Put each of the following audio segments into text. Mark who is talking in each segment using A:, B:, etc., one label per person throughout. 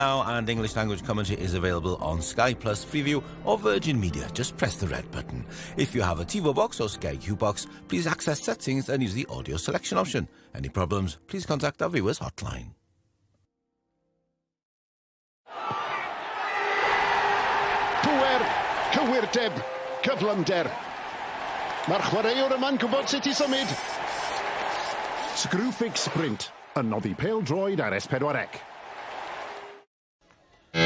A: Now and English language commentary is available on Sky Plus, Freeview or Virgin Media. Just press the red button. If you have a TiVo box or Sky Q box, please access settings and use the audio selection option. Any problems, please contact our viewers hotline.
B: Pŵer, cywirdeb, cyflymder. Mae'r chwaraewr yma'n gwybod sut i symud.
C: Screwfix Sprint yn noddi pêl-droed ar S4C.
D: Y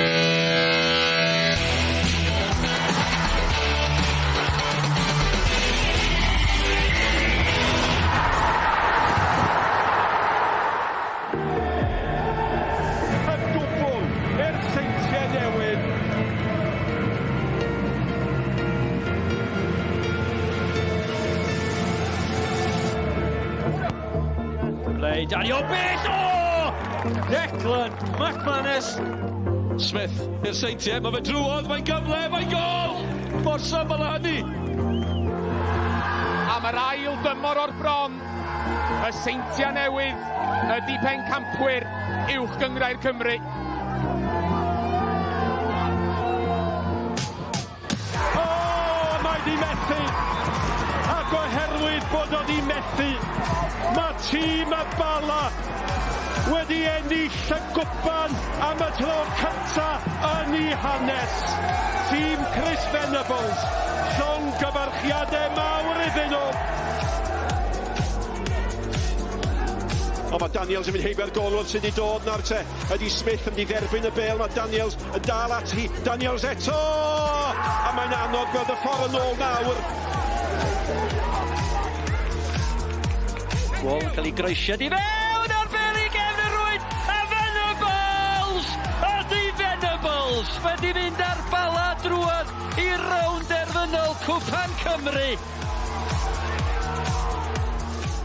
D: dwbl i'r Seintiau Newydd.
E: Play Daniel Bell! O! Declan McManus!
D: Smith i'r Seintiau, mae fe drwodd, mae'n gyfle, mae'n gol! Mor syml â hynny!
F: Am yr ail dymor o'r bron, y Seintiau Newydd ydy pencampwyr Uwch Gynghrair Cymru.
D: O, mae di methu! Ac oherwydd bod o di methu, mae tîm y Bala wedi ennill y gwpan am y tro cynta yn ei hanes. Tîm Chris Venables, llongyfarchiadau mawr iddyn nhw. Ond mae Daniels yn mynd heibio'r golwr sydd wedi dod nawr te. Ydy Smith yn mynd i dderbyn y bêl, mae Daniels yn dal ati. Daniels eto! A mae'n anodd gweld y ffordd yn ôl nawr.
E: Wall yn cael ei groesiad i fewn a'r bêl i gefn y rwyd a Venables! Ydy Venables wedi mynd ar Bala drwodd i rownd derfynol Cwpan Cymru.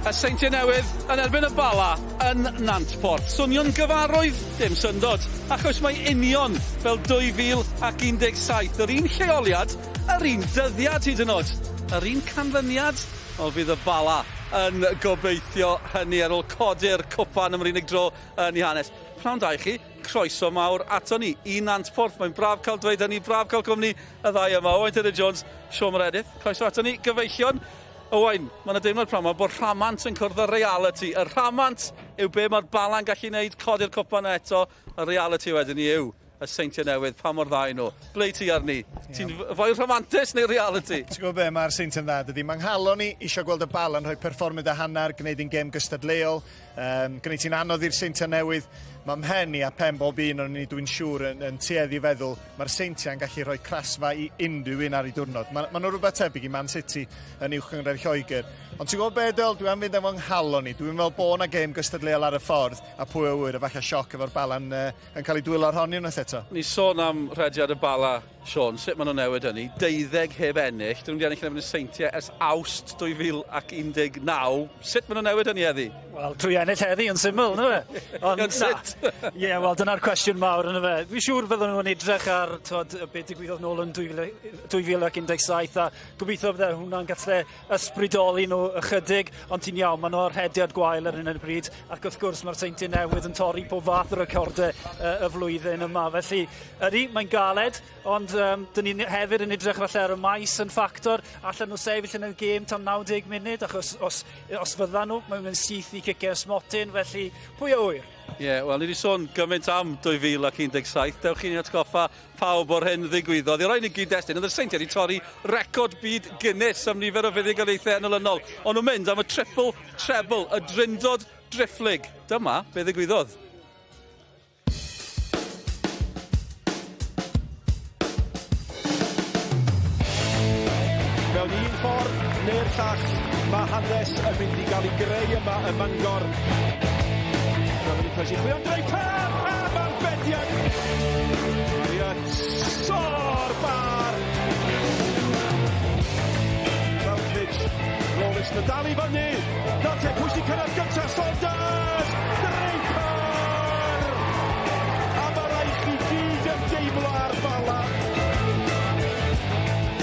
G: Y Seintiau Newydd yn erbyn y Bala yn Nantporth. Swnio'n gyfarwydd? Dim syndod, achos mae union fel 2017, yr un lleoliad, yr un dyddiad hyd yn oed, yr un canlyniad. Wel, fydd y Bala yn gobeithio hynny ar ôl codi'r cwpan am yr unig dro yn ei hanes. Pnawn da i chi, croeso mawr ato ni i Nantporth. Mae'n braf cael dweud hynny, braf cael cwmni y ddau yma. Owain Tudur Jones, Siôn Meredith, croeso ato ni, gyfeillion. Owain, mae yna deimlad pnawn 'ma bod rhamant yn cwrdd â realiti. Y rhamant yw be mae'r Bala'n gallu wneud, codi'r cwpan eto. Y realiti wedyn ni yw y Seintiau Newydd, pa mor dda y'n nhw. Ble ti arni? Ti'n fwy rhamantus neu realiti?
H: Ti'n gwybod be, mae'r Seintiau'n dda, dydy. Mae'n nghalon i eisiau gweld y Bala'n rhoi perfformiad a hanner, gwneud un gêm gystadleuol, gwneud hi'n anodd i'r Seintiau Newydd. Mae mhen i a pen bob un o'n ni, dwi'n siŵr, yn, yn tueddu i feddwl, mae'r Seintiau'n gallu rhoi crasfa i unrhyw un ar ei diwrnod. Mae, ma nhw rhywbeth tebyg i Man City yn uwch gynghrair Lloegr. Ond ti'n gwybod be, Dyl, dwi am fynd efo nghalon i. Dwi'n meddwl bod yna gêm gystadleuol ar y ffordd, a pwy a ŵyr, efallai sioc efo'r Bala'n yn cael ei dwylo ar hon unwaith eto.
G: Ni sôn am rhediad y Bala Siôn, sut maen nhw'n newid hynny? Deuddeg heb ennill, dyn nhw'n wedi ennill yn erbyn y Seintiau ers Awst 2019. Sut maen nhw'n newid hynny heddi?
I: Wel, trwy ennill heddi yn syml, yna fe?
G: Ond sut?
I: Ie, wel, dyna'r cwestiwn mawr, yna fe. Dwi'n siŵr fydden nhw'n edrych ar twod, beth digwyddodd nôl yn 2017 a gobeithio bydde hwnna'n gallu ysbrydoli nhw ychydig, ond ti'n iawn, maen nhw ar rhediad gwael ar hyn o bryd, ac wrth gwrs mae'r Seintiau Newydd yn torri pob fath o recordau y flwyddyn yma, felly Ydy, mae'n galed, ond um, dyn ni hefyd yn edrych falle ar y maes yn ffactor. Allan nhw sefyll yn y gêm tan 90 munud, achos os, os fyddan nhw, mae'n mynd syth i ciciau smotyn, felly pwy a ŵyr?
G: Ie, yeah, wel, ni wedi sôn gymaint am 2017. Dewch i ni atgoffa pawb o'r hyn ddigwyddodd. I roi ni gyd-destun, oedd y Seintiau wedi torri record byd Guinness am nifer o fuddugoliaethau yn olynol. Ond nhw'n mynd am y triple treble, y drindod driphlyg. Dyma be ddigwyddodd.
D: Mewn un ffordd neu'r llall, mae hanes yn mynd i gael ei greu yma ym Mangor. Mae'n mynd i croesi chwilio am Draper! A mae'r bediad! Marriott o'r bar! Routledge, Rollins yn dal i fyny! Nawr te, pwy sy'n cyrraedd gyntaf? Saunders! Draper! A mae rhaid chi gyd yn deimlo ar Bala.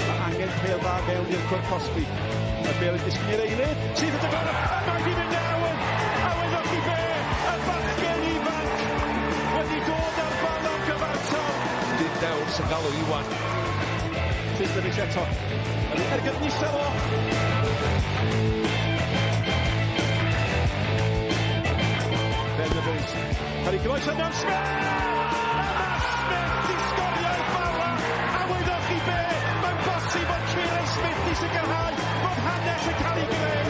D: Mae angen pêl dda mewn i'r cwrt cosbi. Y bêl yn disgyn i'r eilydd, sydd yn dod a mae di mynd awen! A wyddoch chi be? Y bachgen ifanc wedi dod ar Bala.
J: Dewr sy'n galw Iwan.
D: Tislevic eto. Ergyd nisa o. Venables. Cael ei groes yna, Smith! A mae Smith i sgorio i'r Bala! A wyddoch chi be? Mae'n bosib bod Kieran Smith di sicrhau bod hanes yn cael ei greu.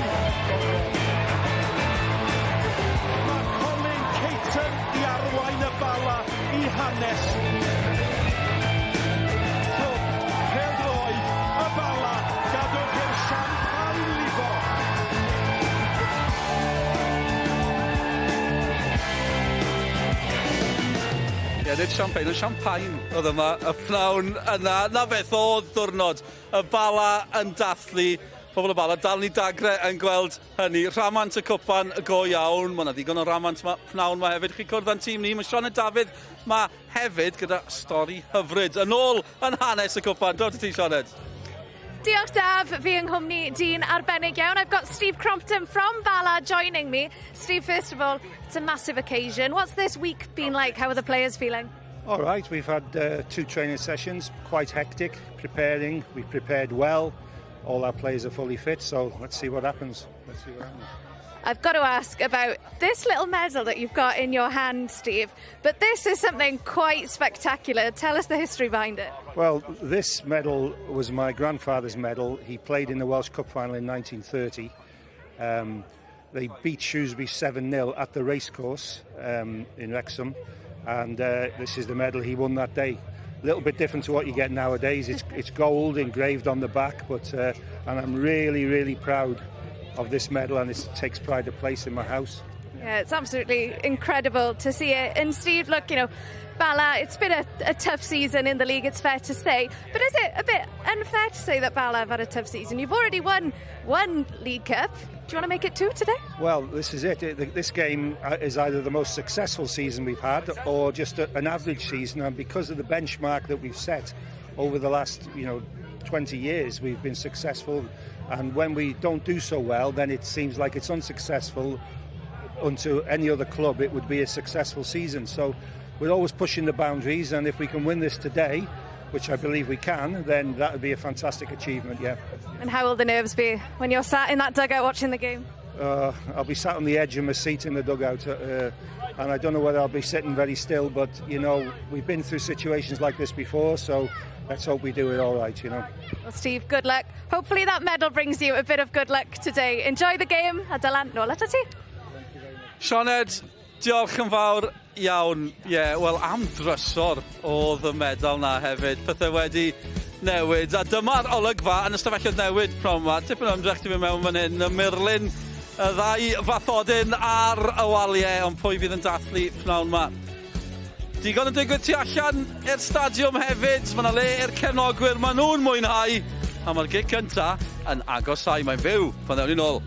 D: Mae Colin Caton i arwain y Bala i hanes. Clwb pêl-droed y Bala, gadwch i'r champagne lifo.
G: Ie, nid champagne, ond champagne oedd yma y pnawn yna. Na beth oedd diwrnod y Bala yn dathlu. Pobl y Bala dal ni dagre yn gweld hynny. Rhamant y cwpan go iawn. Mae yna ddigon o ramant ma, pnawn ma hefyd. Chi'n cwrdd â'n tîm ni. Mae Sioned Dafydd ma hefyd gyda stori hyfryd. Yn ôl yn hanes y cwpan. Dod i ti, Sioned.
K: Diolch, Daf, fi yng nghwmni dyn arbennig iawn. I've got Steve Crompton from Bala joining me. Steve, first of all, it's a massive occasion. What's this week been like? How are the players feeling?
L: All right, we've had two training sessions, quite hectic, preparing. We've prepared well. All our players are fully fit, so let's see what happens. Let's see what happens.
K: I've got to ask about this little medal that you've got in your hand, Steve. But this is something quite spectacular. Tell us the history behind it.
L: Well, this medal was my grandfather's medal. He played in the Welsh Cup final in 1930. They beat Shrewsbury 7-0 at the racecourse in Wrexham, and this is the medal he won that day. A little bit different to what you get nowadays. It's gold engraved on the back, but and I'm really, really proud of this medal, and it takes pride of place in my house.
K: Yeah, it's absolutely incredible to see it. And Steve, look, Bala, it's been a tough season in the league, it's fair to say. But is it a bit unfair to say that Bala have had a tough season? You've already won one League Cup. Do you want to make it two today?
L: Well, this is it. This game is either the most successful season we've had or just an average season. And because of the benchmark that we've set over the last 20 years, we've been successful. And when we don't do so well, then it seems like it's unsuccessful. Unto any other club, it would be a successful season. So we're always pushing the boundaries, and if we can win this today, which I believe we can, then that would be a fantastic achievement, yeah.
K: And how will the nerves be when you're sat in that dugout watching the game?
L: I'll be sat on the edge of my seat in the dugout, and I don't know whether I'll be sitting very still, but we've been through situations like this before, so let's hope we do it all right.
K: Well, Steve, good luck. Hopefully that medal brings you a bit of good luck today. Enjoy the game, a Dylan, nôl atat ti.
G: Sioned, diolch yn fawr iawn. Ie, yeah, wel, am drysor oedd y medal na hefyd. Pethau wedi newid. A dyma'r olygfa yn ystafelloedd newid pnawn yma. Tipyn o ymdrech di fynd mewn fan hyn. Y murlun, y ddau fathodyn ar y waliau, ond pwy fydd yn dathlu pnawn yma? Digon yn digwydd tu allan i'r stadiwm hefyd. Mae yna le i'r cefnogwyr, maen nhw'n mwynhau. A mae'r gic cynta yn agosau. Mae'n fyw pan ddewn ni nôl.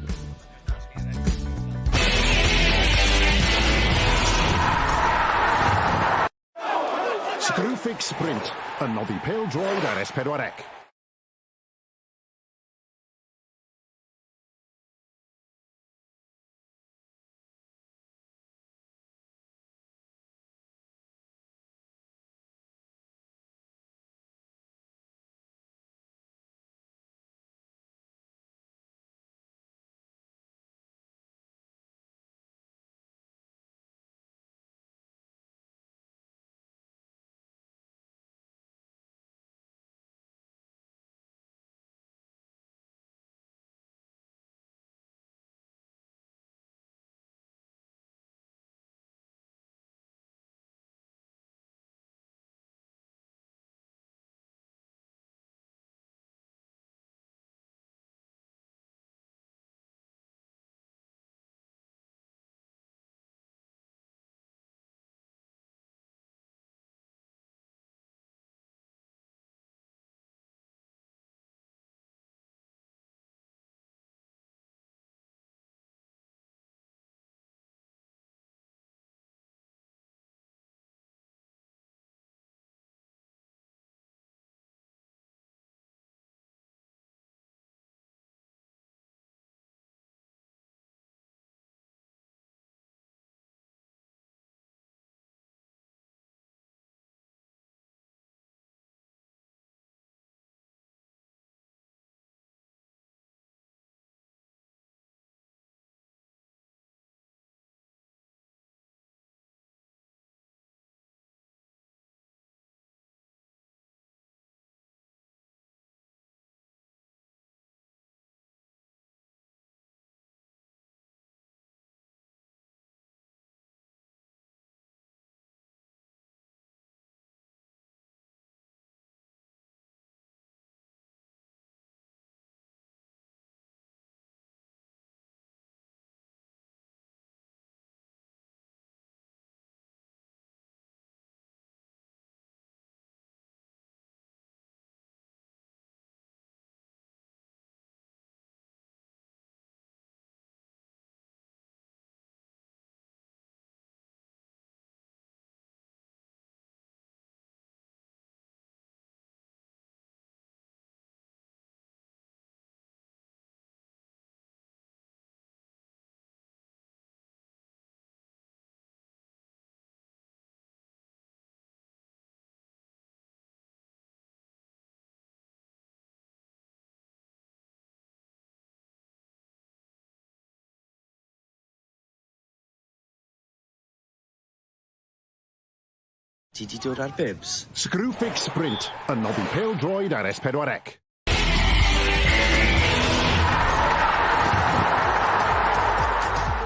C: Screwfix Sprint yn noddi pêl-droed ar S4C.
J: Ti 'di dod â'r bibs?
C: Screwfix Sprint yn noddi pêl-droed ar S4C.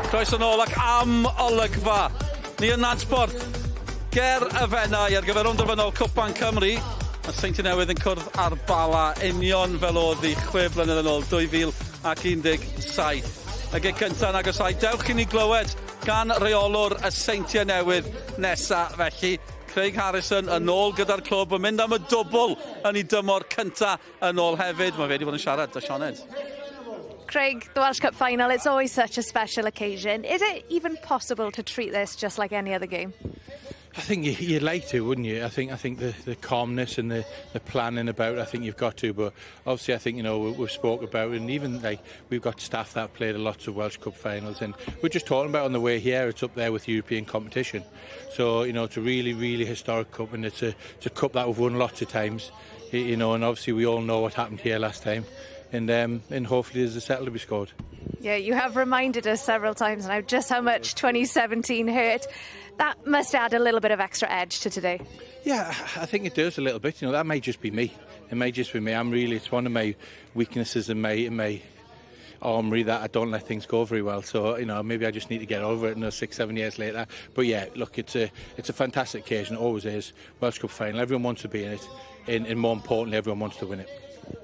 G: Croeso nôl ac am olygfa. Ni yn Nantporth ger y Fenai ar gyfer rownd derfynol Cwpan Cymru. Mae'r Seintiau Newydd yn cwrdd â'r Bala union fel oedd hi 6 blynedd yn ôl, 2017. Y gic cyntaf yn agosáu. Dewch i ni glywed gan reolwr y Seintiau Newydd nesa felly. Craig Harrison yn ôl gyda'r clwb yn mynd am y dwbl yn ei dymor cynta yn ôl hefyd. Mae fe wedi bod yn siarad 'da Sioned.
K: Craig, the Welsh Cup final, it's always such a special occasion. Is it even possible to treat this just like any other game?
M: I think you'd like to, wouldn't you? I think the calmness and the planning about, I think you've got to. But obviously, I think we've spoke about, and even like we've got staff that have played a lot of Welsh Cup finals, and we're just talking about on the way here. It's up there with European competition, so it's a really, really historic cup, and it's a cup that we've won lots of times. And obviously we all know what happened here last time, and hopefully there's a settle to be scored.
K: Yeah, you have reminded us several times now just how much 2017 hurt. That must add a little bit of extra edge to today.
M: Yeah, I think it does a little bit. That may just be me. It may just be me. It's one of my weaknesses in my armory that I don't let things go very well. So, maybe I just need to get over it, 6, 7 years later. But yeah, look, it's a fantastic occasion. It always is. Welsh Cup final. Everyone wants to be in it. And more importantly, everyone wants to win it.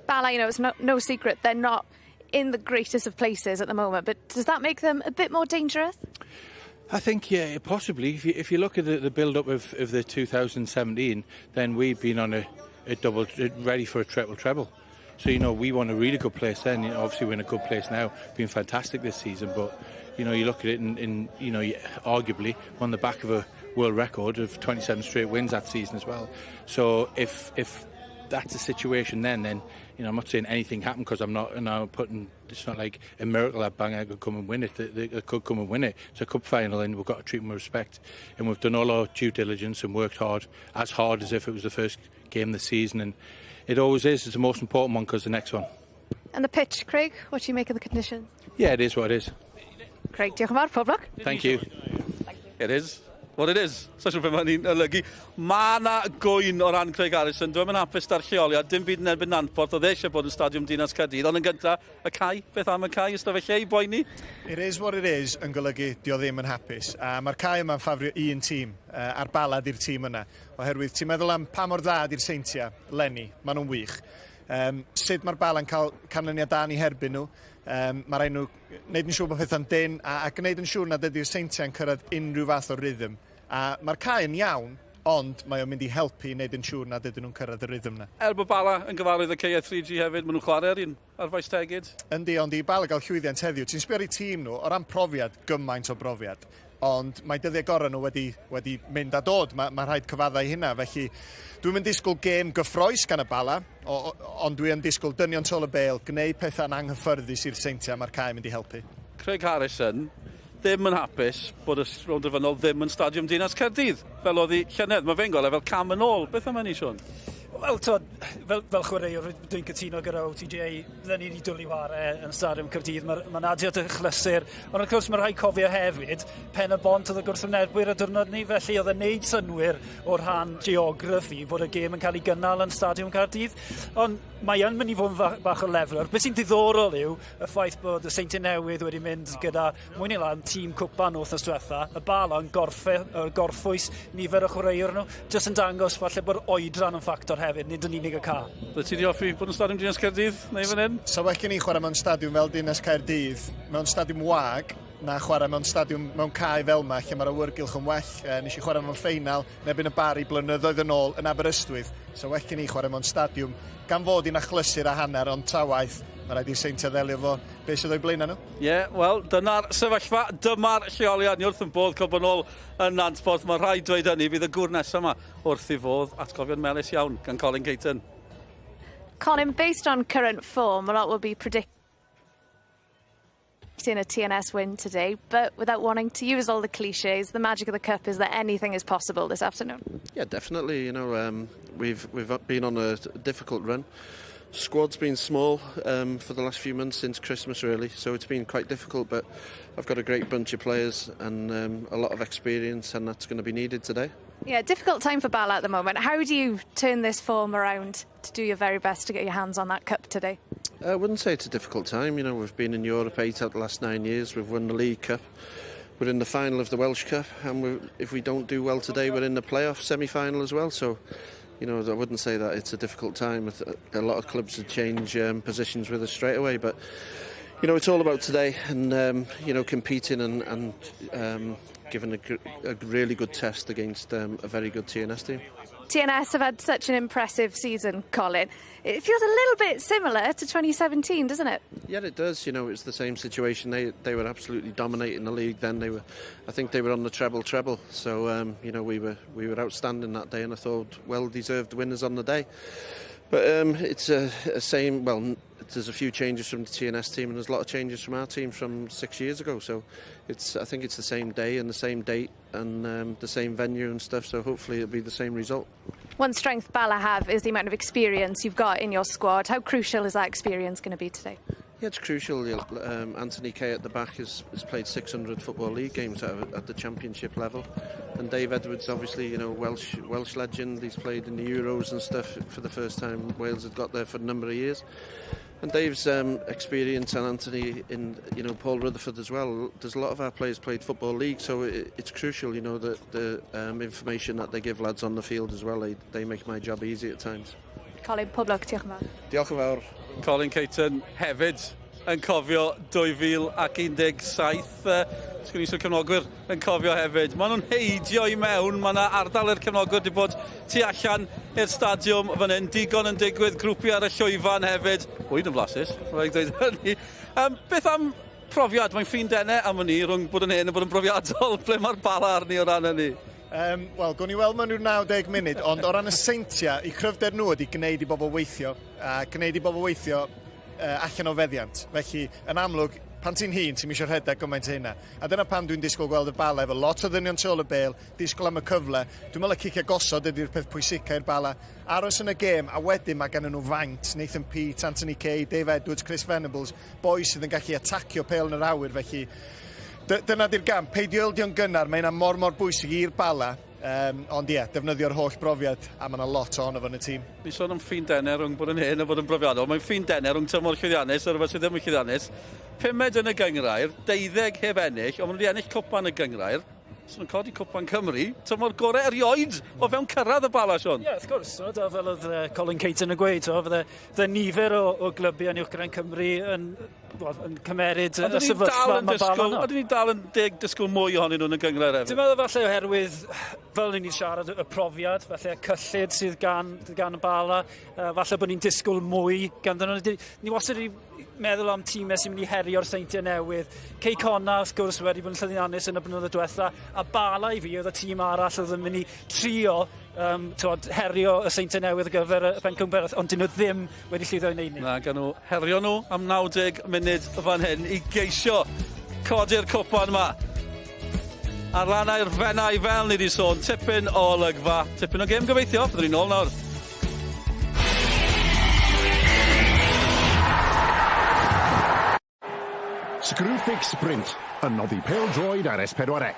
K: Bala, it's no secret they're not in the greatest of places at the moment, but does that make them a bit more dangerous?
M: I think, yeah, possibly. If you look at the build-up of the 2017, then we've been on a double, ready for a triple treble. So, we want a really good place then. Obviously, we're in a good place now, been fantastic this season, but, you look at it and arguably on the back of a world record of 27 straight wins that season as well. So if that's the situation then, I'm not saying anything happened because I'm not, putting, it's not like a miracle that Bangor could come and win it. They could come and win it. It's a cup final and we've got to treat them with respect. And we've done all our due diligence and worked hard as if it was the first game of the season. And it always is. It's the most important one because the next one.
K: And the pitch, Craig, what do you make of the conditions?
M: Yeah, it is what it is.
K: Craig, diolch yn fawr, pob lwc.
M: Thank you.
G: It is what it is. So siŵr beth mae hynny'n olygu. Mae yna gŵyn o ran Craig Harrison. Dwi'm yn hapus 'da'r lleoliad. Dim byd yn erbyn Nantporth. Oedd e eisiau bod yn Stadiwm Dinas Caerdydd. Ond yn gyntaf, y cae. Beth am y cae? Ystafell lle i boeni?
H: It is what it is yn golygu di o ddim yn hapus. A mae'r cae yma'n ffafrio un tîm, a'r Bala di'r tîm yna. Oherwydd ti'n meddwl am pa mor dda di'r Seintiau, leni, maen nhw'n wych. Sut mae'r Bala'n cael canlyniad da ni herbyn nhw. Mae rhaid nhw gwneud yn siŵr bod pethau'n dyn a gwneud yn siŵr nad ydy'r Seintiau'n cyrraedd unrhyw fath o rhythm. A mae'r cae yn iawn, ond mae o'n mynd i helpu i wneud yn siŵr nad ydyn nhw'n cyrraedd y rhythm na.
G: Er bod Bala yn gyfarwydd y caeau 3G hefyd, maen nhw'n chwarae ar un ar Faes Tegid.
H: Yndi, ond i Bala gael llwyddiant heddiw, ti'n sbio ar eu tîm nhw, o ran profiad, gymaint o brofiad. Ond mae dyddiau gorau nhw wedi mynd a dod, mae rhaid cyfaddau hynna. Felly dwi'n mynd disgwyl gêm gyffrous gan y Bala, ond dwi'n disgwyl dynion tu ôl y bêl, gwneud pethau'n anghyffyrddus i'r Seintiau, mae'r cae mynd i helpu.
G: Craig Harrison ddim yn hapus bod y rownd derfynol ddim yn Stadiwm Dinas Caerdydd, fel oedd hi llynedd. Mae fe'n gweld e fel cam yn ôl. Beth am hynny, Sean?
I: Wel, t'wod, fel chwaraewr, dwi'n cytuno gyda OTJ, bydden ni wedi dwlu ware yn Stadiwm Caerdydd, mae'n adio at y achlysur. Ond wrth gwrs, mae rhaid cofio hefyd, Pen y Bont oedd y gwrthwynebwyr y diwrnod ni, felly oedd e'n neud synnwyr o rhan geography fod y gêm yn cael ei gynnal yn Stadiwm Caerdydd. Ond mae yn mynd i fod yn bach o lefeler. Beth sy'n diddorol yw y ffaith bod y Seintiau Newydd wedi mynd gyda mwy neu lai tîm cwpan wythnos diwetha, y Bala yn gorffwys nifer o chwaraewr nhw, jyst yn dangos falle bod oedran yn ffactor hefyd, nid yn unig y cae.
G: Bydde ti wedi hoffi bod yn Stadiwm Dinas Caerdydd neu fan hyn?
H: So well gen i chwarae mewn stadiwm fel Dinas Caerdydd, mewn stadiwm wag, na chwarae mewn stadiwm mewn cae fel yma, lle mae'r awyrgylch yn well. Nes i chwarae mewn ffeinal, yn erbyn y Barri blynyddoedd yn ôl yn Aberystwyth. So well gen i chwarae mewn stadiwm, gan fod i'n achlysur a hanner, ond ta waeth, mae rhaid i'r Seintiau ddelio fo beth sydd o'i blaenau nhw.
G: Ie, yeah, wel, dyna'r sefyllfa, dyma'r lleoliad. Ni wrth yn bodd cael bod nôl yn Nantporth. Mae rhaid dweud hynny, fydd y gŵr nesaf yma wrth ei fodd. Atgofion melys iawn gan Colin Caton.
K: Colin, based on current form, a lot will be predicting a TNS win today, but without wanting to use all the cliches, the magic of the cup is that anything is possible this afternoon.
N: Yeah, definitely. We've been on a difficult run. Squad's been small for the last few months since Christmas, really, so it's been quite difficult. But I've got a great bunch of players and a lot of experience, and that's going to be needed today.
K: Yeah, difficult time for Bala at the moment. How do you turn this form around to do your very best to get your hands on that cup today?
N: I wouldn't say it's a difficult time. You know, we've been in Europe 8 out of the last 9 years. We've won the League Cup. We're in the final of the Welsh Cup, and if we don't do well today, we're in the playoff semi-final as well. So, you know, I wouldn't say that it's a difficult time. A lot of clubs would change positions with us straight away, but, you know, it's all about today and, you know, competing and giving a really good test against a very good TNS team.
K: TNS have had such an impressive season, Colin. It feels a little bit similar to 2017, doesn't it?
N: Yeah, it does. You know, it's the same situation. They were absolutely dominating the league then. I think they were on the treble. So, you know, we were outstanding that day, and I thought well-deserved winners on the day. But it's a same. Well, there's a few changes from the TNS team, and there's a lot of changes from our team from 6 years ago. So, I think it's the same day and the same date and the same venue and stuff. So hopefully it'll be the same result.
K: One strength Bala have is the amount of experience you've got in your squad. How crucial is that experience going to be today?
N: Yeah, it's crucial. Anthony Kay at the back has played 600 Football League games at the Championship level, and Dave Edwards, obviously, you know, Welsh legend. He's played in the Euros and stuff for the first time Wales had got there for a number of years. And Dave's experience, and Anthony, in, you know, Paul Rutherford as well. There's a lot of our players played Football League, so it's crucial, you know, that the information that they give lads on the field as well. They make my job easy at times.
K: Colin, pob lwc, diolch yn fawr.
N: Diolch yn fawr.
G: Colin Caton hefyd yn cofio 2017. Sgwn i sy'n cefnogwyr yn cofio hefyd. Maen nhw'n heidio i mewn. Mae yna ardal i'r cefnogwyr wedi bod tu allan i'r stadiwm fan hyn. Digon yn digwydd, grwpiau ar y llwyfan hefyd. Bwyd yn flasus, rhaid dweud hynny. Beth am profiad? Mae'n ffin denau am hynny rhwng bod yn hyn a bod yn brofiadol. Ble mae'r Bala arni o ran hynny?
H: Wel, gwn i weld mewn rhyw 90 munud, ond o ran y Seintiau, eu cryfder nhw ydy gwneud i bobl weithio, a gwneud i bobl weithio allan o feddiant. Felly, yn amlwg, pan ti'n hŷn, ti'n eisiau rhedeg gymaint o hynna. A dyna pam dwi'n disgwyl gweld y Bala efo lot o ddynion tu ôl y bêl, disgwyl am y cyfle. Dwi'n meddwl y cicio gosod ydy'r peth pwysica i'r Bala. Aros yn y gêm, a wedyn mae gan nhw faint. Nathan Peate, Anthony Kay, Dave Edwards, Chris Venables, boys sydd yn gallu atacio pêl yn yr awyr, felly dyna di'r gam. Peidio ildio'n gynnar, mae hynna mor bwysig i'r Bala. Ond ie, defnyddio'r holl brofiad, a mae yna lot ohono fo yn y tîm.
G: Ni'n sôn am ffin denau rhwng bod yn hyn a bod yn brofiadol. Mae'n ffin denau rhwng tymor llwyddiannus a rhywbeth sydd ddim yn llwyddiannus. Pumed yn y gynghrair, 12 heb ennill, ond maen nhw wedi ennill cwpan y gynghrair. So nhw'n codi cwpan Cymru, tymor gorau erioed o fewn cyrraedd y Bala, Sion.
I: Ie, yeah, wrth gwrs, so, fel oedd Colin Caton yn gweud, so, fydde nifer o glybiau yn Uwchgynghrair Cymru yn cymeryd y sefyllfa mae Bala yno.
G: Ydyn ni dal yn disgwyl mwy ohonyn nhw yn y gynghrair hefyd?
I: Dwi'n meddwl falle oherwydd, fel ni'n siarad, y profiad, falle y cyllid sydd gan y Bala, falle bod ni'n disgwyl mwy ganddyn nhw. Ni wastad wedi meddwl am tîmau sy'n mynd i herio'r Seintiau Newydd. Cei Connah, wrth gwrs, wedi bod yn llwyddiannus yn y blynyddoedd diwetha, a Bala i fi oedd y tîm arall oedd yn mynd i trio herio y Seintiau Newydd ar gyfer y pencampwriaeth, ond dyn nhw ddim wedi llwyddo i wneud ni.
G: Na, gan nhw herio nhw am 90 munud fan hyn i geisio codi'r cwpan yma. Ar lannau'r Fenai, fel ni wedi sôn, tipyn o olygfa, tipyn o gêm gobeithio. Byddwn ni'n ôl nawr.
C: Screwfix Sprint, yn noddi pêl-droed ar S4C.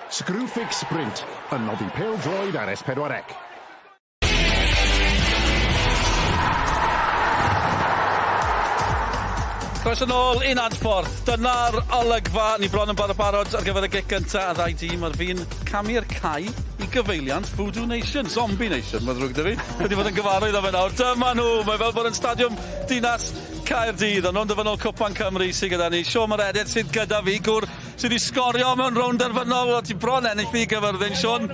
C: Screwfix Sprint, yn noddi pêl-droed ar S4C.
G: Croeso nôl i Nantporth. Dyna'r olygfa. Ni bron yn barod barod ar gyfer y gic gynta a ddau dîm ar fin camu'r cae i gyfeiliant Voodoo Nation, Zombie Nation, mae'n ddrwg 'da fi. Wedi bod yn gyfarwydd â fe nawr. Dyma nhw, mae fel bod yn Stadiwm Dinas Caerdydd. Ond rownd derfynol Cwpan Cymru sydd gyda ni. Siôn Meredydd sydd gyda fi, gŵr sydd wedi sgorio mewn rownd derfynol. O, ti bron ennill fi Gyfyrddin, Siôn.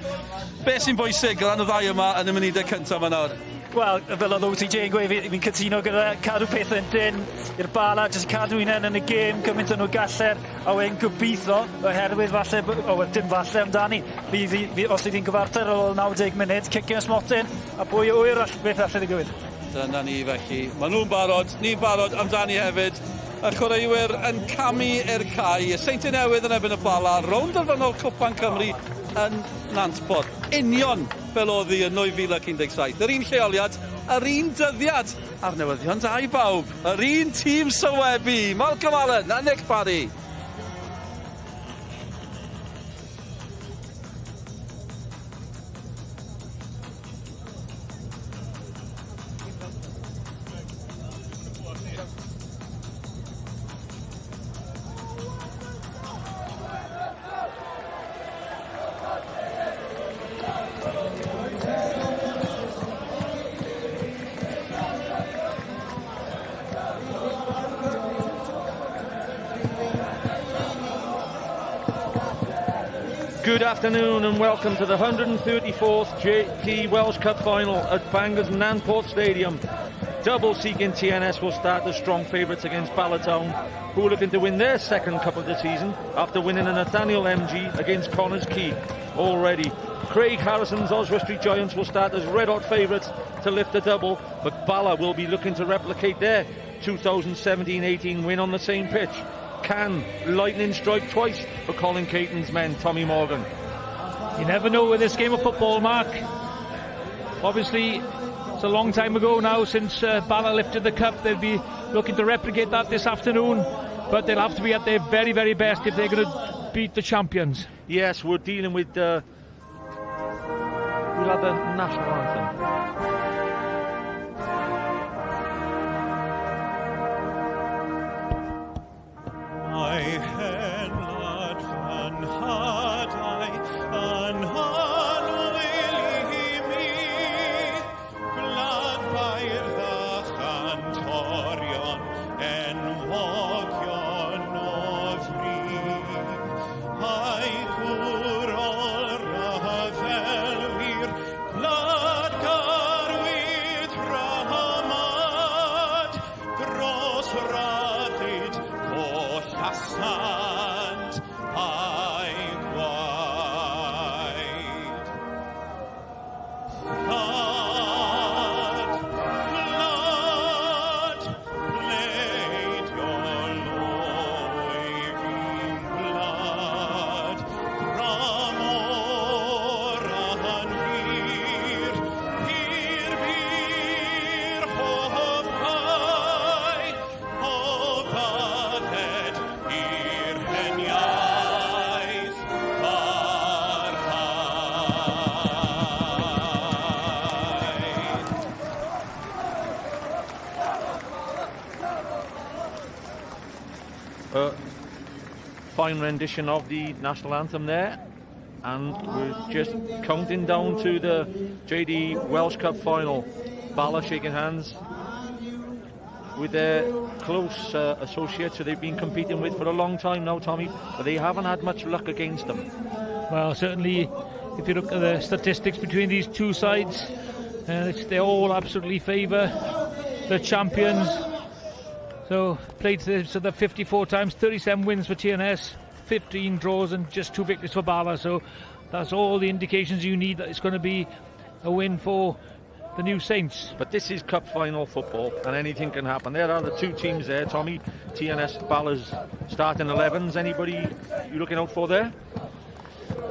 G: Be sy'n bwysig o ran y ddau yma yn y munudau cyntaf yma nawr?
I: Wel, fel oedd OTJ yn gweud, fi'n fi cytuno gyda cadw pethau'n dyn i'r Bala, jyst cadw hunain yn y gêm gymaint o'n nhw galler, a wedyn gobeithio, oherwydd falle, o, wel, dim falle amdani, fi, fi, fi, os ydy'n gyfartal ar ôl 90 munud, cicio'n smotyn, a pwy ŵyr all, beth alle ddigwydd.
G: Dyna ni felly. Maen nhw'n barod, ni'n barod amdani hefyd. Y chwaraewyr yn camu i'r cae. Y Seintiau Newydd yn erbyn y Bala, rownd derfynol Cwpan Cymru yn Nantporth. Union fel oedd hi yn 2017. Yr un lleoliad, yr un dyddiad, a'r newyddion da i bawb. Yr un tîm sylwebu, Malcolm Allen a Nick Parry.
J: Good afternoon and welcome to the 134th JP Welsh Cup final at Bangor's Nantporth Stadium. Double-seeking TNS will start as strong favourites against Bala Town, who are looking to win their second cup of the season after winning a Nathaniel MG against Connah's Quay already. Craig Harrison's Oswestry Giants will start as red-hot favourites to lift the double, but Bala will be looking to replicate their 2017-18 win on the same pitch. Can lightning strike twice for Colin Caton's men, Tommy Morgan?
O: You never know with this game of football, Mark. Obviously, it's a long time ago now since Bala lifted the cup. They'll be looking to replicate that this afternoon, but they'll have to be at their very, very best if they're going to beat the champions.
J: Yes, we're dealing with... we'll have the national anthem.
D: Mae hen wlad fy nhadau yn annwyl i mi, Gwlad beirdd a chantorion enwogion o fri. A'i gwrol ryfelwyr, gwladgarwydd rhamad, dros ryddid collasant eu gwaed. Gwlad, gwlad, pleidiol wyf i'n gwlad, dramor anfir, hir bur hoffai, o bydded i'r hen iaith barhau.
J: A fine rendition of the national anthem there, and we're just counting down to the JD Welsh Cup final. Bala shaking hands with their close associates who they've been competing with for a long time now, Tommy, but they haven't had much luck against them.
O: Well, certainly, if you look at the statistics between these two sides, they all absolutely favour the champions. So, played to the 54 times, 37 wins for TNS, 15 draws and just 2 victories for Bala. So that's all the indications you need that it's going to be a win for the new Saints.
J: But this is cup final football and anything can happen. There are the two teams there, Tommy. TNS, Bala's starting 11s. Anybody you looking out for there?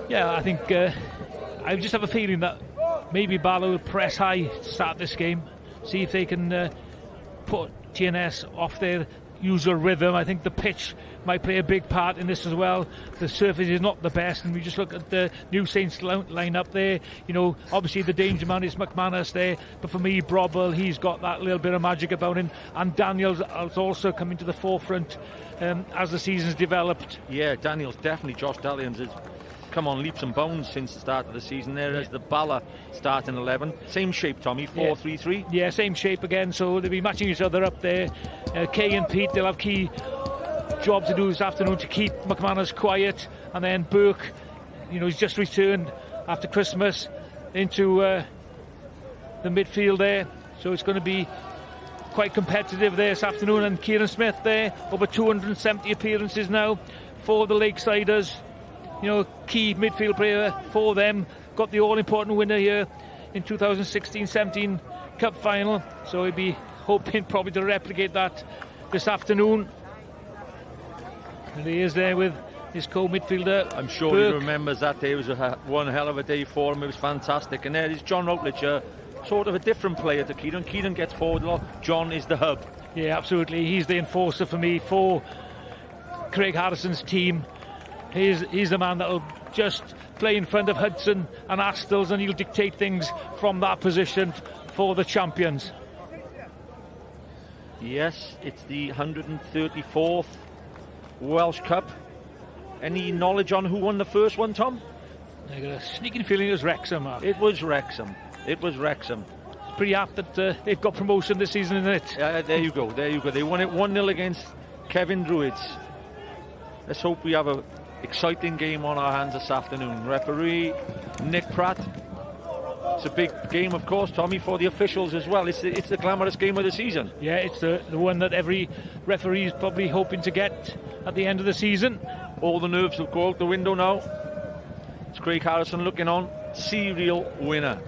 O: Yeah, I think I just have a feeling that maybe Bala will press high to start this game, see if they can put TNS off their usual rhythm. I think the pitch might play a big part in this as well. The surface is not the best, and we just look at the New Saints line up there. You know, obviously the danger man is McManus there, but for me, Brobbel, he's got that little bit of magic about him, and Daniels has also come into the forefront as the season's developed.
J: Yeah, Daniels definitely. Josh Daniels has come on leaps and bounds since the start of the season. There is the Bala starting 11. Same shape, Tommy, 4-3-3.
O: Yeah, same shape again, so they'll be matching each other up there. Kay and Pete, they'll have key job to do this afternoon to keep McManus quiet, and then Burke, you know, he's just returned after Christmas into the midfield there, so it's going to be quite competitive there this afternoon. And Kieran Smith there, over 270 appearances now for the Lakesiders, you know, key midfield player for them, got the all-important winner here in 2016-17 Cup final, so he'd be hoping probably to replicate that this afternoon. And he is there with his co-midfielder.
J: I'm sure
O: Burke.
J: He remembers that day. It was one hell of a day for him. It was fantastic. And there is John Routledge, sort of a different player to Kieran. Kieran gets forward a lot. John is the hub.
O: Yeah, absolutely. He's the enforcer for me, for Craig Harrison's team. He's the man that'll just play in front of Hudson and Astles, and he'll dictate things from that position for the champions.
J: Yes, it's the 134th Welsh Cup. Any knowledge on who won the first one, Tom?
O: I got a sneaking feeling it was Wrexham, Mark.
J: It was Wrexham. It was Wrexham.
O: It's pretty apt that they've got promotion this season, isn't it?
J: There you go, there you go. They won it 1-0 against Cefn Druids. Let's hope we have a exciting game on our hands this afternoon. Referee Nick Pratt. It's a big game, of course, Tommy, for the officials as well. It's the glamorous game of the season.
O: Yeah, it's the one that every referee is probably hoping to get at the end of the season.
J: All the nerves will go out the window now. It's Craig Harrison looking on. Serial winner.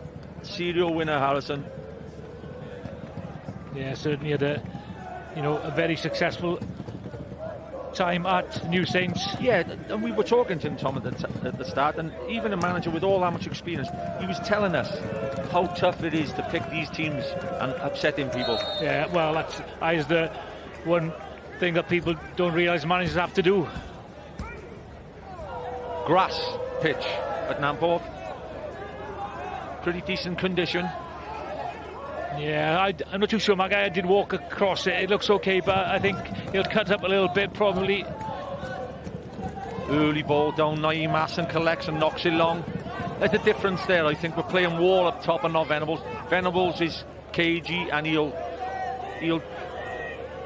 J: Serial winner, Harrison.
O: Yeah, certainly had a very successful time at New Saints.
J: Yeah, and we were talking to him, Tom, at the start, and even a manager with all that much experience, he was telling us how tough it is to pick these teams and upsetting people.
O: Yeah, well, that's is the one thing that people don't realise managers have to do.
J: Grass pitch at Nantporth. Pretty decent condition.
O: Yeah, I'm not too sure, Mark. I did walk across it. It looks okay, but I think it'll cut up a little bit, probably.
J: Early ball down, Naeem Hassan collects and knocks it long. There's a difference there, I think. We're playing Wall up top and not Venables. Venables is cagey and he'll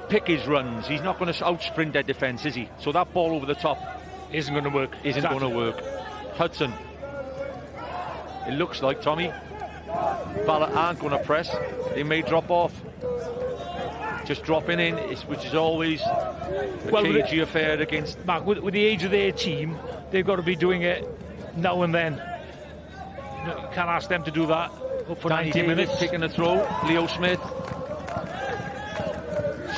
J: pick his runs. He's not going to out-sprint their defence, is he? So that ball over the top
O: isn't going to work.
J: Isn't
O: exactly.
J: going to work. Hudson. It looks like, Tommy, Bala aren't going to press. They may drop off. Just dropping in, which is always a cagey affair against...
O: Mark, with the age of their team, they've got to be doing it now and then. You can't ask them to do that for
J: Danny
O: 90
J: Davis
O: minutes.
J: Taking a throw. Leo Smith.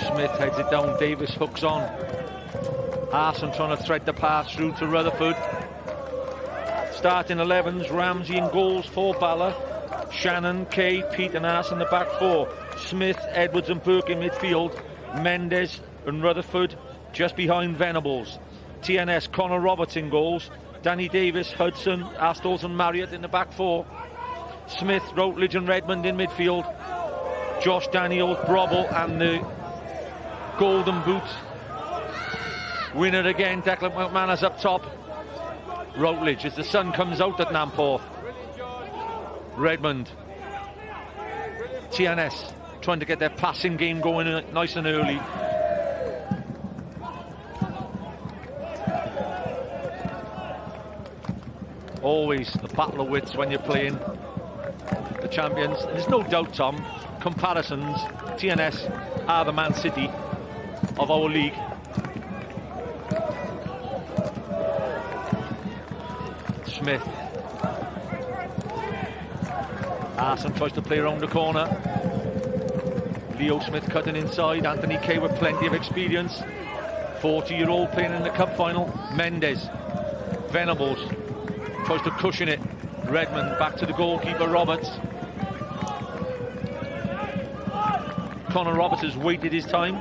J: Smith heads it down. Davis hooks on. Arson trying to thread the pass through to Rutherford. Starting 11s, Ramsey in goals for Bala. Shannon, Kay, Pete and Arson the back four. Smith, Edwards and Burke in midfield. Mendes and Rutherford just behind Venables. TNS, Connor Roberts in goals. Danny Davis, Hudson, Astles and Marriott in the back four. Smith, Routledge and Redmond in midfield. Josh Daniels, Brobbel and the Golden Boot winner again, Declan McManus up top. Routledge as the sun comes out at Nantporth. Redmond. TNS trying to get their passing game going nice and early. Always the battle of wits when you're playing the champions. And there's no doubt, Tom, comparisons, TNS are the Man City of our league. Smith. Arson tries to play around the corner. Leo Smith cutting inside. Anthony Kay with plenty of experience. 40-year-old playing in the cup final. Mendes. Venables tries to cushion it. Redmond back to the goalkeeper, Roberts. Connor Roberts has waited his time.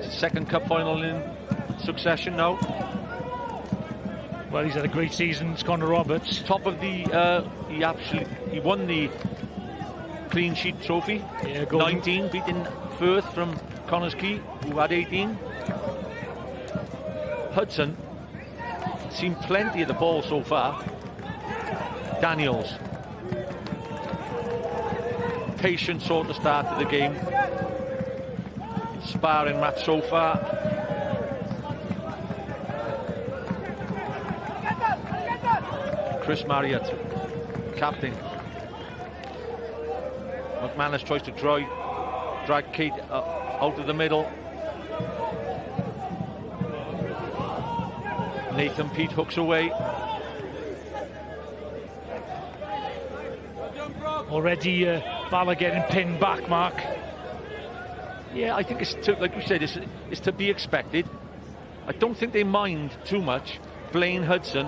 J: Second cup final in succession now.
O: Well, he's had a great season, it's Connor Roberts.
J: Top of the, he actually, he won the clean sheet trophy.
O: Yeah, golden.
J: 19, beating Firth from Connah's Quay, who had 18. Hudson seen plenty of the ball so far. Daniels. Patient sort of start to the game. Sparring match so far. Chris Marriott, captain. McManus tries to drag Kate out of the middle. Nathan Peate hooks away.
O: Already Bala getting pinned back, Mark.
J: Yeah, I think it's to, like you said, it's to be expected. I don't think they mind too much Blaine Hudson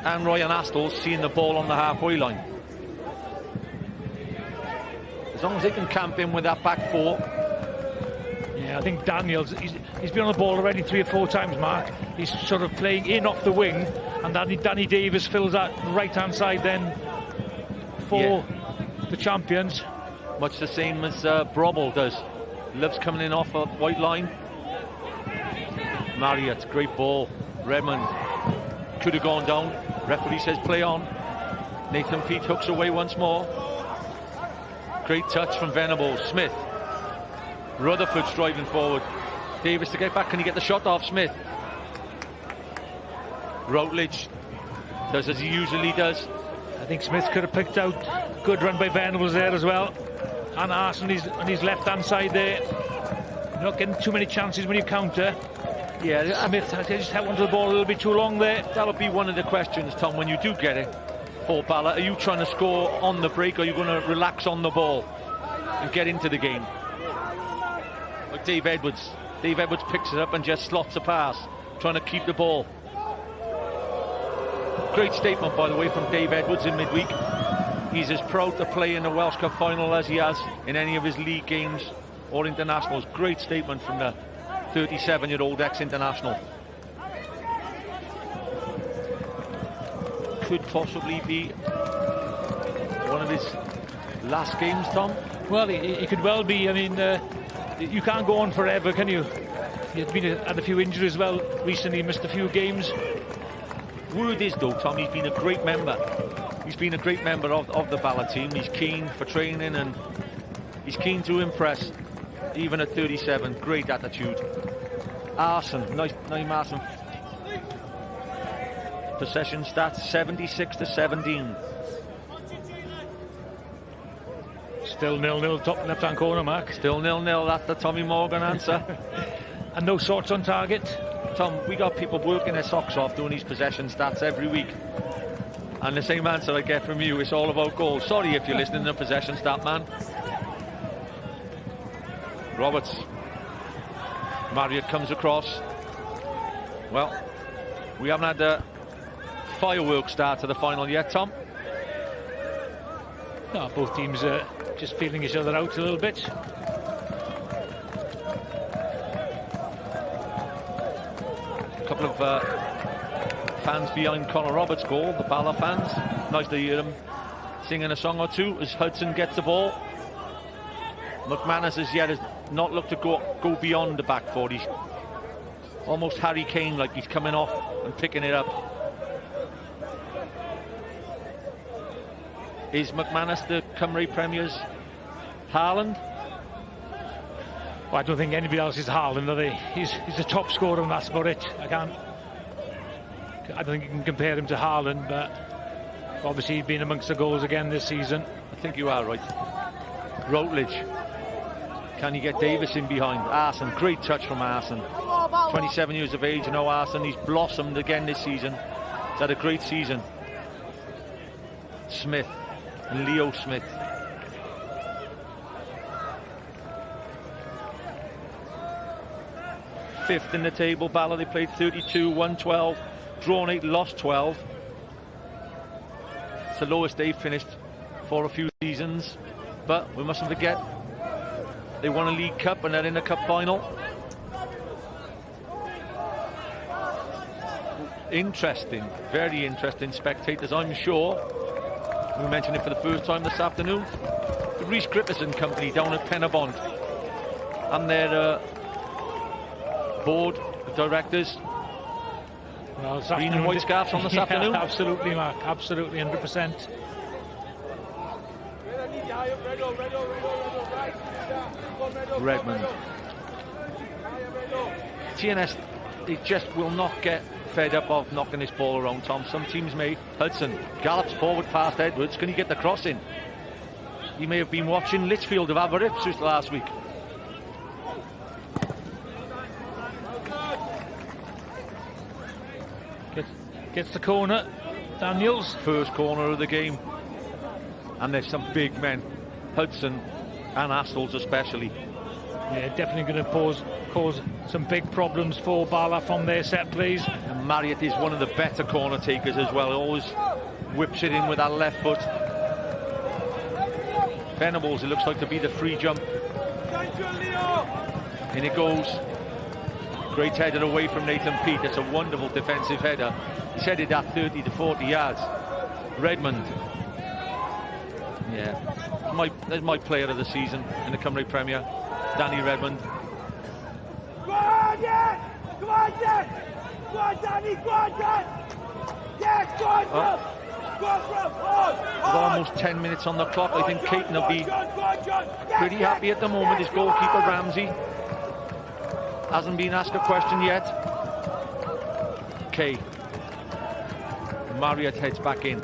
J: and Ryan Astle seeing the ball on the halfway line. As long as they can camp in with that back four.
O: Yeah, I think Daniels, he's been on the ball already 3 or 4 times, Mark. He's sort of playing in off the wing, and Danny Davis fills that right-hand side then for the champions.
J: Much the same as Brobbel does. Loves coming in off a white line. Marriott, great ball. Redmond could have gone down. Referee says play on. Nathan Peate hooks away once more. Great touch from Venables. Smith. Rutherford's driving forward. Davis to get back. Can he get the shot off Smith? Routledge does as he usually does.
O: I think Smith could have picked out. Good run by Venables there as well. And Arsene on his left-hand side there. Not getting too many chances when you counter.
J: Yeah,
O: Smith just held onto the ball a little bit too long there.
J: That'll be one of the questions, Tom, when you do get it for Bala. Are you trying to score on the break, or are you going to relax on the ball and get into the game? Like Dave Edwards. Dave Edwards picks it up and just slots a pass, trying to keep the ball. Great statement, by the way, from Dave Edwards in midweek. He's as proud to play in the Welsh Cup final as he has in any of his league games or internationals. Great statement from the 37-year-old ex-international. Could possibly be one of his last games, Tom.
O: Well, it could well be. You can't go on forever, can you? He's been had a few injuries as well recently, missed a few games.
J: Word is, though, Tom, he's been a great member. He's been a great member of the Bala team. He's keen for training and he's keen to impress, even at 37. Great attitude. Arsene, nice name, Arsene. Possession stats, 76 to 17.
O: Still 0-0, top left-hand corner, Mark.
J: Still 0-0, that's the Tommy Morgan answer.
O: And no shots on target.
J: Tom, we got people working their socks off doing these possession stats every week. And the same answer I get from you, it's all about goals. Sorry if you're listening to the possession stat, man. Roberts. Marriott comes across. Well, we haven't had the fireworks start to the final yet, Tom.
O: No, both teams are just feeling each other out a little bit.
J: A couple of fans behind Connor Roberts' goal, the Bala fans. Nice to hear them singing a song or two as Hudson gets the ball. McManus as yet has not looked to go beyond the back four. He's almost Harry Kane, like he's coming off and picking it up. Is McManus the Cymru Premier's Haaland?
O: Well, I don't think anybody else is Haaland, are they? He's the top scorer and that's about it. I can't. I don't think you can compare him to Haaland, but obviously he's been amongst the goals again this season.
J: I think you are right. Routledge. Can he get Davis in behind? Arsene, great touch from Arsene. 27 years of age, you know Arsene, he's blossomed again this season. He's had a great season. Smith, Leo Smith. Fifth in the table, Bala, they played 32, won 12, drawn 8, lost 12. It's the lowest they've finished for a few seasons, but we mustn't forget they won a League Cup and they're in the Cup final. Interesting, very interesting spectators, I'm sure. We mentioned it for the first time this afternoon. The Rhys Griffiths and Company down at Penybont and their board of directors.
O: Well,
J: Green and white scarves on this afternoon.
O: Absolutely, Mark. Absolutely, 100%.
J: Redmond. TNS, they just will not get fed up of knocking this ball around, Tom. Some teams may. Hudson gallops forward past Edwards. Can he get the cross in? He may have been watching Lichfield of Aberystwyth last week.
O: Gets the corner. Daniels.
J: First corner of the game. And there's some big men. Hudson and Astles especially.
O: Yeah, definitely going to cause some big problems for Bala from their set plays.
J: And Marriott is one of the better corner takers as well. He always whips it in with that left foot. Venables, it looks like to be the free jump. In it goes. Great header away from Nathan Peate. It's a wonderful defensive header. He's headed at 30 to 40 yards. Redmond. Yeah, that's my player of the season in the Cymru Premier, Danny Redmond.
P: Go on, yes! Go on, yes! Go on, Danny! Go on, Dan! Yes, go on, oh. Go on,
J: With almost 10 minutes on the clock, I think Caton will be pretty happy at the moment. His goalkeeper, Ramsey, hasn't been asked a question yet. Kay. Marriott heads back in.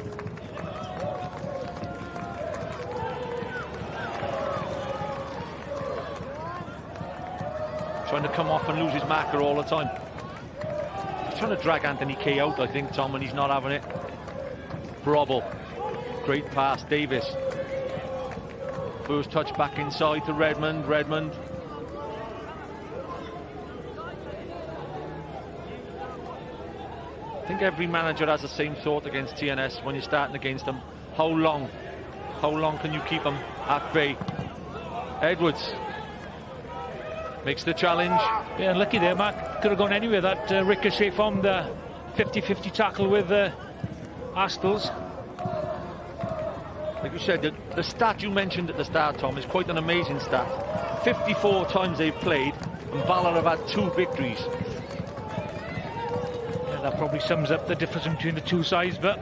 J: Trying to come off and lose his marker all the time. He's trying to drag Anthony Kay out, I think, Tom, and he's not having it. Brobbel. Great pass, Davis. First touch back inside to Redmond. Redmond. I think every manager has the same thought against TNS when you're starting against them. How long? How long can you keep them at bay? Edwards makes the challenge.
O: Yeah, unlucky there, Mark. Could have gone anywhere. That ricochet from the 50-50 tackle with Astles.
J: Like you said, the stat you mentioned at the start, Tom, is quite an amazing stat. 54 times they've played, and Bala have had 2 victories.
O: Yeah, that probably sums up the difference between the two sides, but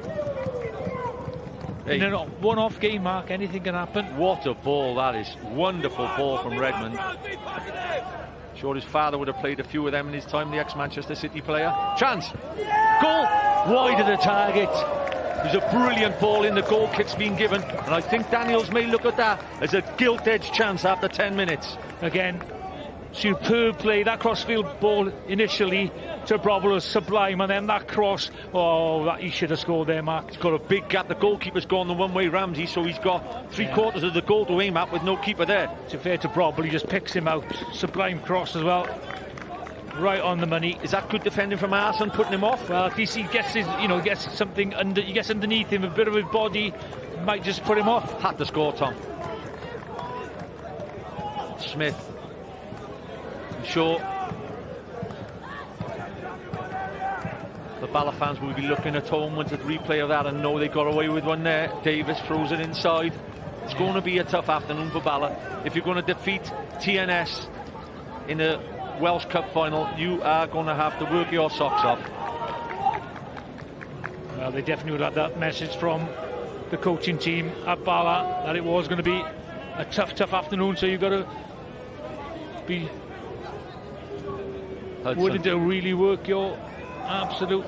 J: hey,
O: in a one-off game, Mark, anything can happen.
J: What a ball that is. Wonderful ball from Redmond. Sure his father would have played a few of them in his time, the ex-Manchester City player. Chance! Goal! Wide of the target. There's a brilliant ball in, the goal kick's been given, and I think Daniels may look at that as a gilt-edged chance after 10 minutes.
O: Again, superb play. That crossfield ball initially to Brobbel was sublime, and then that cross, oh, that he should have scored there, Mark.
J: He's got a big gap. The goalkeeper's gone the one way, Ramsey, so he's got three quarters of the goal to aim at with no keeper there.
O: To fair to Brobbel, he just picks him out. Sublime cross as well. Right on the money.
J: Is that good defending from Arsene, putting him off?
O: Well, at least he gets his, you know, gets something under, he gets underneath him, a bit of his body might just put him off.
J: Had to score, Tom. Smith. Sure. The Bala fans will be looking at home with the replay of that and know they got away with one there. Davis throws it inside. It's going to be a tough afternoon for Bala. If you're going to defeat TNS in the Welsh Cup final, you are going to have to work your socks off.
O: Well, they definitely would have that message from the coaching team at Bala that it was going to be a tough, tough afternoon, so you've got to be willing to really work your absolute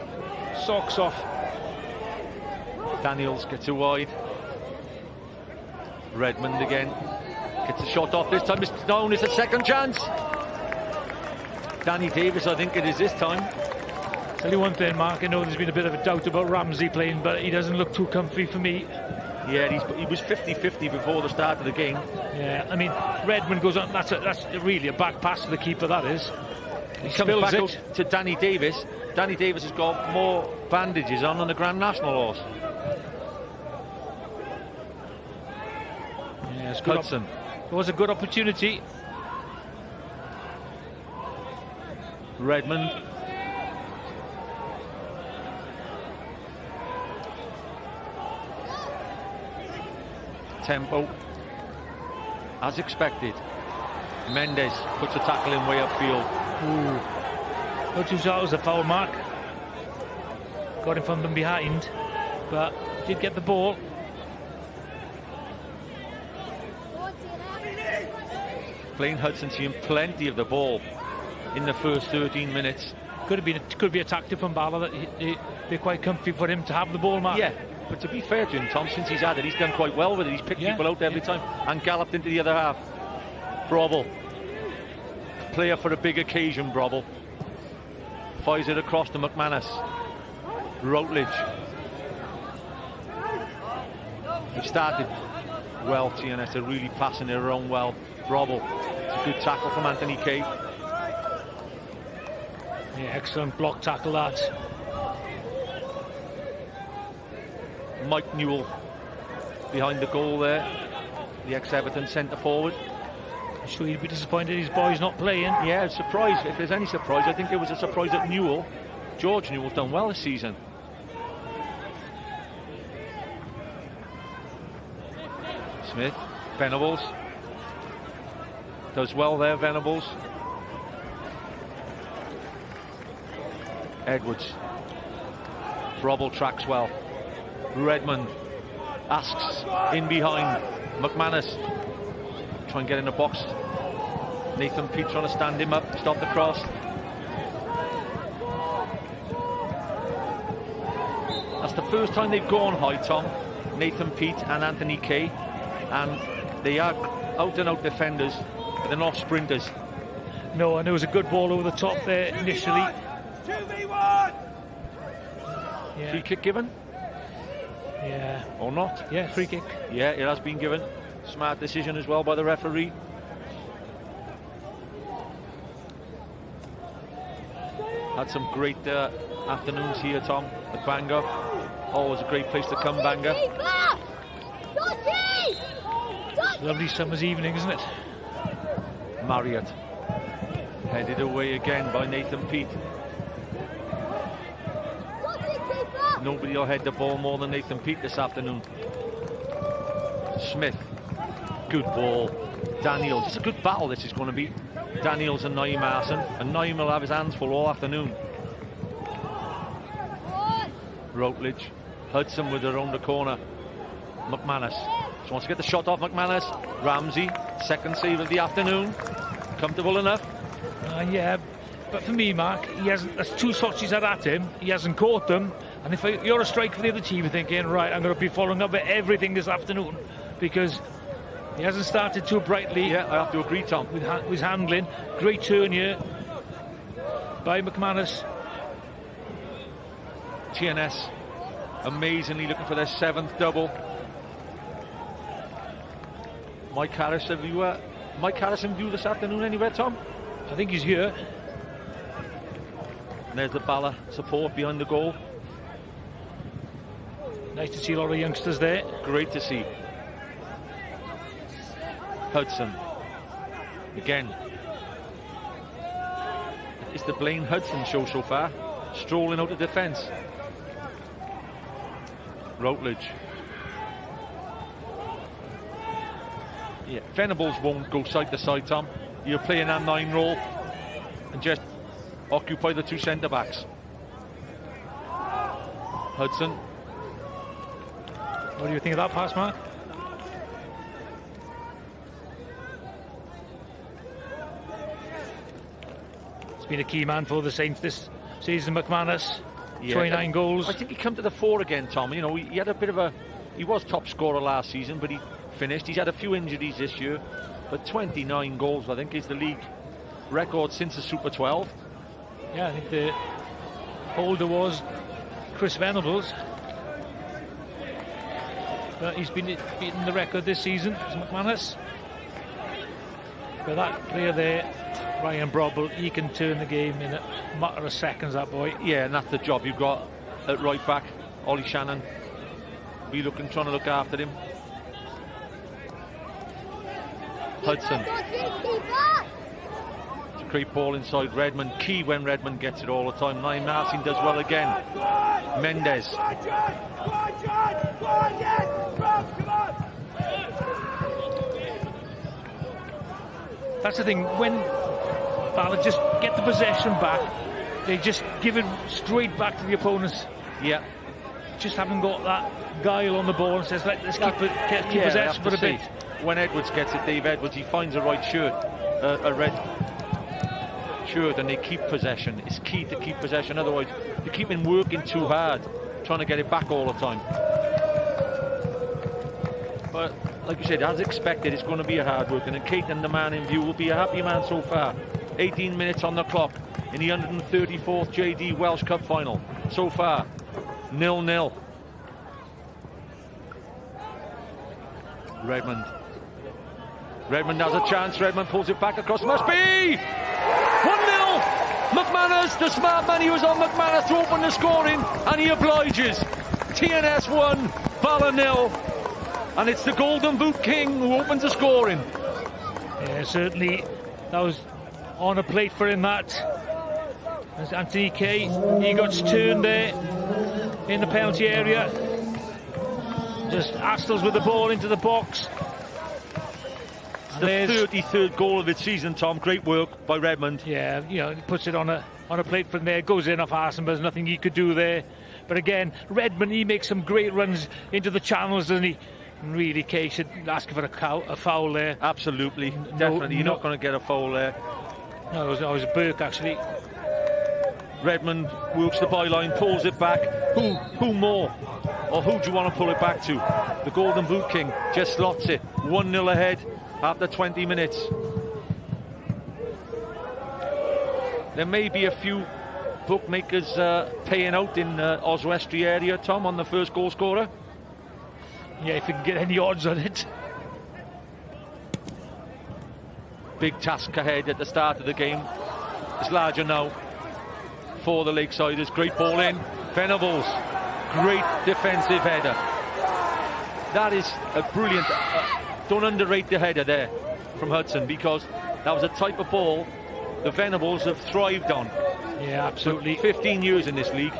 O: socks off.
J: Daniels gets it wide. Redmond again gets a shot off this time. It's down, it's a second chance. Danny Davis, I think it is this time.
O: Tell you one thing, Mark, I know there's been a bit of a doubt about Ramsey playing, but he doesn't look too comfy for me.
J: Yeah, he was 50-50 before the start of the game.
O: Yeah, I mean, Redmond goes on, that's really a back pass to the keeper, that is.
J: He comes back out to Danny Davis. Danny Davis has got more bandages on than the Grand National horse.
O: Yeah, it's good.
J: Hudson.
O: It was a good opportunity.
J: Redmond. tempo. As expected. Mendes puts a tackle in way upfield.
O: Ooh. Not too sure it was a foul, Mark. Got him from behind, but did get the ball.
J: Blaine Hudson seeing plenty of the ball in the first 13 minutes.
O: Could have been, could be a tactic from Bala that they're quite comfy for him to have the ball, Mark.
J: Yeah, but to be fair to him, Tom, since he's had it, he's done quite well with it. He's picked people out every time and galloped into the other half. Brobbel, player for a big occasion, Brobbel. Fires it across to McManus. Routledge. He started well, TNS are really passing it around well. Brobbel, it's a good tackle from Anthony Kay.
O: Yeah, excellent block tackle that.
J: Mike Newell behind the goal there, the ex-Everton centre forward.
O: I'm sure he'd be disappointed his boy's not playing.
J: Yeah, surprise. If there's any surprise, I think it was a surprise at Newell. George Newell's done well this season. Smith, Venables. Does well there, Venables. Edwards. Brobbel tracks well. Redmond asks in behind. McManus try and get in the box. Nathan Peate trying to stand him up, stop the cross. That's the first time they've gone high, Tom. Nathan Peate and Anthony Kay, and they are out and out defenders, but they're not sprinters.
O: No, and it was a good ball over the top there initially.
P: 2v1!
O: Yeah.
J: Free kick given?
O: Yeah.
J: Or not?
O: Yeah, free kick.
J: Yeah, it has been given. Smart decision as well by the referee. Had some great afternoons here, Tom, at Bangor. Always a great place to come, Bangor.
O: Lovely summer's evening, isn't it?
J: Marriott headed away again by Nathan Peate. Nobody will head the ball more than Nathan Peate this afternoon. Smith, good ball. Daniels, it's a good battle this is going to be. Daniels and Naeem Arson, and Naeem will have his hands full all afternoon. Routledge, Hudson with her round the corner. McManus, just wants to get the shot off McManus. Ramsey, second save of the afternoon. Comfortable enough.
O: Yeah, but for me, Mark, he hasn't. That's two shots he's had at him. He hasn't caught them. And if you're a striker for the other team, you're thinking, right, I'm going to be following up with everything this afternoon, because he hasn't started too brightly.
J: Yeah, I have to agree, Tom.
O: With his handling. Great turn here by McManus.
J: TNS amazingly looking for their seventh double. Mike Harris, have you Mike Harris in view this afternoon anywhere, Tom?
O: I think he's here.
J: And there's the Bala support behind the goal.
O: Nice to see a lot of youngsters there.
J: Great to see. Hudson. Again. It's the Blaine Hudson show so far. Strolling out of defence. Routledge. Yeah, Venables won't go side to side, Tom. He'll play in that 9 role and just occupy the two centre backs. Hudson.
O: What do you think of that pass, Mark? It's been a key man for the Saints this season, McManus.
J: Yeah,
O: 29 goals.
J: I think he come to the fore again, Tom. You know, he had a bit of a... He was top scorer last season, but he finished. He's had a few injuries this year, but 29 goals, I think, is the league record since the Super 12.
O: Yeah, I think the holder was Chris Venables. But he's been beating the record this season, is McManus. But that player there, Ryan Brobbel, he can turn the game in a matter of seconds, that boy.
J: Yeah, and that's the job you've got at right back. Ollie Shannon be looking, trying to look after him. Hudson. It's a great ball inside Redmond. Key when Redmond gets it all the time. Naeem Martin does well again. Mendes.
O: That's the thing, when Bala just get the possession back, they just give it straight back to the opponents.
J: Yeah.
O: Just haven't got that guile on the ball and says, let's keep possession for a bit.
J: When Edwards gets it, Dave Edwards, he finds a right shirt, a red shirt, and they keep possession. It's key to keep possession, otherwise you keep him working too hard, trying to get it back all the time. But like you said, as expected, it's going to be a hard work, and Caton, the man in view, will be a happy man so far. 18 minutes on the clock in the 134th JD Welsh Cup final. So far, 0-0. Redmond. Redmond has a chance. Redmond pulls it back across. Must be 1-0. McManus, the smart man, he was on McManus to open the scoring, and he obliges. TNS 1, Bala 0. And it's the Golden Boot King who opens the scoring.
O: Yeah, certainly that was on a plate for him, that. There's Anthony Kay, he got turned there in the penalty area. Just Astles with the ball into the box.
J: It's the 33rd goal of the season, Tom. Great work by Redmond.
O: Yeah, you know, he puts it on a plate from there, goes in off Arsen, but there's nothing he could do there. But again, Redmond, he makes some great runs into the channels, doesn't he? And really, Kay should ask for a foul there.
J: Absolutely, definitely. You're not going to get a foul there.
O: No, it was Burke, actually.
J: Redmond works the byline, pulls it back. Who more? Or who do you want to pull it back to? The Golden Boot King just slots it. 1-0 ahead after 20 minutes. There may be a few bookmakers paying out in Oswestry area, Tom, on the first goal scorer.
O: Yeah, if you can get any odds on it.
J: Big task ahead at the start of the game. It's larger now for the Lakesiders. Great ball in. Venables, great defensive header. That is a brilliant... don't underrate the header there from Hudson, because that was a type of ball the Venables have thrived on.
O: Yeah, absolutely.
J: 15 years in this league.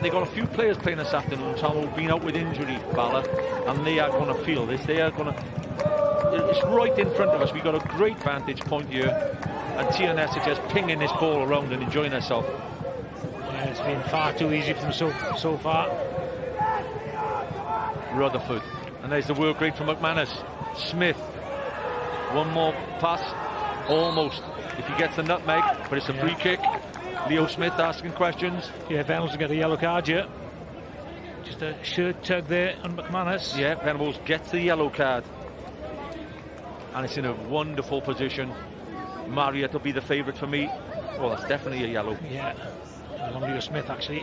J: They've got a few players playing this afternoon, Tom, who've been out with injury, Bala, and they are going to feel this. They are going to... It's right in front of us. We've got a great vantage point here, and TNS are just pinging this ball around and enjoying themselves.
O: Yeah, it's been far too easy for them so far.
J: Rutherford, and there's the work rate from McManus. Smith, one more pass, almost. If he gets the nutmeg, but it's a free kick. Leo Smith asking questions.
O: Yeah, Venables will get a yellow card here. Just a shirt tug there on McManus.
J: Yeah, Venables gets the yellow card. And it's in a wonderful position. Marriott will be the favourite for me. Well, that's definitely a yellow.
O: Yeah, on Leo Smith, actually.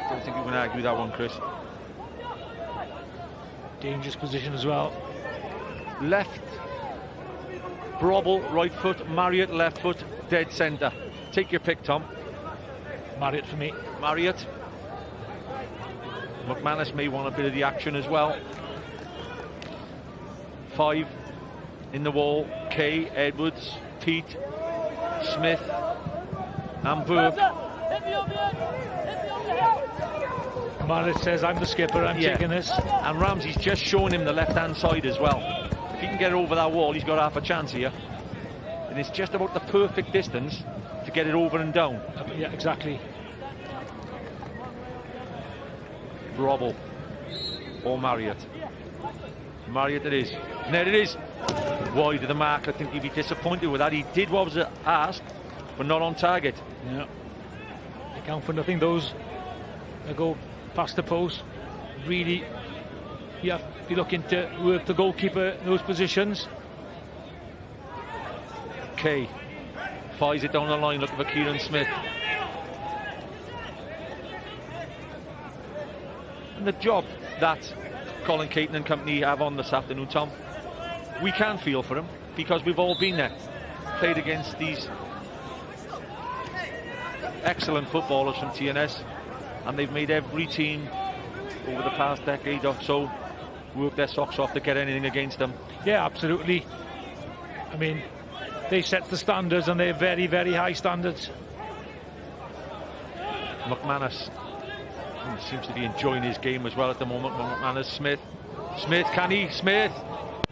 J: Don't think you can argue that one, Chris.
O: Dangerous position as well.
J: Left. Brobble, right foot, Marriott, left foot, dead centre. Take your pick, Tom.
O: Marriott for me.
J: Marriott. McManus may want a bit of the action as well. 5 in the wall. Kay, Edwards, Pete, Smith, and Burke.
O: Marriott says, I'm the skipper, I'm taking this.
J: And Ramsey's just showing him the left-hand side as well. If he can get over that wall, he's got half a chance here. And it's just about the perfect distance to get it over and down.
O: Yeah, exactly.
J: Brobble or Marriott. Marriott it is. And there it is. Wide of the mark. I think he'd be disappointed with that. He did what was asked, but not on target.
O: Yeah. They count for nothing, those that go past the post. Really, you have to be looking to work the goalkeeper in those positions.
J: Kay fires it down the line, looking for Kieran Smith. And the job that Colin Caton and company have on this afternoon, Tom, we can feel for him because we've all been there, played against these excellent footballers from TNS, and they've made every team over the past decade or so work their socks off to get anything against them.
O: Yeah, absolutely. I mean, They set the standards and they're very, very high standards.
J: McManus seems to be enjoying his game as well at the moment. McManus, Smith. Smith, can he? Smith!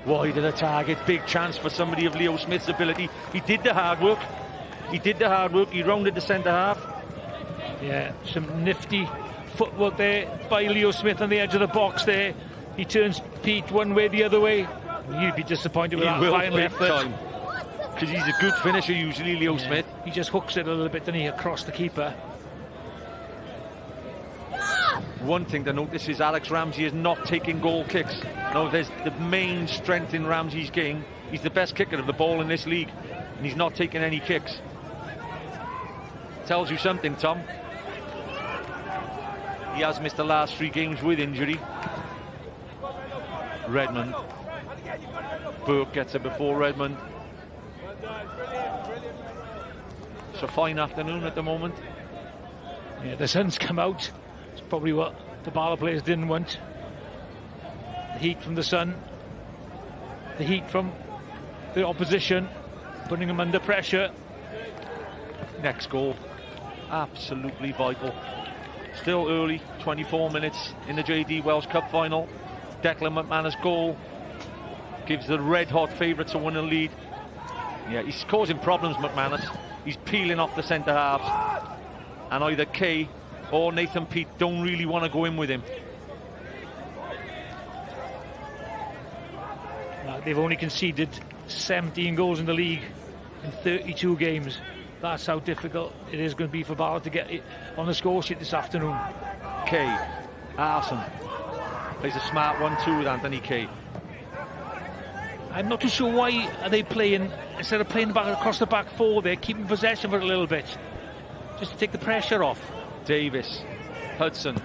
J: Wide of the target, big chance for somebody of Leo Smith's ability. He did the hard work. He did the hard work. He rounded the centre half.
O: Yeah, some nifty footwork there by Leo Smith on the edge of the box there. He turns Pete one way, the other way. He'd be disappointed with
J: he
O: that
J: will
O: final effort.
J: Because he's a good finisher usually, Leo yeah. Smith.
O: He just hooks it a little bit, doesn't he, across the keeper.
J: One thing to notice is Alex Ramsey is not taking goal kicks. No, there's the main strength in Ramsey's game. He's the best kicker of the ball in this league, and he's not taking any kicks. Tells you something, Tom. He has missed the last three games with injury. Redmond. Burke gets it before Redmond. It's a fine afternoon at the moment.
O: Yeah, the sun's come out. It's probably what the Bala players didn't want. The heat from the sun, the heat from the opposition, putting them under pressure.
J: Next goal, absolutely vital. Still early, 24 minutes in the JD Welsh Cup final. Declan McManus goal gives the red hot favourites a 1-0 lead. Yeah, he's causing problems, McManus. He's peeling off the centre halves. And either Kay or Nathan Peate don't really want to go in with him.
O: They've only conceded 17 goals in the league in 32 games. That's how difficult it is going to be for Bala to get it on the score sheet this afternoon.
J: Kay, Arson, plays a smart 1-2 with Anthony Kay.
O: I'm not too sure why are they playing, instead of playing back across the back four, they're keeping possession for a little bit, just to take the pressure off.
J: Davis, Hudson,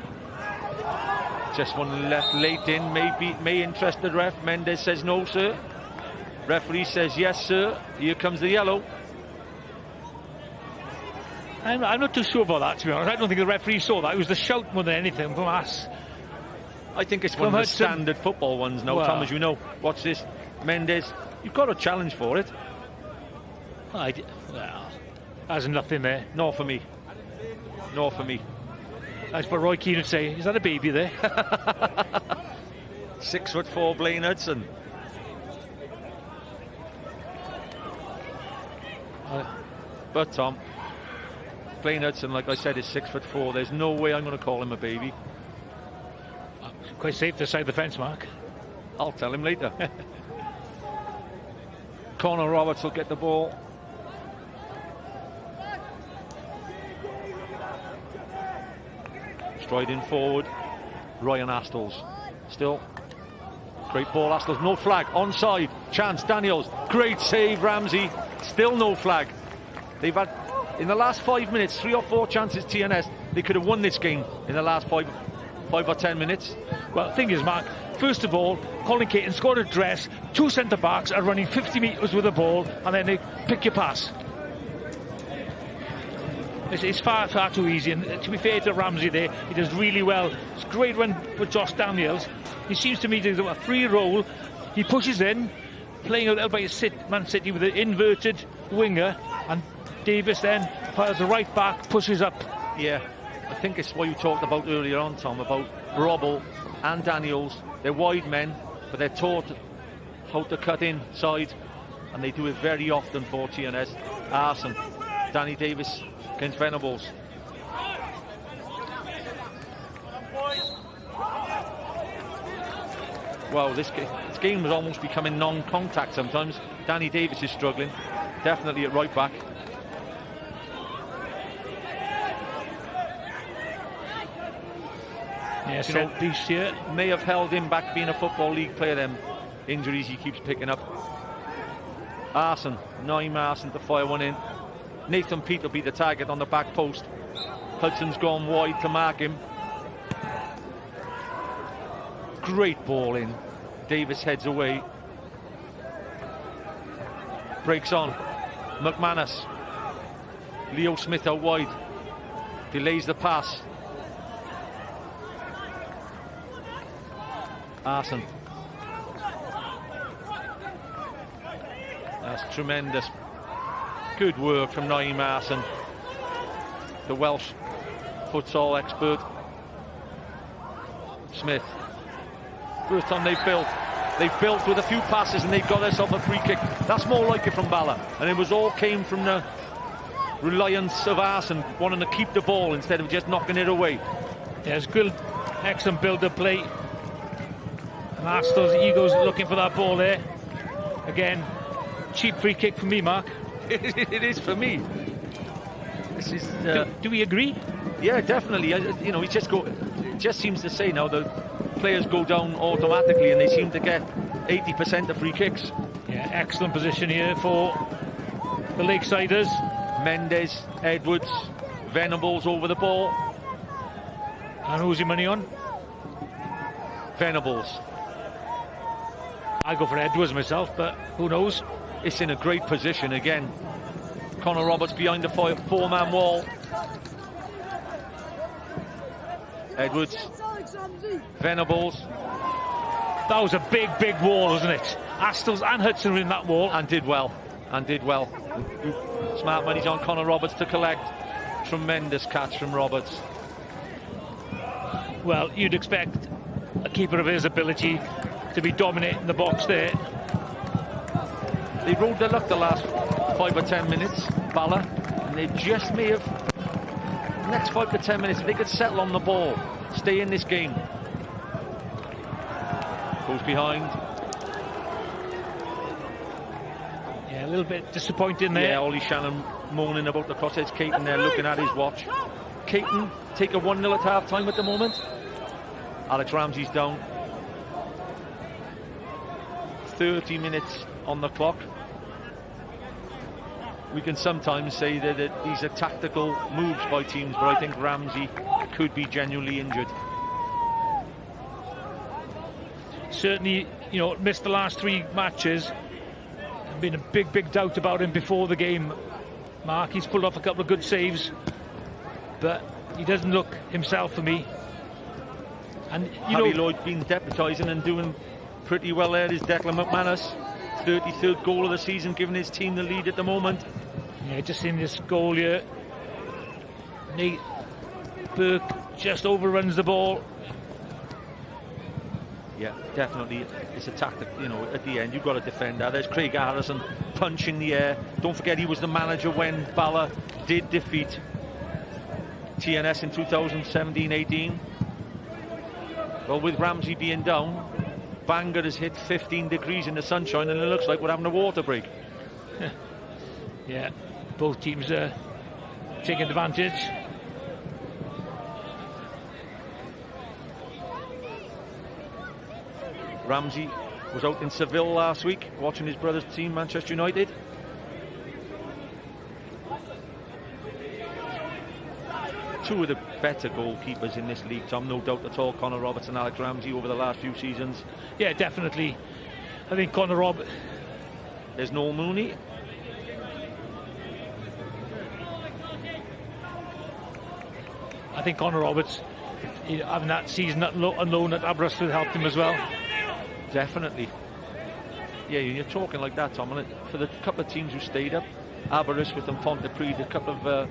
J: just one left late in, may interest the ref. Mendes says no, sir. Referee says yes, sir. Here comes the yellow.
O: I'm not too sure about that, to be honest. I don't think the referee saw that. It was the shout more than anything from us.
J: I think it's one of the standard football ones now, well, Tom, as you know. Watch this. Mendes, you've got a challenge for it.
O: Well, there's nothing there.
J: Not for me. Not for me.
O: That's what Roy Keane would say. Is that a baby there?
J: 6'4" Blaine Hudson. But Tom, Blaine Hudson, like I said, is 6'4". There's no way I'm going to call him a baby.
O: Quite safe to side the fence, Mark.
J: I'll tell him later. Connor Roberts will get the ball. Striding forward, Ryan Astles. Still, great ball, Astles. No flag, onside. Chance, Daniels. Great save, Ramsey. Still no flag. They've had, in the last 5 minutes, 3 or 4 chances, TNS. They could have won this game in the last five or 10 minutes.
O: Well, the thing is, Mark, first of all, Colin Caton scored a dress, 2 centre-backs are running 50 metres with the ball, and then they pick your pass. It's far, far too easy, and to be fair to Ramsey there, he does really well. It's a great run for Josh Daniels. He seems to me to do a free roll. He pushes in, playing a little bit Man City with an inverted winger, and Davis then fires the right back, pushes up.
J: Yeah, I think it's what you talked about earlier on, Tom, about Robble and Daniels. They're wide men, but they're taught how to cut inside, and they do it very often for TNS. Arson, Danny Davis against Venables. Well, this game was almost becoming non-contact sometimes. Danny Davis is struggling, definitely at right back.
O: Yeah, set piece here.
J: May have held him back being a Football League player, them injuries he keeps picking up. Arson, Naeem Arson to fire one in. Nathan Peate will be the target on the back post. Hudson's gone wide to mark him. Great ball in. Davis heads away. Breaks on. McManus. Leo Smith out wide. Delays the pass. Arson. That's tremendous Good work from Naeem Arson, the Welsh futsal expert. Smith. First time they've built. They've built with a few passes and they've got themselves a free kick. That's more like it from Bala. And it was all came from the reliance of Arson wanting to keep the ball instead of just knocking it away.
O: Yeah, it's good, excellent build-up play. And Astles Eagles looking for that ball there. Again, cheap free kick for me, Mark.
J: It is for me. This is.
O: Do we agree?
J: Yeah, definitely. You know, he just go. It just seems to say now the players go down automatically, and they seem to get 80% of free kicks.
O: Yeah, excellent position here for the Lakesiders.
J: Mendes, Edwards, Venables over the ball.
O: And who's your money on?
J: Venables.
O: I go for Edwards myself, but who knows?
J: It's in a great position again. Connor Roberts behind the four-man wall. Edwards, Venables.
O: That was a big, big wall, wasn't it? Astles and Hudson were in that wall.
J: And did well, and did well. Smart money's on Connor Roberts to collect. Tremendous catch from Roberts.
O: Well, you'd expect a keeper of his ability to be dominating the box there.
J: They rode their luck the last 5 or 10 minutes, Bala, and they just may have, next 5 to 10 minutes, if they could settle on the ball, stay in this game. Goes behind.
O: Yeah, a little bit disappointing there.
J: Yeah, Ollie Shannon moaning about the crossheads. Caton there looking at his watch. Caton take a 1-0 at half time at the moment. Alex Ramsey's down. 30 minutes on the clock. We can sometimes say that these are tactical moves by teams, but I think Ramsey could be genuinely injured.
O: Certainly, you know, missed the last 3 matches. Been a big, big doubt about him before the game, Mark. He's pulled off a couple of good saves, but he doesn't look himself for me. And you
J: Harry
O: know,
J: Lloyd been deputising and doing pretty well there is Declan McManus. 33rd goal of the season, giving his team the lead at the moment.
O: Yeah, just in this goal here, Nate Burke just overruns the ball.
J: Yeah, definitely. It's a tactic, you know, at the end, you've got to defend that. There's Craig Harrison punching the air. Don't forget he was the manager when Bala did defeat TNS in 2017-18. Well, with Ramsey being down, Bangor has hit 15 degrees in the sunshine, and it looks like we're having a water break.
O: Yeah, both teams are taking advantage.
J: Ramsey was out in Seville last week watching his brother's team, Manchester United. Two of the better goalkeepers in this league, Tom, no doubt at all, Connor Roberts and Alex Ramsey over the last few seasons.
O: Yeah, definitely. I think Connor Roberts.
J: There's Noel Mooney.
O: I think Connor Roberts, having that season on loan at Aberystwyth helped him as well.
J: Definitely. Yeah, you're talking like that, Tom. And for the couple of teams who stayed up, Aberystwyth and Pontypridd, a couple of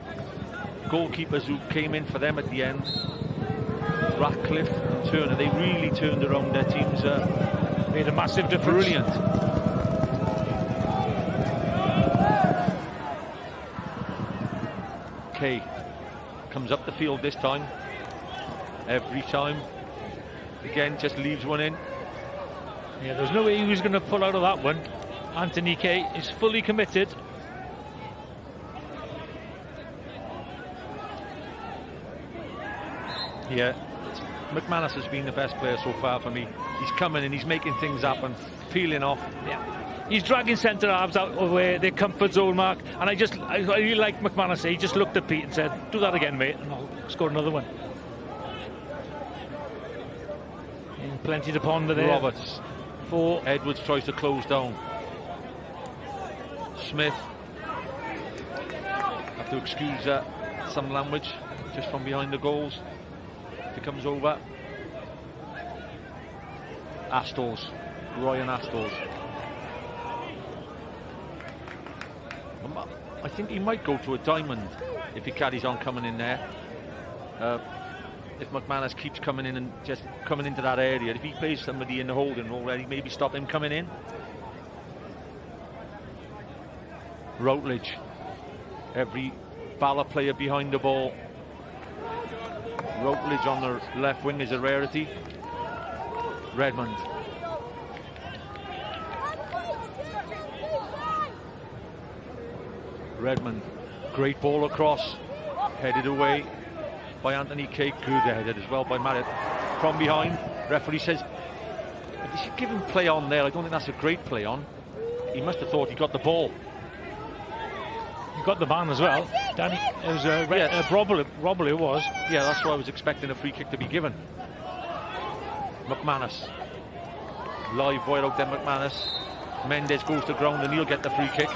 J: goalkeepers who came in for them at the end, Ratcliffe and Turner, they really turned around their teams.
O: Made a massive difference.
J: Brilliant. Kay comes up the field this time. Every time. Again, just leaves one in.
O: Yeah, there's no way he was going to pull out of that one. Anthony Kay is fully committed.
J: Yeah, McManus has been the best player so far for me. He's coming and he's making things happen, peeling off.
O: Yeah, he's dragging centre halves out of where their comfort zone, Mark. And I really like McManus. He just looked at Pete and said, "Do that again, mate, and I'll score another one." And plenty to ponder there.
J: Roberts.
O: For
J: Edwards tries to close down. Smith. Have to excuse some language just from behind the goals. If he comes over. Astles. Ryan Astles. I think he might go to a diamond if he carries on coming in there. If McManus keeps coming in and just coming into that area, if he plays somebody in the holding already, maybe stop him coming in. Routledge. Every Bala player behind the ball. Routledge on the left wing is a rarity. Redmond. Redmond, great ball across, headed away by Anthony Kay, good headed as well by Marriott. From behind, referee says, if you give him play on there, I don't think that's a great play on. He must have thought he got the ball.
O: He got the man as well. Danny, it was a Robley it was.
J: Yeah, that's why I was expecting a free kick to be given. McManus. Live wire out there, McManus. Mendes goes to ground and he'll get the free kick.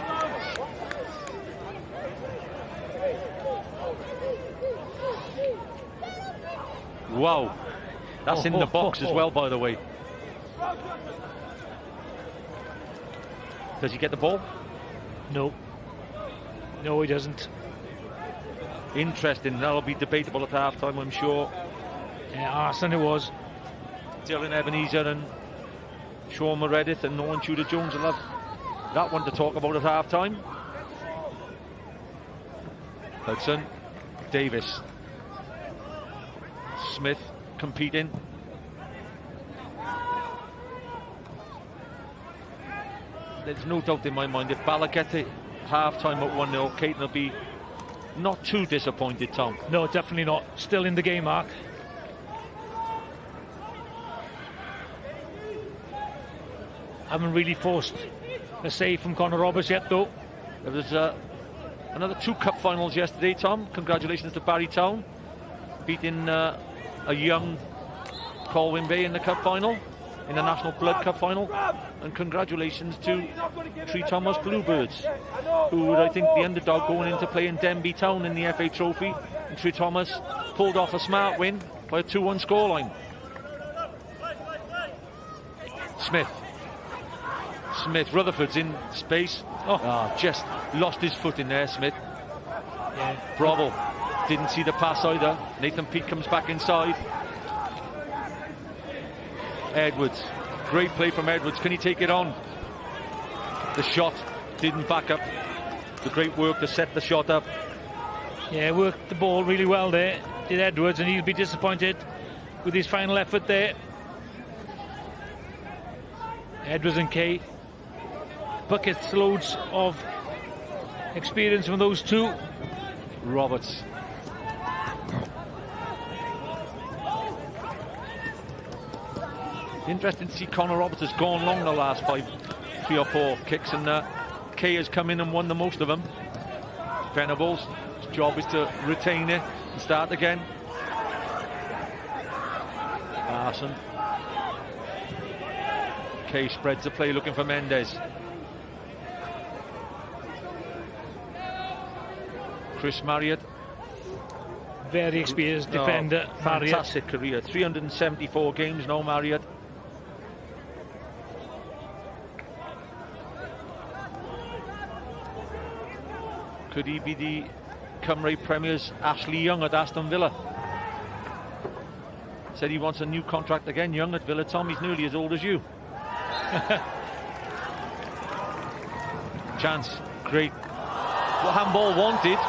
J: Wow, that's in the box as well, by the way. Does he get the ball?
O: No. No, he doesn't.
J: Interesting. That'll be debatable at half-time, I'm sure.
O: Yeah, Arson it was.
J: Dylan Ebenezer and Sean Meredith and Owen Tudor Jones will have that one to talk about at half-time. Hudson, Davis. Smith competing. There's no doubt in my mind if Bala get it half-time at 1-0, Caton will be not too disappointed, Tom.
O: No, definitely not. Still in the game, Mark. Haven't really forced a save from Connor Roberts yet, though.
J: There was another 2 cup finals yesterday, Tom. Congratulations to Barry Town, beating a young Colwyn Bay in the cup final, in the National Blood Cup final. And congratulations to Tree Thomas Bluebirds, who were, I think, the underdog going into play in Denby Town in the FA Trophy. And Tree Thomas pulled off a smart win by a 2-1 scoreline. Smith. Smith, Rutherford's in space. Oh, just lost his foot in there, Smith.
O: Yeah.
J: Bravo. Didn't see the pass either. Nathan Peake comes back inside. Edwards. Great play from Edwards. Can he take it on? The shot didn't back up. The great work to set the shot up.
O: Yeah, worked the ball really well there, did Edwards, and he'll be disappointed with his final effort there. Edwards and Kay. Buckets loads of experience from those two.
J: Roberts. Interesting to see Connor Roberts has gone long the last 3 or 4 kicks, and Kay has come in and won the most of them. Venables, his job is to retain it and start again. Arson. Kay spreads the play looking for Mendes. Chris Marriott.
O: Very experienced defender, Marriott.
J: Fantastic career, 374 games now, Marriott. Could he be the Cymru Premier's Ashley Young at Aston Villa? Said he wants a new contract again, Young at Villa. Tom, he's nearly as old as you. Chance, great. Well, handball wanted.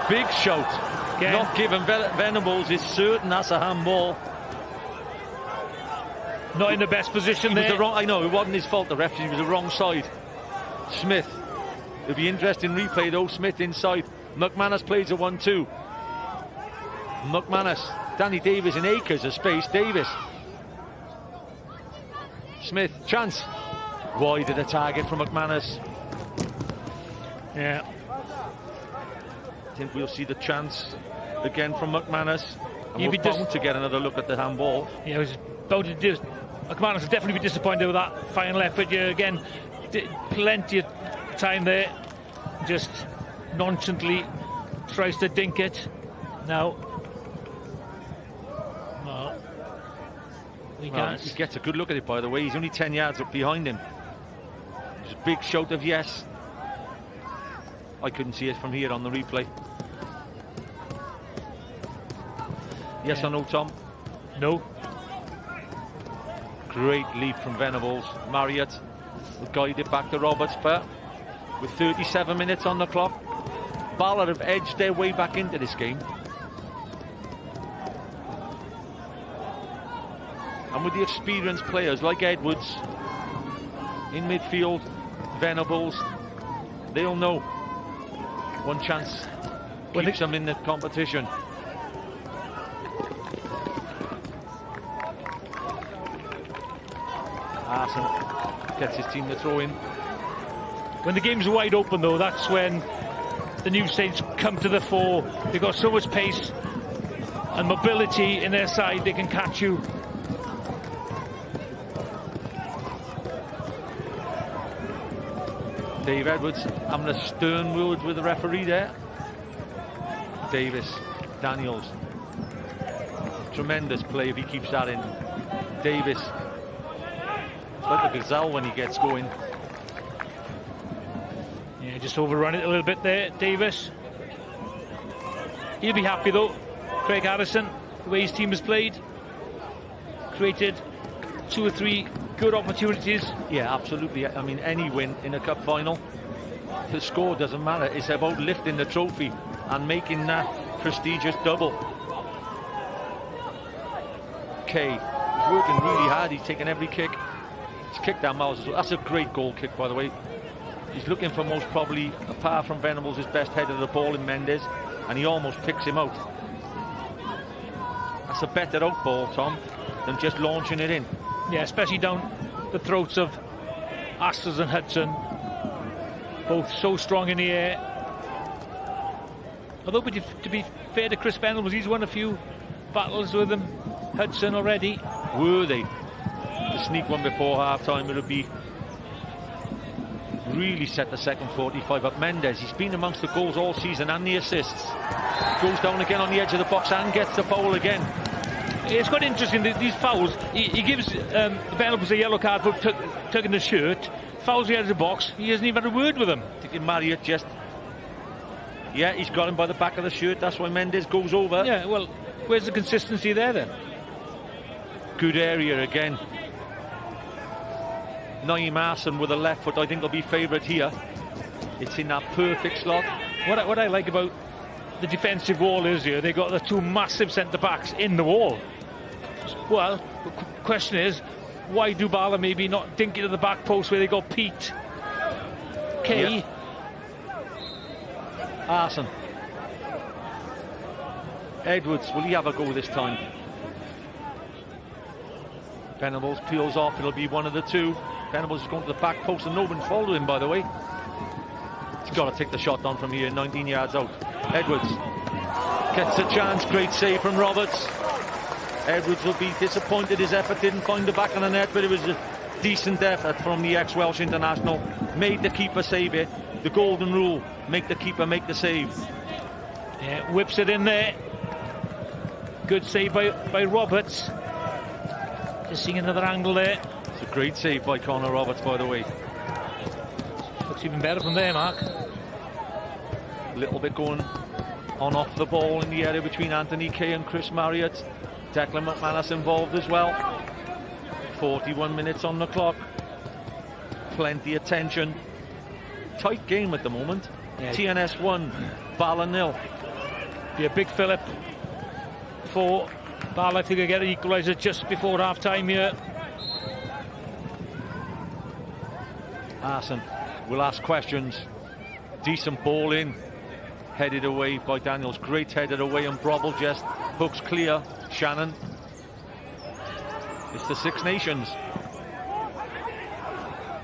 J: Big shout.
O: Again.
J: Not given. Venables is certain that's a handball.
O: Not in the best position there.
J: Was the wrong, I know, it wasn't his fault, the referee was the wrong side. Smith. It'll be interesting replay though. Smith inside. McManus plays a 1-2. McManus. Danny Davis in acres of space. Davis. Smith. Chance. Wide of the target from McManus.
O: Yeah.
J: I think we'll see the chance again from McManus. And we're bound to get another look at the handball.
O: Yeah, he was about to do. McManus will definitely be disappointed with that final effort here again. Plenty of time there. Just nonchalantly tries to dink it. Now, well, he can't.
J: He gets a good look at it, by the way. He's only 10 yards up behind him. There's a big shout of yes. I couldn't see it from here on the replay. Yes or no, Tom?
O: No.
J: Great leap from Venables. Marriott will guide it back to Roberts, but with 37 minutes on the clock, Bala have edged their way back into this game. And with the experienced players like Edwards in midfield, Venables, they'll know one chance keeps them in the competition. Arson gets his team to throw in.
O: When the game's wide open, though, that's when the New Saints come to the fore. They've got so much pace and mobility in their side, they can catch you.
J: Dave Edwards having a stern word with the referee there. Davis, Daniels. Tremendous play if he keeps that in. Davis. It's like a gazelle when he gets going.
O: Yeah, just overrun it a little bit there, Davis. He'll be happy though, Craig Harrison, the way his team has played. Created 2 or 3 good opportunities.
J: Yeah, absolutely. I mean, any win in a cup final, the score doesn't matter. It's about lifting the trophy and making that prestigious double. Kay, he's working really hard. He's taking every kick. He's kicked that miles as well. That's a great goal kick, by the way. He's looking for most probably, apart from Venables, his best head of the ball in Mendes, and he almost picks him out. That's a better out ball, Tom, than just launching it in.
O: Yeah, especially down the throats of Astles and Hudson. Both so strong in the air. Although, but to be fair to Chris Venables, he's won a few battles with him, Hudson, already.
J: Were they to sneak one before half-time, it would be really set the second 45 up. Mendes, he's been amongst the goals all season and the assists. Goes down again on the edge of the box and gets the foul again.
O: It's quite interesting, these fouls. He gives Venables a yellow card for tugging the shirt, fouls the edge of the box, he hasn't even had a word with him.
J: Thinking Marriott just... Yeah, he's got him by the back of the shirt, that's why Mendes goes over.
O: Yeah, well, where's the consistency there then?
J: Good area again. Naeem Arson with a left foot, I think will be favourite here. It's in that perfect slot.
O: What I like about the defensive wall is here, they got the two massive centre-backs in the wall. Well, the question is, why do Bala maybe not dink it to the back post where they got Pete? Kay.
J: Yeah. Arson. Edwards, will he have a go this time? Venables peels off, it'll be one of the two. Venables is going to the back post and no one followed him, by the way. He's got to take the shot on from here, 19 yards out. Edwards gets a chance, great save from Roberts. Edwards will be disappointed his effort didn't find the back of the net, but it was a decent effort from the ex-Welsh international. Made the keeper save it. The golden rule, make the keeper make the save.
O: Yeah, whips it in there. Good save by Roberts. Just seeing another angle there.
J: It's a great save by Connor Roberts, by the way.
O: Looks even better from there, Mark.
J: A little bit going on off the ball in the area between Anthony Kay and Chris Marriott. Declan McManus involved as well. 41 minutes on the clock. Plenty of tension. Tight game at the moment.
O: Yeah.
J: TNS 1, Bala 0.
O: Be a big fillip for Bala if they could get an equaliser just before half time here.
J: Arson will ask questions. Decent ball in. Headed away by Daniels. Great headed away, and Brobble just hooks clear. Shannon. It's the Six Nations.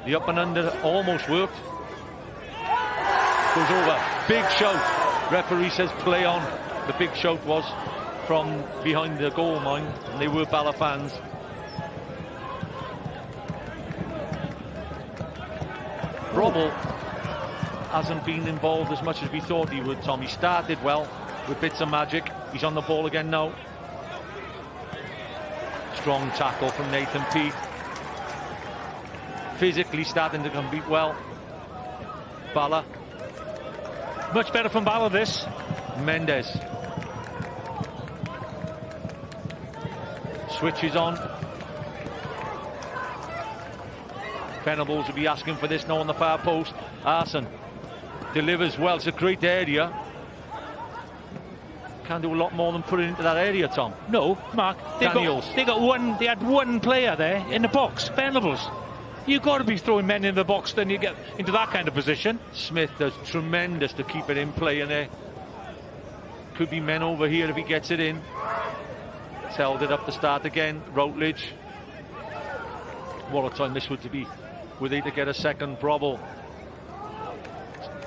J: The up and under almost worked. Goes over. Big shout. Referee says play on. The big shout was from behind the goal line, and they were Bala fans. Brobble hasn't been involved as much as we thought he would, Tom. He started well with bits of magic. He's on the ball again now. Strong tackle from Nathan Peate. Physically starting to compete well. Bala.
O: Much better from Bala this.
J: Mendes. Switches on. Venables will be asking for this now on the far post. Arson delivers well. It's a great area. Can't do a lot more than put it into that area, Tom.
O: No, Mark. They
J: Daniels.
O: Got, they got one. They had one player there in the box. Venables. You've got to be throwing men in the box, then you get into that kind of position.
J: Smith does tremendous to keep it in play, and there could be men over here if he gets it in. It's held it up to start again. Routledge. What a time this would be were they to get a second. Brobbel.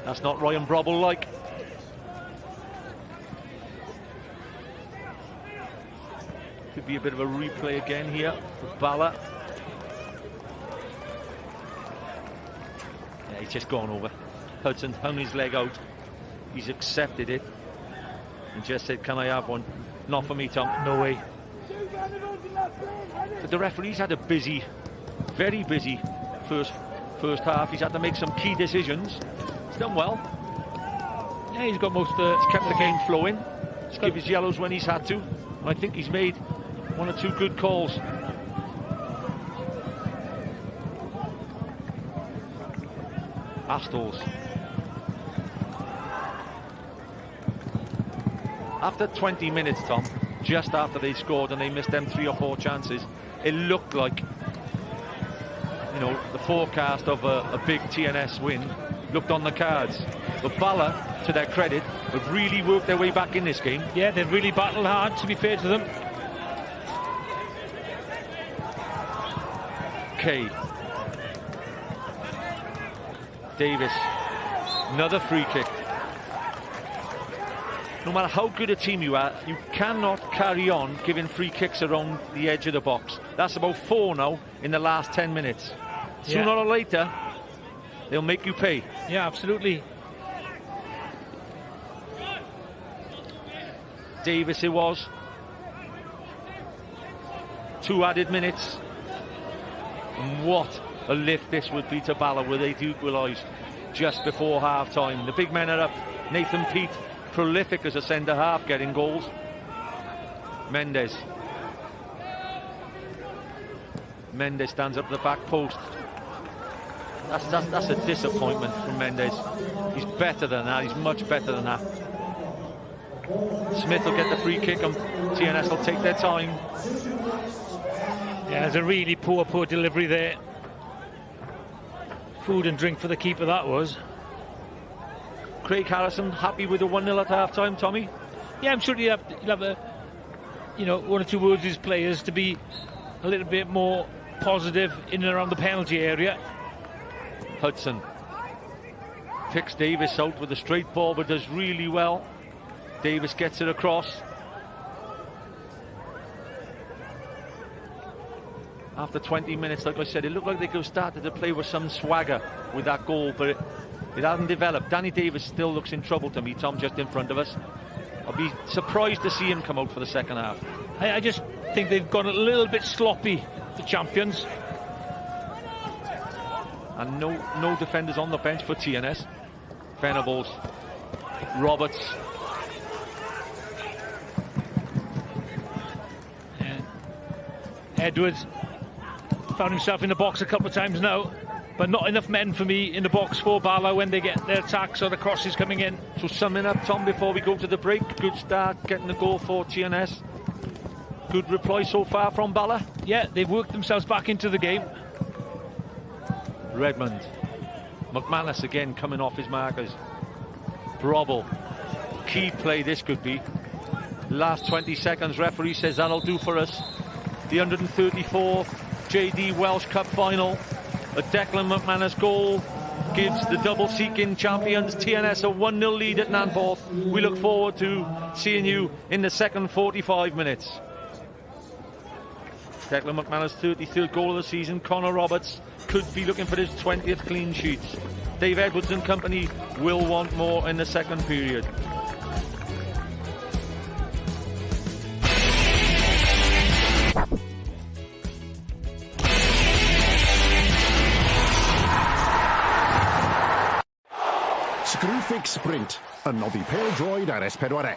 J: That's not Ryan Brobbel like. Could be a bit of a replay again here for Bala. Yeah, he's just gone over. Hudson hung his leg out. He's accepted it and just said, can I have one? Not for me, Tom.
O: No way.
J: But the referee's had a busy, very busy first half. He's had to make some key decisions. He's done well.
O: Yeah, he's got most of the...
J: He's kept the game flowing. He's given his yellows when he's had to. And I think he's made one or two good calls. Astles. After 20 minutes, Tom, just after they scored and they missed them 3 or 4 chances, it looked like, you know, the forecast of a big TNS win looked on the cards. But Bala, to their credit, have really worked their way back in this game.
O: Yeah, they've really battled hard, to be fair to them.
J: Kay. Davis. Another free kick. No matter how good a team you are, you cannot carry on giving free kicks around the edge of the box. That's about 4 now in the last 10 minutes. Sooner or later, they'll make you pay.
O: Yeah, absolutely.
J: Davis it was. 2 added minutes. And what a lift this would be to Bala were they to equalise just before half-time. The big men are up. Nathan Peate, prolific as a centre-half, getting goals. Mendes. Mendes stands up the back post. That's a disappointment from Mendes. He's better than that. He's much better than that. Smith will get the free kick and TNS will take their time.
O: Yeah, there's a really poor delivery there. Food and drink for the keeper, that was.
J: Craig Harrison happy with the 1-0 at half-time, Tommy?
O: Yeah, I'm sure he'll have a, you know, one or two words with his players to be a little bit more positive in and around the penalty area.
J: Hudson picks Davis out with a straight ball, but does really well. Davis gets it across. After 20 minutes, like I said, it looked like they could have started to play with some swagger with that goal, but it hasn't developed. Danny Davis still looks in trouble to me, Tom, just in front of us. I'll be surprised to see him come out for the second half.
O: I just think they've gone a little bit sloppy, the champions.
J: And no defenders on the bench for TNS. Venables, Roberts.
O: Yeah. Edwards found himself in the box a couple of times now, but not enough men for me in the box for Bala when they get their attacks or the crosses coming in.
J: So summing up, Tom, before we go to the break, good start getting the goal for TNS. Good reply so far from Bala.
O: Yeah, they've worked themselves back into the game.
J: Redmond. McManus again coming off his markers. Brobbel. Key play this could be. Last 20 seconds, referee says that'll do for us. The 134th JD Welsh Cup final. A Declan McManus goal gives the double-seeking champions TNS a 1-0 lead at Nantporth. We look forward to seeing you in the second 45 minutes. Declan McManus' 33rd goal of the season. Connor Roberts could be looking for his 20th clean sheet. Dave Edwards and company will want more in the second period.
C: Screwfix Sprint. Yn noddi pêl-droed ar S4C.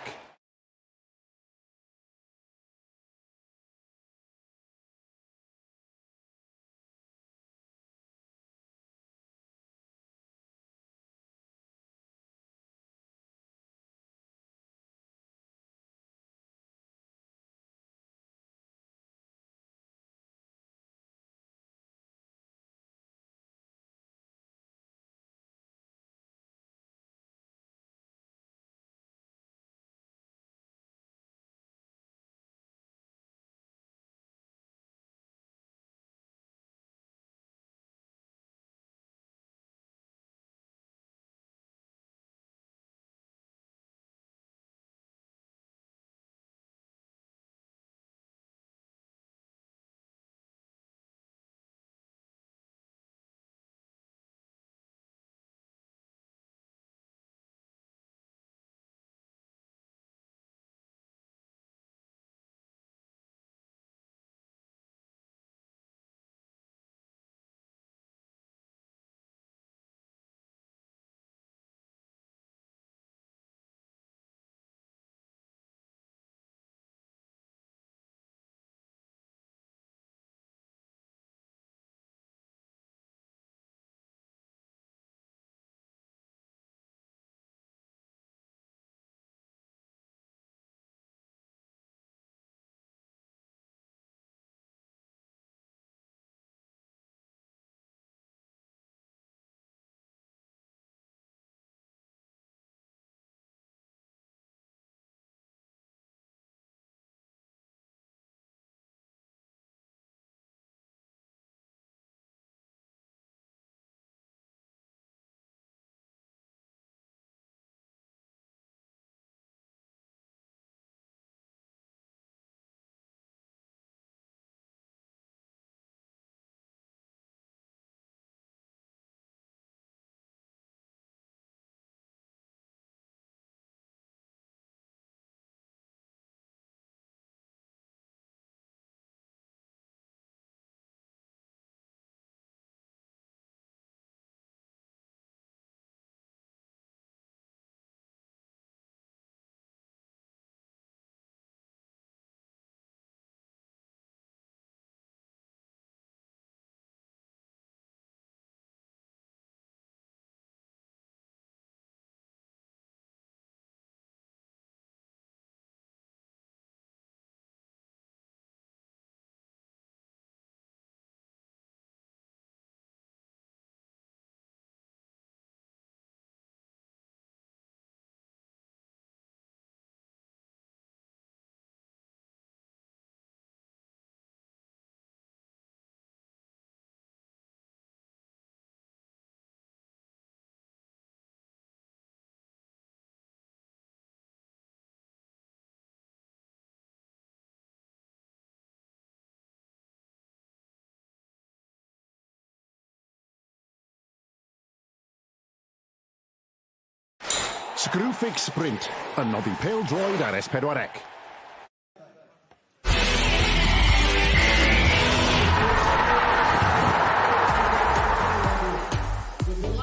C: Screwfix Sprint yn noddi pêl-droed ar S4C.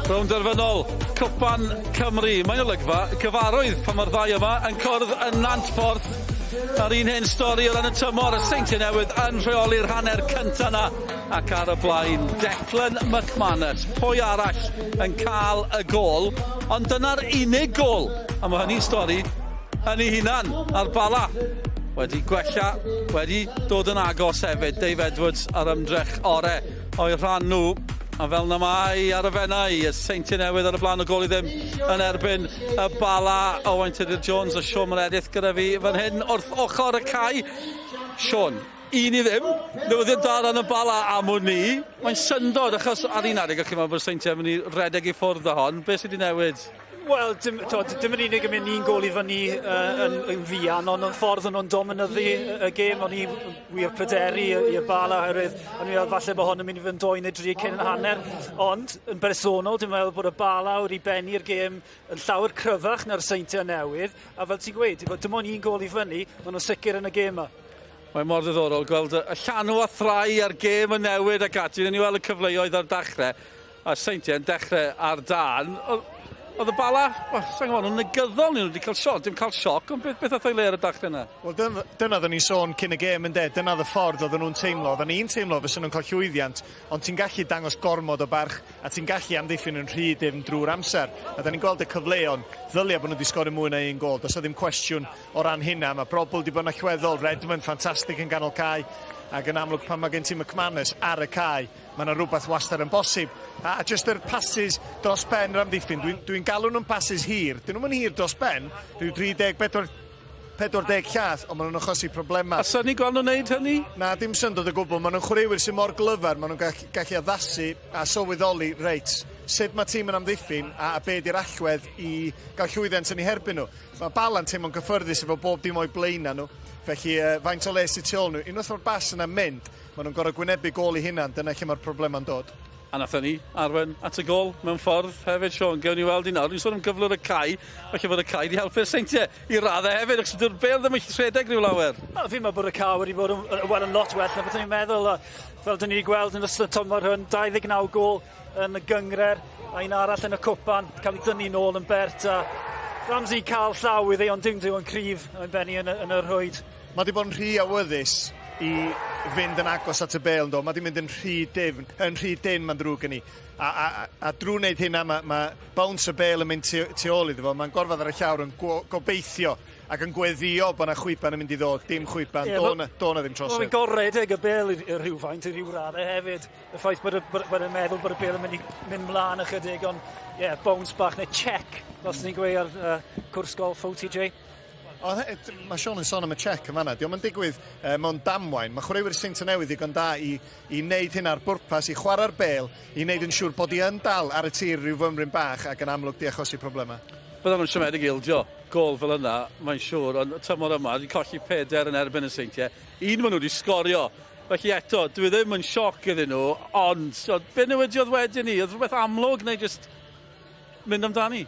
G: Rownd derfynol Cwpan Cymru. Mae'n olygfa gyfarwydd pan mae'r ddau yma yn cwrdd yn Nantporth. A'r un hen stori o ran y tymor, y Seintiau Newydd yn rheoli'r hanner cynta 'na ac ar y blaen Declan McManus. Pwy arall yn cael y gôl? Ond dyna'r unig gôl, a mae hynny'n stori yn ei hunan a'r Bala wedi gwella, wedi dod yn agos hefyd. Dave Edwards ar ymdrech ore o'i rhan nhw. A fel na mae ar y Fenai, y Seintiau Newydd ar y blaen o gôl i ddim yn erbyn y Bala. Owain Tudur Jones a Siôn Meredith gyda fi fan hyn wrth ochr y cae. Siôn, 1-0, newyddion da ran y Bala am wn i. Mae'n syndod achos ar un adeg o'ch chi'n meddwl bod y Seintiau yn mynd i redeg i ffwrdd â hon. Beth sydd wedi newid?
I: Wel, dim, to, dim yn unig yn mynd un gol i fyny yn fuan, ond yn ffordd o'n nhw'n dominyddu y gêm, o'n i wir pryderu i'r Bala oherwydd o'n i'n meddwl falle bod hon yn mynd i fod yn doi neu dri cyn yn hanner, ond yn bersonol dwi'n meddwl bod y Bala wedi bennu'r gêm yn llawer cryfach na'r Seintiau Newydd, a fel ti'n gweud, dim ond un gol i fyny, maen nhw'n sicr yn y gêm yma.
G: Mae mor ddiddorol gweld y llanw a thrai a'r gêm yn newid ac ati. Ni weld y cyfleoedd ar dechrau, a Seintiau yn dechrau ar dân. Oedd y Bala, wel, sa'n gwybod, nhw'n negyddol, nhw wedi cael sioc, dim cael sioc, ond beth, beth oedd o'i le ar y dachrau yna?
H: Wel, dyna, dyna oedden ni'n sôn cyn y gêm, ynde? Dyna oedd y ffordd oedden nhw'n teimlo. Oedden ni'n teimlo fysa nhw'n cael llwyddiant, ond ti'n gallu dangos gormod o barch a ti'n gallu amddiffyn yn rhy dyfn drwy'r amser. A da ni'n gweld y cyfleon, ddylia bod nhw wedi sgorio mwy na un gol. Does 'na ddim cwestiwn o ran hynna. Mae Brobbel wedi bod yn allweddol, Redmond ffantastig yn ganol cae, ac yn amlwg pan mae gen ti McManus ar y cae, mae yna rhywbeth wastad yn bosib. A, a just yr passes dros ben yr amddiffyn, dwi'n dwi galw nhw'n passes hir. Dyn nhw'n hir dros ben, rhyw 34 40 llath, ond maen nhw'n achosi problemau.
G: A synnu gweld nhw'n neud hynny?
H: Na, dim syndod o gwbl. Maen nhw'n chwaraewyr sy'n mor glyfar, maen nhw'n gallu, gallu addasu a sylweddoli, reit, sut mae tîm yn amddiffyn a, a be di'r allwedd i gael llwyddiant yn eu herbyn nhw. Mae Bala'n teimlo'n gyffyrddus efo bob dim o'i blaenau nhw, felly uh, faint o le sydd tu ôl nhw. Unwaith mae'r bas yna'n mynd, maen nhw'n gorfod gwynebu gôl eu hunan, dyna lle mae'r problemau'n dod.
G: A nathon ni arwain at y gôl mewn ffordd hefyd, Sean. Gewn ni weld i nawr. Ni'n sôn am gyflwr y cae. Falle bod y cae wedi helpu'r Seintiau i raddau hefyd, achos dyw'r bêl ddim yn rhedeg rhyw lawer.
I: Wel, fi'n meddwl bod y cae wedi bod yn, well, yn lot well na beth o'n i'n meddwl. A fel dyn ni wedi gweld yn ystod tymor hwn, 29 gôl yn y gynghrair, a un arall yn y cwpan, cael ei dynnu nôl yn bert. A Ramsey cael llaw iddi, ond dim dyw yn cryf yn benni yn, y, yn y rhwyd.
H: Mae wedi bod yn rhy awyddus i fynd yn agos at y bêl, yndo? Mae wedi mynd yn rhy dyfn, yn rhy dynn, mae'n ddrwg gen i. A, a, a, a drwy wneud hynna, mae, mae bounce y bêl yn mynd tu, tu ôl iddo fo. Mae'n gorfod ar y llawr yn gobeithio ac yn gweddio bod 'na chwiban yn mynd i ddod. Dim chwiban, yeah, do, na, do na ddim trosedd.
I: Mae'n gorredeg y bêl i, i rhywfaint, i ryw raddau hefyd. Y ffaith bod, y, bod, bod yn meddwl bod y bêl yn mynd i mynd mlaen ychydig, ond ie, yeah, bounce bach neu check, fel sy'n ni'n gweud ar uh, cwrs golf OTJ.
H: Ond mae Sean yn sôn am y check yn fanna. Dio'm yn digwydd uh, mewn damwain. Mae chwaraewyr Seintiau Newydd ddigon da i, i wneud hynna ar bwrpas, i chwarae'r bêl, i wneud yn siŵr bod hi yn dal ar y tir rhyw fymryn bach ac yn amlwg di achosi problemau.
G: Byddan nhw'n siomedig ildio gôl fel yna, mae'n siŵr, ond tymor yma, wedi colli peder yn erbyn y Seintiau. Un maen nhw wedi sgorio. Felly eto, dwi ddim yn sioc iddyn nhw, ond so, be newidiodd wedyn ni? Oedd rhywbeth amlwg neu jyst mynd amdani?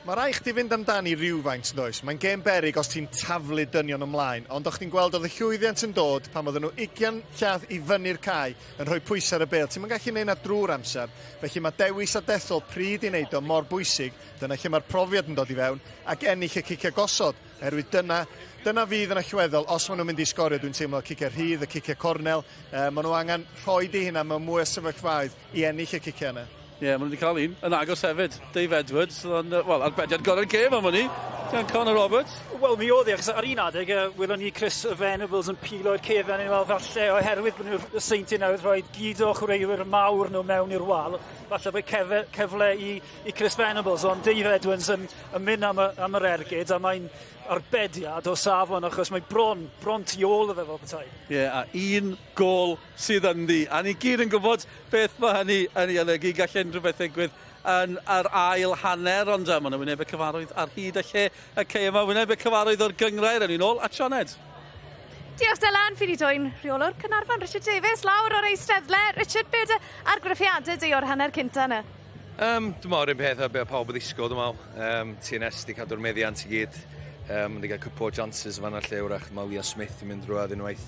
H: Mae rhaid chdi fynd amdani rhywfaint, does? Mae'n gêm berig os ti'n taflu dynion ymlaen, ond o'ch ti'n gweld oedd y llwyddiant yn dod pan oedden nhw 20 llath i fyny'r cae yn rhoi pwysau ar y bêl. Ti'm yn gallu neud 'na drwy'r amser, felly mae dewis a dethol pryd i wneud o mor bwysig. Dyna lle mae'r profiad yn dod i fewn, ac ennill y ciciau gosod, oherwydd dyna, dyna fydd yn allweddol os maen nhw'n mynd i sgorio, dwi'n teimlo, ciciau rhydd, y ciciau cornel, uh, maen nhw angen rhoi di hynna mewn mwy o sefyllfaoedd i ennill y ciciau yna.
G: Ie, yeah, maen nhw wedi cael un yn agos hefyd. Dave Edwards, ond, wel, arbediad gorau'r gêm am hynny. Gan Conor Roberts.
I: Wel, mi oedd e, achos ar un adeg, uh, welon ni Chris Venables yn pilo i'r cefen, yn fel falle oherwydd bod nhw'r Seintiau newydd rhoi gyd o chwaraewyr mawr nhw mewn i'r wal, falle bod cefe, cyfle i, i Chris Venables, ond Dave Edwards yn, yn mynd am, y, am yr ergyd, a mae'n arbediad o safon, achos mae bron, bron tu ôl iddo fel petai.
G: Ie, yeah, a un gôl sydd ynddi. A ni gyd yn gwybod beth mae hynny yn ei olygu. Gall unrhyw beth ddigwydd yn yr ail hanner, ond uh, maen nhw'n wynebau cyfarwydd ar hyd y lle y cei yma. Wynebau cyfarwydd o'r gynghrair, yn ni'n ôl at Sioned.
K: Diolch Dylan, fi wedi dwyn rheolwr Caernarfon, Richard Davies, lawr o'r eisteddle. Richard, be dy argraffiadau di o'r hanner cynta yna?
Q: Um, dwi'n meddwl yr un peth a be pawb yn ddisgwyl, dwi'n meddwl. Um, TNS di cadw'r meddiant i gyd. Um, wedi cael cwpl o chances yn fanna lle wrach mae Liam Smith yn mynd drwodd unwaith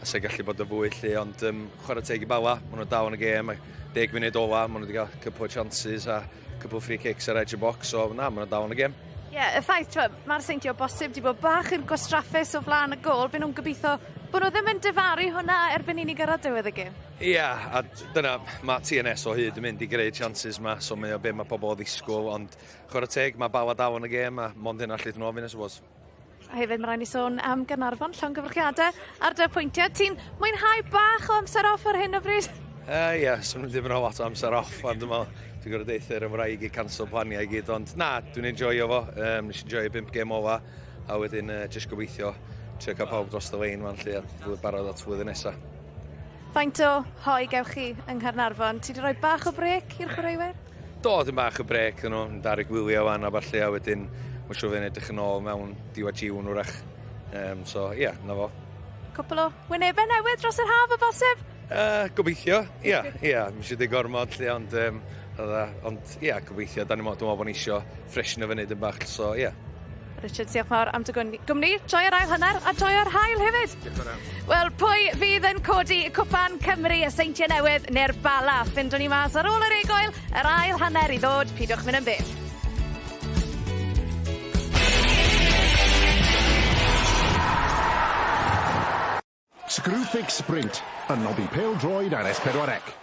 Q: a sy'n gallu bod y fwy lle, ond um, chwarae teg i Bala, maen nhw dal yn y gêm, a 10 munud ola, maen nhw wedi cael cwpl o chances a cwpl o free kicks ar edge y box, so na, maen nhw dal yn y gêm.
K: Ie, yeah, y ffaith, mae'r Seintiau bosib wedi bod bach yn gwastraffus o flaen y gôl, byd nhw'n gobeithio bod nhw ddim yn difaru hwnna erbyn i ni gyrraedd diwedd y gêm.
Q: Ie, yeah, a dyna, mae TNS o hyd yn mynd i greu chances ma, so mae o be mae pobl o ddisgwyl, ond chwarae teg, mae Bala dal yn y gêm, a mond hynna allith nhw ofyn, I suppose.
K: A hefyd mae rhaid ni sôn am Gaernarfon, llongyfarchiadau ar dy apwyntiad. Ti'n mwynhau bach o amser off ar hyn o bryd?
Q: Ie, uh, yeah, so ddim yn lot o amser off, ond dwi'n meddwl, dwi'n gorfod deutha yr ymwraig i cancel planiau i gyd, ond na, dwi'n enjoyo fo, um, nes i enjoyo bump gêm ola, a wedyn uh, jyst gobeithio trio cael pawb dros y lein wan lle, a barod at flwyddyn nesaf.
K: Faint o hoe gewch chi yng Nghaernarfon? Ti wedi rhoi bach o brêc i'r chwaraewyr?
Q: Do, dyn bach o brêc yn nhw, yn dar y gwyliau wan a falle, a wedyn mae'n siŵr fydd edrych yn ôl mewn diwedd June wrach. Um, so, ie, yeah, na fo.
K: Cwpl o wynebau newydd dros yr haf o bosib?
Q: Uh, gobeithio, ie, yeah, ie. Yeah, Mae'n siŵr di gormod lle, ond, um, ond ie, yeah, gobeithio. Da ni'n meddwl bod ni isio freshen o fyny dyn bach, so ie. Yeah.
K: Richard, diolch fawr am dy gwmni. Joio'r ail hanner a joio'r haul hefyd. Wel, pwy fydd yn codi Cwpan Cymru y Seintiau Newydd neu'r Bala? Ffindwn ni mas ar ôl yr egwyl, yr ail hanner i ddod. Pidwch mynd yn bell.
C: Screwfix Sprint, yn noddi pêl-droed ar S4C.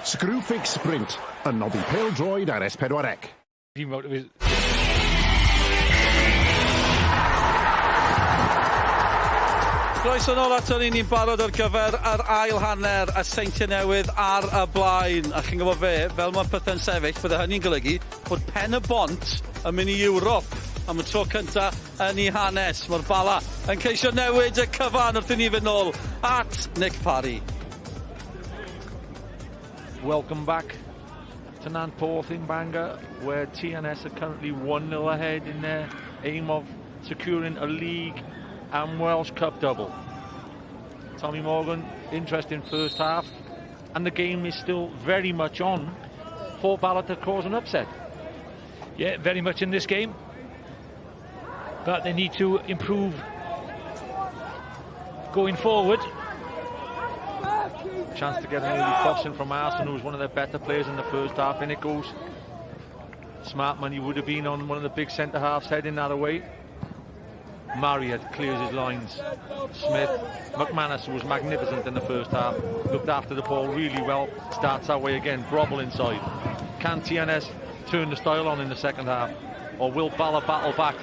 C: Screwfix Sprint, yn noddi pêl-droed ar S4C.
G: Croeso nôl ato ni, ni'n barod ar gyfer yr ail hanner, y Seintiau Newydd ar y blaen. A chi'n gwybod be, fel mae pethau'n sefyll, bydde hynny'n golygu bod Pen y Bont yn mynd i Ewrop am y tro cynta yn ei hanes. Mae'r Bala yn ceisio newid y cyfan wrth i ni fynd nôl at Nick Parry.
J: Welcome back to Nantporth in Bangor, where TNS are currently 1-0 ahead in their aim of securing a league and Welsh Cup double. Tommy Morgan, interesting first half, and the game is still very much on for Bala to cause an upset.
O: Yeah, very much in this game. But they need to improve going forward.
J: Chance to get an early crossing from Arsenal, who was one of their better players in the first half. In it goes. Smart money would have been on one of the big centre halves heading that away. Marriott clears his lines. Smith, McManus, who was magnificent in the first half, looked after the ball really well, starts that way again. Brobble inside. Can TNS turn the style on in the second half? Or will Bala battle back?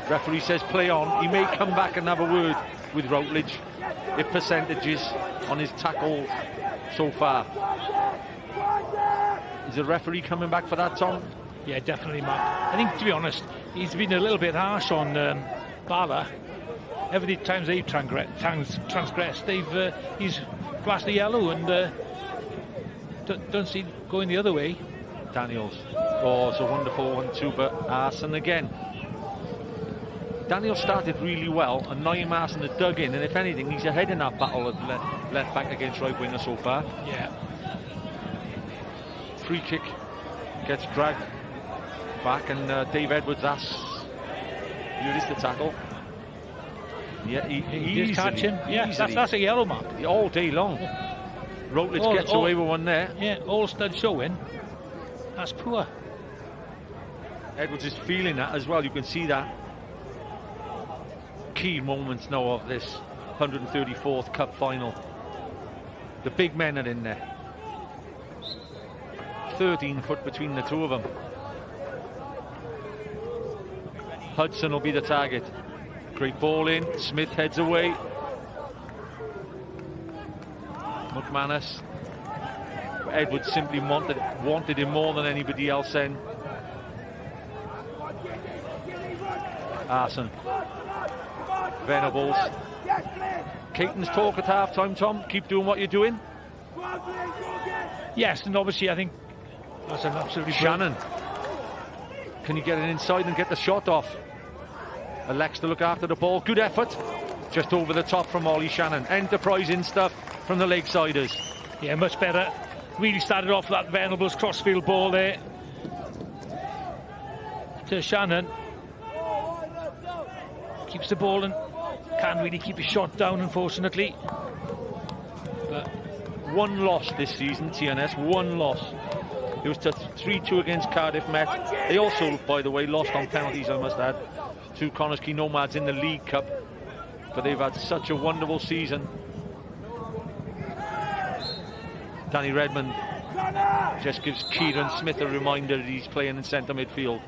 J: Referee says play on. He may come back and have a word with Routledge. If percentages on his tackles so far. Is the referee coming back for that, Tom?
O: Yeah, definitely, Mark. I think, to be honest, he's been a little bit harsh on Bala. Every time they've transgressed, they've he's flashed the yellow and don't see going the other way.
J: Daniels. Oh, it's a wonderful one too, but Arson again. Daniels started really well, and Naeem Arson had dug in, and if anything, he's ahead in that battle of left back against right winger so far. Free kick gets dragged back, and Dave Edwards asks Uris to tackle. Yeah, he
O: did catch him. Yeah, that's a yellow, mark.
J: All day long. Routledge gets away with one there.
O: Yeah, all stud showing. That's poor.
J: Edwards is feeling that as well. You can see that. Key moments now of this 134th Cup final. The big men are in there. 13 foot between the two of them. Hudson will be the target. Great ball in. Smith heads away. McManus. Edwards simply wanted him more than anybody else then. Arson. Venables. Caton's talk at half time, Tom. Keep doing what you're doing.
O: Yes, and obviously I think that's an absolutely
J: Shannon. Can you get it inside and get the shot off? Alex to look after the ball. Good effort. Just over the top from Ollie Shannon. Enterprising stuff from the Lakesiders.
O: Yeah, much better. Really started off that Venables crossfield ball there to Shannon. Keeps the ball and can't really keep his shot down, unfortunately.
J: But one loss this season, TNS, one loss. It was to 3-2 against Cardiff Met. They also, by the way, lost on penalties, I must add, to Connah's Quay Nomads in the League Cup. But they've had such a wonderful season. Danny Redmond just gives Kieran Smith a reminder that he's playing in centre midfield.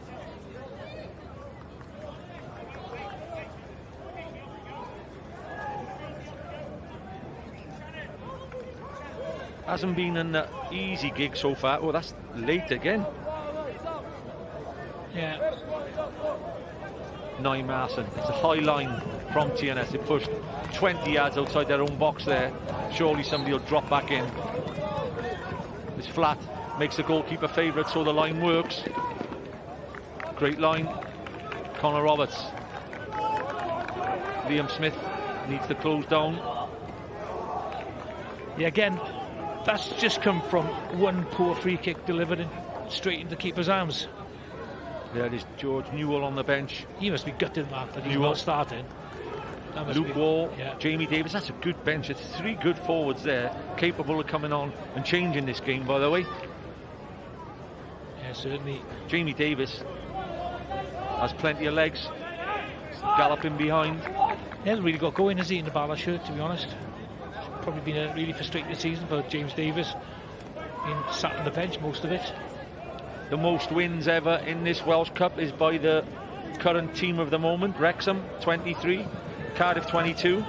J: Hasn't been an easy gig so far. Oh, that's late again.
O: Yeah.
J: Naeem Arson. It's a high line from TNS. It pushed 20 yards outside their own box there. Surely somebody will drop back in. It's flat. Makes the goalkeeper favourite, so the line works. Great line. Connor Roberts. Liam Smith needs to close down.
O: Yeah, again, that's just come from one poor free kick delivered in, straight into the keeper's arms.
J: There is George Newell on the bench.
O: He must be gutted, Mark, that he's
J: Newell.
O: not starting. That must
J: Luke
O: be,
J: Wall,
O: yeah.
J: Jamie Davis. That's a good bench. It's three good forwards there, capable of coming on and changing this game, by the way.
O: Yeah, certainly.
J: Jamie Davis has plenty of legs, galloping behind.
O: He hasn't really got going, has he, in the Bala shirt, to be honest. It's probably been a really frustrating season for James Davis. Been sat on the bench most of it.
J: The most wins ever in this Welsh Cup is by the current team of the moment, Wrexham 23, Cardiff 22,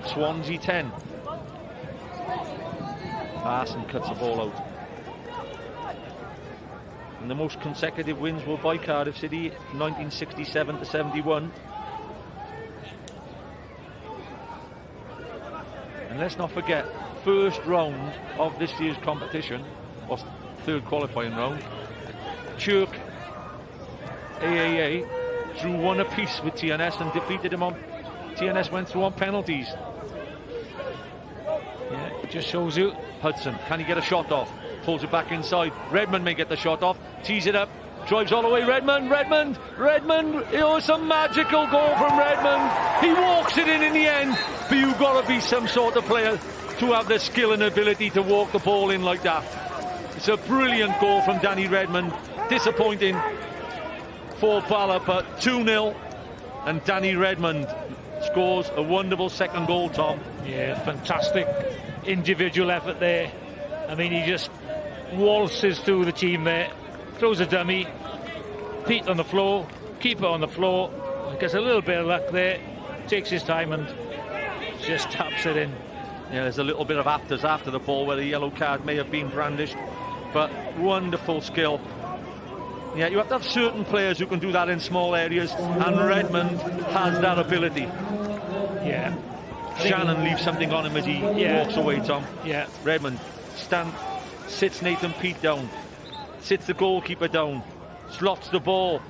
J: Swansea 10. Arson cuts the ball out. And the most consecutive wins were by Cardiff City, 1967 to 71. And let's not forget, first round of this year's competition, or third qualifying round, Chirk AAA drew one apiece with TNS and defeated him on. TNS went through on penalties.
O: Yeah, it just shows you.
J: Hudson, can he get a shot off? Pulls it back inside. Redmond may get the shot off. Tees it up. Drives all the way. Redmond, Redmond, Redmond. It was a magical goal from Redmond. He walks it in the end. But you've got to be some sort of player to have the skill and ability to walk the ball in like that. It's a brilliant goal from Danny Redmond. Disappointing for Bala, but 2-0. And Danny Redmond scores a wonderful second goal, Tom.
O: Yeah, fantastic individual effort there. I mean, he just waltzes through the team there, throws a dummy, Pete on the floor, keeper on the floor, gets a little bit of luck there, Takes his time and just taps it in.
J: Yeah, there's a little bit of afters after the ball where the yellow card may have been brandished, but wonderful skill. Yeah, you have to have certain players who can do that in small areas, and Redmond has that ability.
O: Yeah.
J: Shannon leaves something on him as he walks away, Tom.
O: Yeah.
J: Redmond sits Nathan Peate down, sits the goalkeeper down, slots the ball.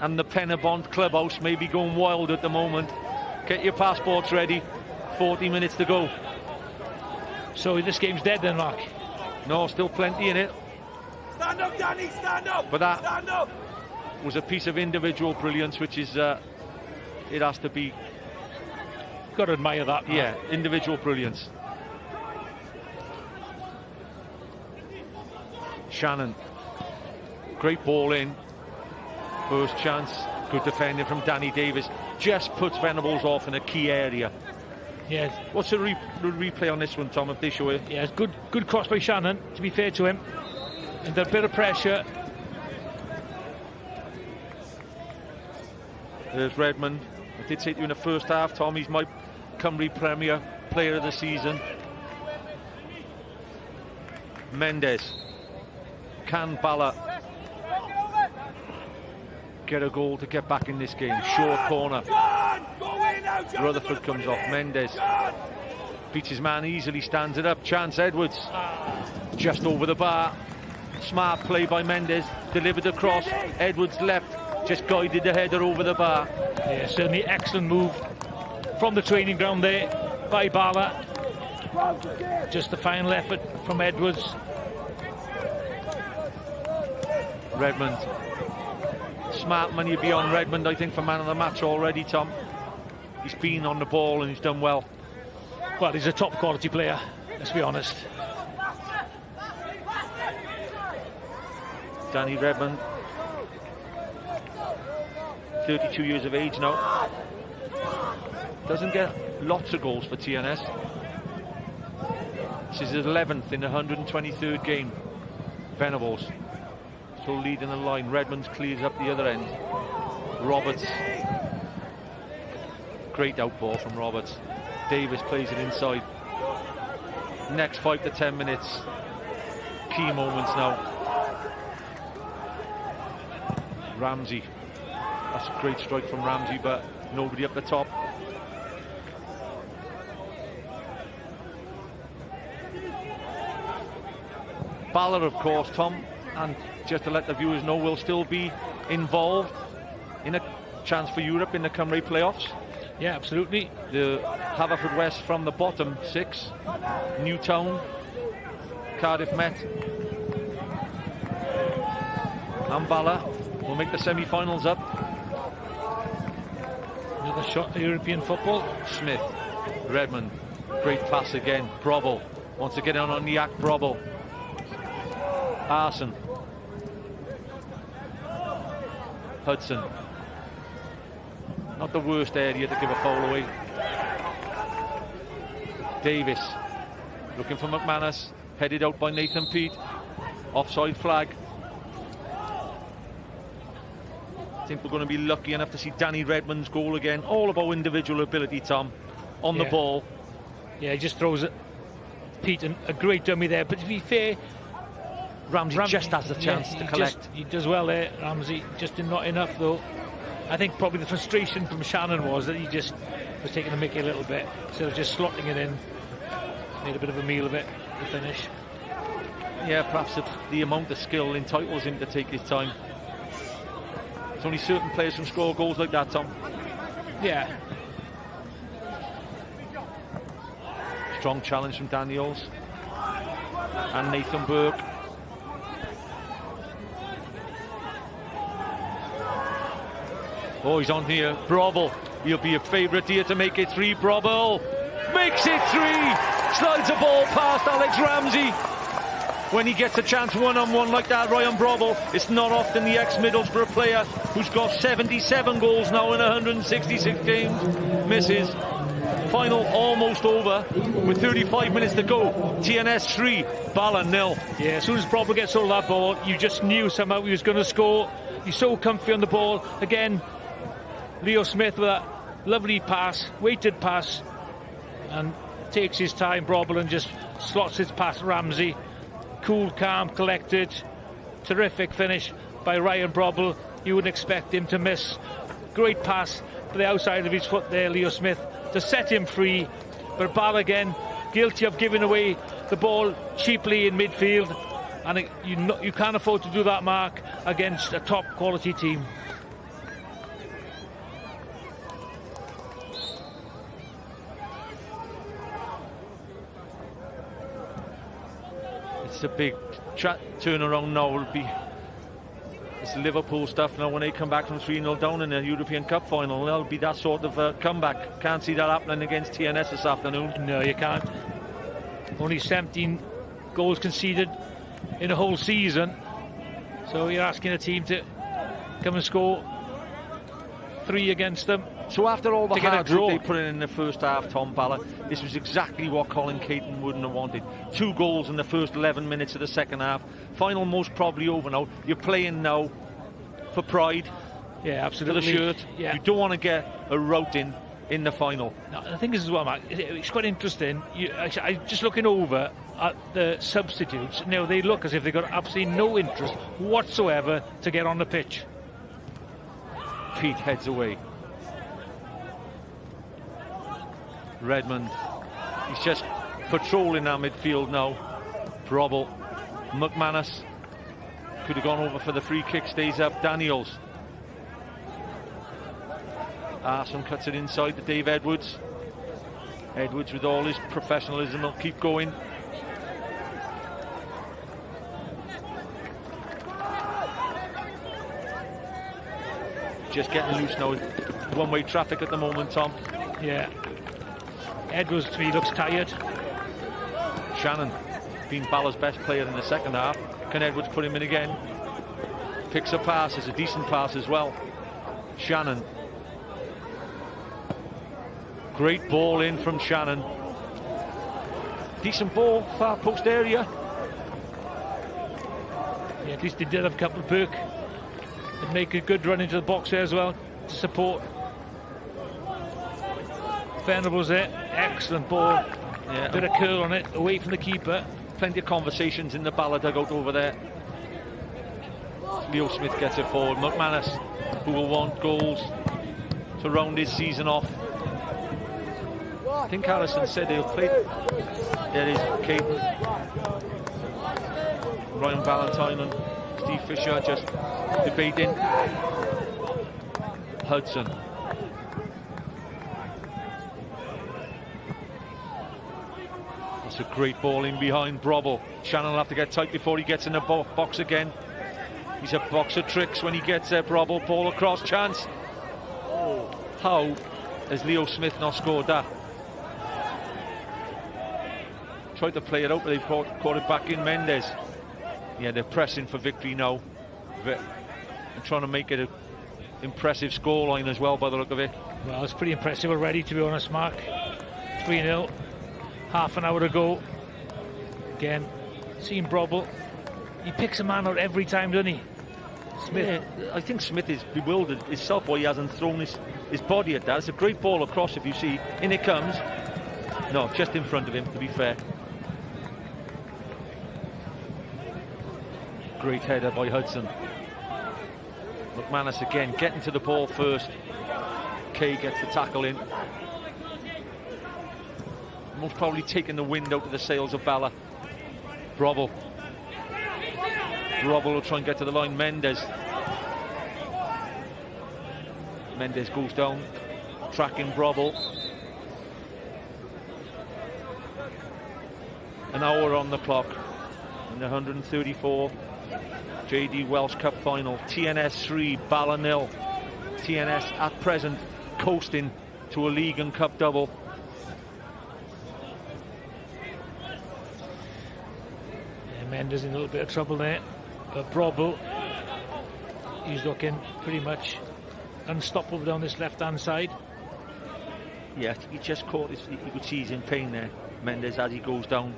J: And the Penybont clubhouse may be going wild at the moment. Get your passports ready. 40 minutes to go.
O: So this game's dead then, Mark?
J: No, still plenty in it.
P: Stand up, Danny, stand up!
J: But that
P: stand up.
J: was a piece of individual brilliance, which is, it has to be.
O: Got to admire that, Mark.
J: Yeah, individual brilliance. Shannon, great ball in. First chance, good defending from Danny Davis. Just puts Venables off in a key area.
O: Yeah.
J: What's the replay on this one, Tom, if they show it?
O: Yeah, it's good cross by Shannon, to be fair to him. And a bit of pressure.
J: There's Redmond. I did say to you in the first half, Tom, he's my Cymru Premier Player of the season. Mendes. Can Bala get a goal to get back in this game? Short corner. Rutherford comes off. Mendes beats his man easily, stands it up. Chance Edwards just over the bar. Smart play by Mendes, delivered across. Edwards left, just guided the header over the bar.
O: Yeah, certainly excellent move from the training ground there by Bala. Just the final effort from Edwards.
J: Redmond. Smart money beyond Redmond, I think, for man of the match already, Tom. He's been on the ball and he's done well.
O: Well, he's a top quality player, let's be honest.
J: Danny Redmond, 32 years of age now. Doesn't get lots of goals for TNS. This is his 11th in the 123rd game. Venables still leading the line. Redmond clears up the other end. Roberts. Great out ball from Roberts. Davis plays it inside. Next 5 to 10 minutes. Key moments now. Ramsey. That's a great strike from Ramsey, but nobody up the top. Bala, of course, Tom, and just to let the viewers know, will still be involved in a chance for Europe in the Cymru playoffs.
O: Yeah, absolutely.
J: The Haverfordwest from the bottom six, Newtown, Cardiff Met, and Bala will make the semi-finals up.
O: Another shot to European football.
J: Smith, Redmond, great pass again. Brobbel wants to get on the act. Brobbel. Arson. Hudson. Not the worst area to give a foul away. Davis looking for McManus, headed out by Nathan Peate. Offside flag. I think we're going to be lucky enough to see Danny Redmond's goal again. All about individual ability, Tom, on the ball.
O: Yeah, he just throws it. Peate, a great dummy there, but to be fair,
J: Ramsey just has the chance to collect.
O: He does well there, Ramsey. Just not enough, though. I think probably the frustration from Shannon was that he just was taking the mickey a little bit instead of just slotting it in. Made a bit of a meal of it, the finish.
J: Yeah, perhaps the amount of skill entitles him to take his time. It's only certain players can score goals like that, Tom.
O: Yeah.
J: Strong challenge from Daniels and Nathan Burke. Oh, he's on here. Brobbel. He'll be a favourite here to make it three. Brobbel makes it three. Slides a ball past Alex Ramsey. When he gets a chance one-on-one like that, Ryan Brobbel, it's not often the ex-Middlesbrough player who's got 77 goals now in 166 games misses. Final almost over with 35 minutes to go. TNS 3, Bala nil.
O: Yeah, as soon as Brobbel gets all that ball, you just knew somehow he was going to score. He's so comfy on the ball. Again, Leo Smith with that Lovely pass, weighted pass, and takes his time, Brobbel, and just slots it past Ramsey. Cool, calm, collected. Terrific finish by Ryan Brobbel. You wouldn't expect him to miss. Great pass to the outside of his foot there, Leo Smith, to set him free. But Bala again, guilty of giving away the ball cheaply in midfield. And you can't afford to do that, Mark, against a top quality team.
J: It's a big turnaround now. Will be it's Liverpool stuff now when they come back from 3-0 down in the European Cup final. There'll be that sort of comeback. Can't see that happening against TNS this afternoon.
O: No, you can't. Only 17 goals conceded in a whole season. So you're asking a team to come and score 3 against them.
J: So after all the hard work they put in the first half, Tom Ballard, this was exactly what Colin Caton wouldn't have wanted. 2 goals in the first 11 minutes of the second half. Final most probably over now. You're playing now for pride.
O: Yeah, absolutely.
J: For the shirt.
O: Yeah.
J: You don't want to get a routing in the final.
O: No, I think this is well, Mark, it's quite interesting. I'm just looking over at the substitutes. Now, they look as if they've got absolutely no interest whatsoever to get on the pitch.
J: Pete heads away. Redmond, he's just patrolling our midfield now. Brobbel, McManus could have gone over for the free kick, stays up. Daniels. Arson cuts it inside to Dave Edwards. Edwards with all his professionalism will keep going. Just getting loose now. One-way traffic at the moment, Tom.
O: Yeah. Edwards, to me, looks tired.
J: Shannon, been Bala's best player in the second half. Can Edwards put him in again? Picks a pass, it's a decent pass as well. Shannon. Great ball in from Shannon. Decent ball, far post area.
O: Yeah, at least they did have a couple of Burke. They'd make a good run into the box there as well to support. Venables there, excellent ball.
J: Yeah.
O: Bit of curl on it, away from the keeper.
J: Plenty of conversations in the Bala dugout over there. Leo Smith gets it forward. McManus, who will want goals to round his season off. I think Harrison said he'll play. There is Caton. Ryan Valentine and Steve Fisher just debating. Hudson. That's a great ball in behind Brobbel. Shannon will have to get tight before he gets in the box again. He's a box of tricks when he gets there. Brobbel, ball across, chance. Oh, how has Leo Smith not scored that? Tried to play it out, but they've caught it back in. Mendes. Yeah, they're pressing for victory now. And trying to make it an impressive scoreline as well by the look of it.
O: Well, it's pretty impressive already, to be honest, Mark. 3-0. Half an hour ago. Again, seeing Brobbel. He picks a man out every time, doesn't he? Smith.
J: Yeah, I think Smith is bewildered himself why he hasn't thrown his body at that. It's a great ball across, if you see. In it comes. No, just in front of him, to be fair. Great header by Hudson. McManus again, getting to the ball first. Kay gets the tackle in. Most probably taking the wind out of the sails of Bala. Brobbel. Brobbel will try and get to the line. Mendes. Mendes goes down, tracking Brobbel. An hour on the clock in the 134 JD Welsh Cup final. TNS 3, Bala 0. TNS at present coasting to a league and cup double.
O: Yeah, Mendes in a little bit of trouble there, but Brobbel, he's looking pretty much unstoppable down this left-hand side.
J: Yeah, he just caught his, you could see he's in pain there, Mendes, as he goes down.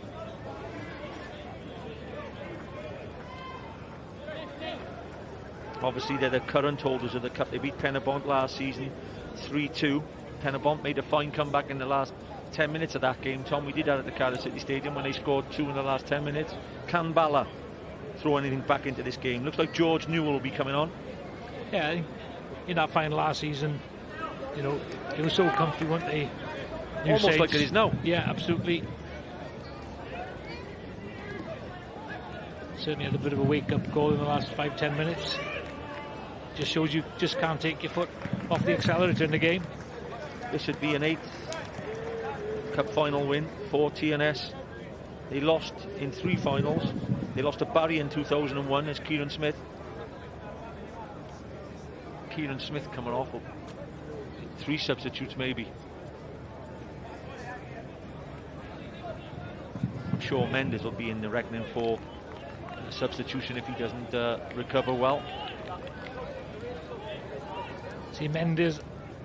J: Obviously, they're the current holders of the cup. They beat Penybont last season, 3-2. Penybont made a fine comeback in the last 10 minutes of that game, Tom. We did that at the Cardiff City Stadium when they scored 2 in the last 10 minutes. Can Bala throw anything back into this game? Looks like George Newell will be coming on.
O: Yeah, in that final last season, you know, it was so comfy, weren't they?
J: New Almost Saints. Like it is now.
O: Yeah, absolutely. Certainly had a bit of a wake-up call in the last 5-10 minutes. Just shows you just can't take your foot off the accelerator in the game.
J: This would be an 8th Cup final win for TNS. They lost in 3 finals. They lost to Barry in 2001 as Kieran Smith. Kieran Smith coming off. 3 substitutes maybe. I'm sure Mendes will be in the reckoning for a substitution if he doesn't recover well.
O: See, Mendes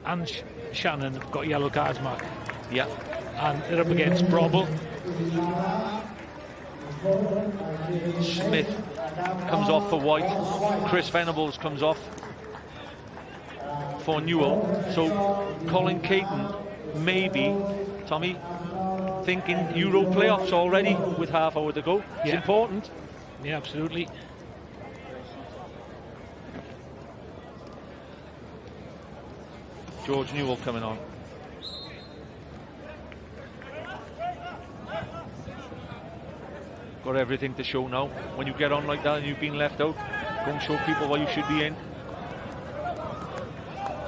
O: and Shannon have got yellow cards, Mark.
J: Yeah.
O: And they're up against Brobbel.
J: Smith comes off for White. Chris Venables comes off for Newell. So Colin Caton maybe, Tommy, thinking Euro playoffs already with half hour to go. It's important.
O: Yeah, absolutely.
J: George Newell coming on. Got everything to show now. When you get on like that and you've been left out, go and show people why you should be in.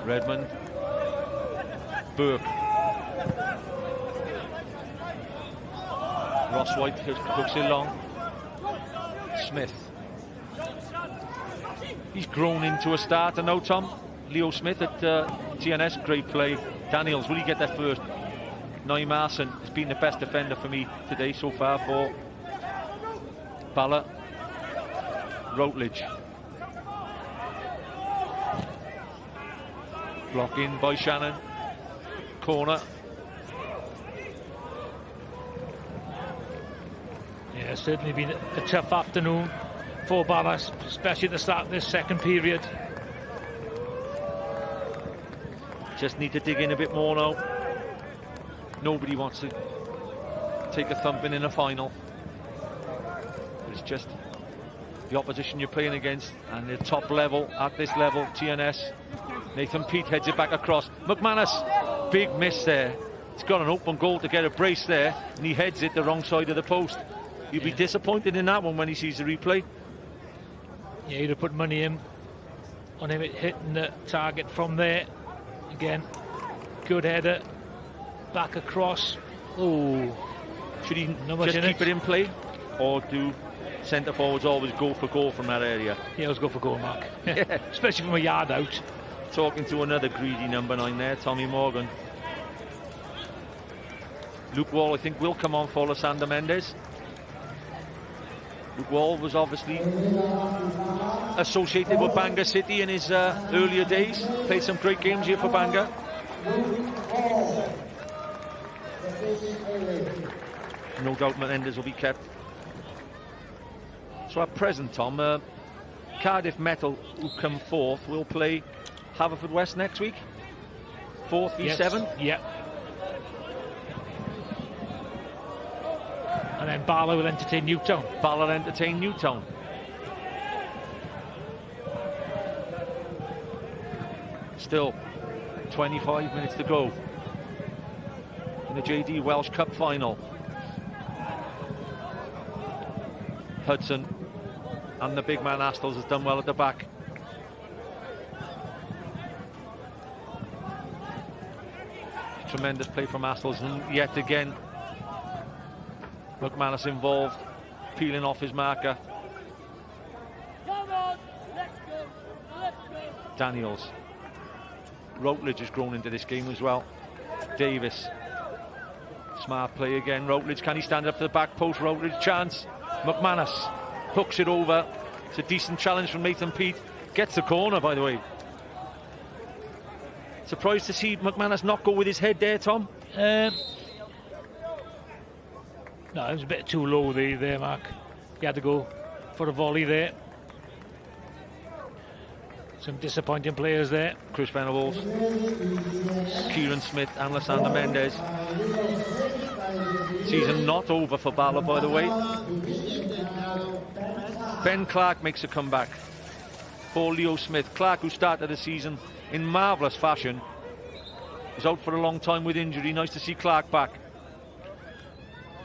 J: Redmond. Burke. Ross White hooks it long. Smith. He's grown into a starter now, Tom. Leo Smith at TNS, great play. Daniels, will he get there first? Naeem Arson has been the best defender for me today so far for Bala. Routledge. Block in by Shannon. Corner.
O: Yeah, certainly been a tough afternoon for Bala, especially at the start of this second period.
J: Just need to dig in a bit more now. Nobody wants to take a thumping in a final. But it's just the opposition you're playing against and the top level at this level, TNS. Nathan Peate heads it back across. McManus, big miss there. He's got an open goal to get a brace there, and he heads it the wrong side of the post. He'll be disappointed in that one when he sees the replay.
O: Yeah, he'd have put money in on him hitting the target from there. Again, good header, back across. Oh,
J: should he just keep it in play, or do centre forwards always go for goal from that area?
O: Yeah, always go for goal, Mark. Yeah. Especially from a yard out.
J: Talking to another greedy number 9 there, Tommy Morgan. Luke Wall, I think, will come on for Lysander Mendes. Luke Wall was obviously associated with Bangor City in his earlier days. Played some great games here for Bangor. No doubt Menendez will be kept. So at present, Tom, Cardiff Metal, who come fourth, will play Haverfordwest next week. 4th v 7th.
O: Yeah. And then Bala will entertain Newtown.
J: Bala entertain Newtown. Still 25 minutes to go in the JD Welsh Cup final. Hudson and the big man Astles has done well at the back. Tremendous play from Astles, and yet again McManus involved, peeling off his marker.
P: Come on, let's go, let's go.
J: Daniels. Routledge has grown into this game as well. Davis. Smart play again. Routledge, can he stand up to the back post? Routledge, chance. McManus hooks it over. It's a decent challenge from Nathan Peate. Gets the corner, by the way. Surprised to see McManus not go with his head there, Tom?
O: No, it was a bit too low there, Mark. He had to go for a volley there. Some disappointing players there.
J: Chris Venables, Kieran Smith and Lysander Mendez. Season not over for Bala, by the way. Ben Clark makes a comeback for Leo Smith. Clark, who started the season in marvellous fashion, was out for a long time with injury. Nice to see Clark back.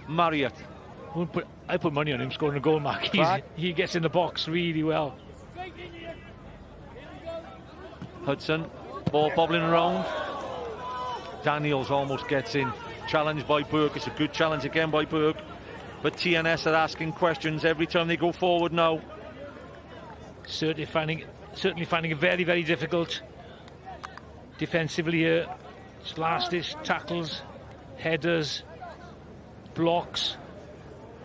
J: Marriott.
O: I put money on him scoring a goal, Mark. He gets in the box really well.
J: Hudson, ball bobbling around. Daniels almost gets in. Challenged by Burke. It's a good challenge again by Burke. But TNS are asking questions every time they go forward now.
O: Certainly finding it very, very difficult defensively here. Last-ditch tackles, headers, blocks.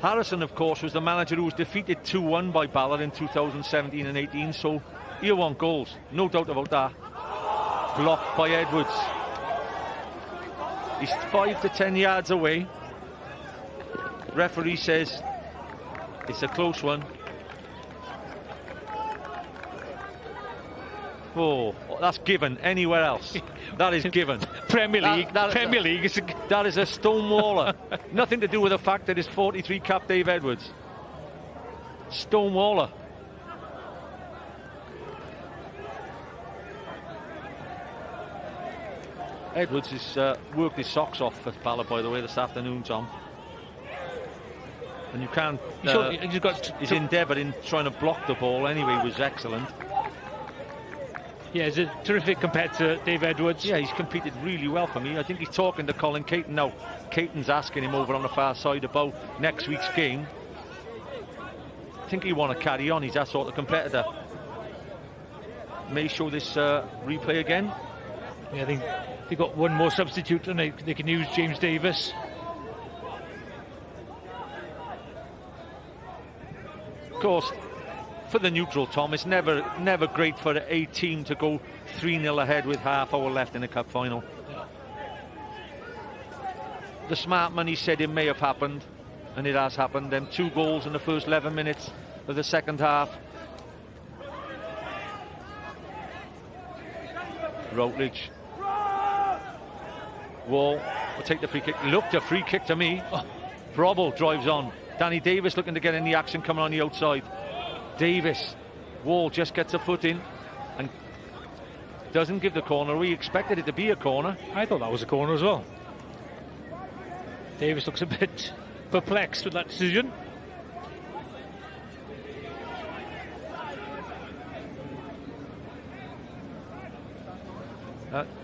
J: Harrison, of course, was the manager who was defeated 2-1 by Bala in 2017 and 18, so he'll want goals, no doubt about that. Blocked by Edwards. He's 5 to 10 yards away. Referee says it's a close one. Oh, that's given anywhere else. That is given.
O: Premier League. Premier League.
J: That is a stonewaller. Nothing to do with the fact that it's 43 cap Dave Edwards. Stonewaller. Edwards has worked his socks off for Bala, by the way, this afternoon, Tom. And you can't...
O: He's got
J: his endeavour in trying to block the ball anyway was excellent.
O: Yeah, he's a terrific competitor, Dave Edwards.
J: Yeah, he's competed really well for me. I think he's talking to Colin Caton now. Caton's asking him over on the far side about next week's game. I think he want to carry on. He's that sort of competitor. May show this replay again.
O: Yeah, I think they've got one more substitute and they can use James Davis.
J: Of course, for the neutral, Tom, it's never great for a team to go 3-0 ahead with half hour left in a cup final.
O: Yeah.
J: The smart money said it may have happened, and it has happened. Them 2 goals in the first 11 minutes of the second half. Routledge. Wall will take the free kick. Looked a free kick to me. Oh. Brobbel drives on. Danny Davis looking to get in the action, coming on the outside. Davis, Wall just gets a foot in and doesn't give the corner. We expected it to be a corner.
O: I thought that was a corner as well. Davis looks a bit perplexed with that decision.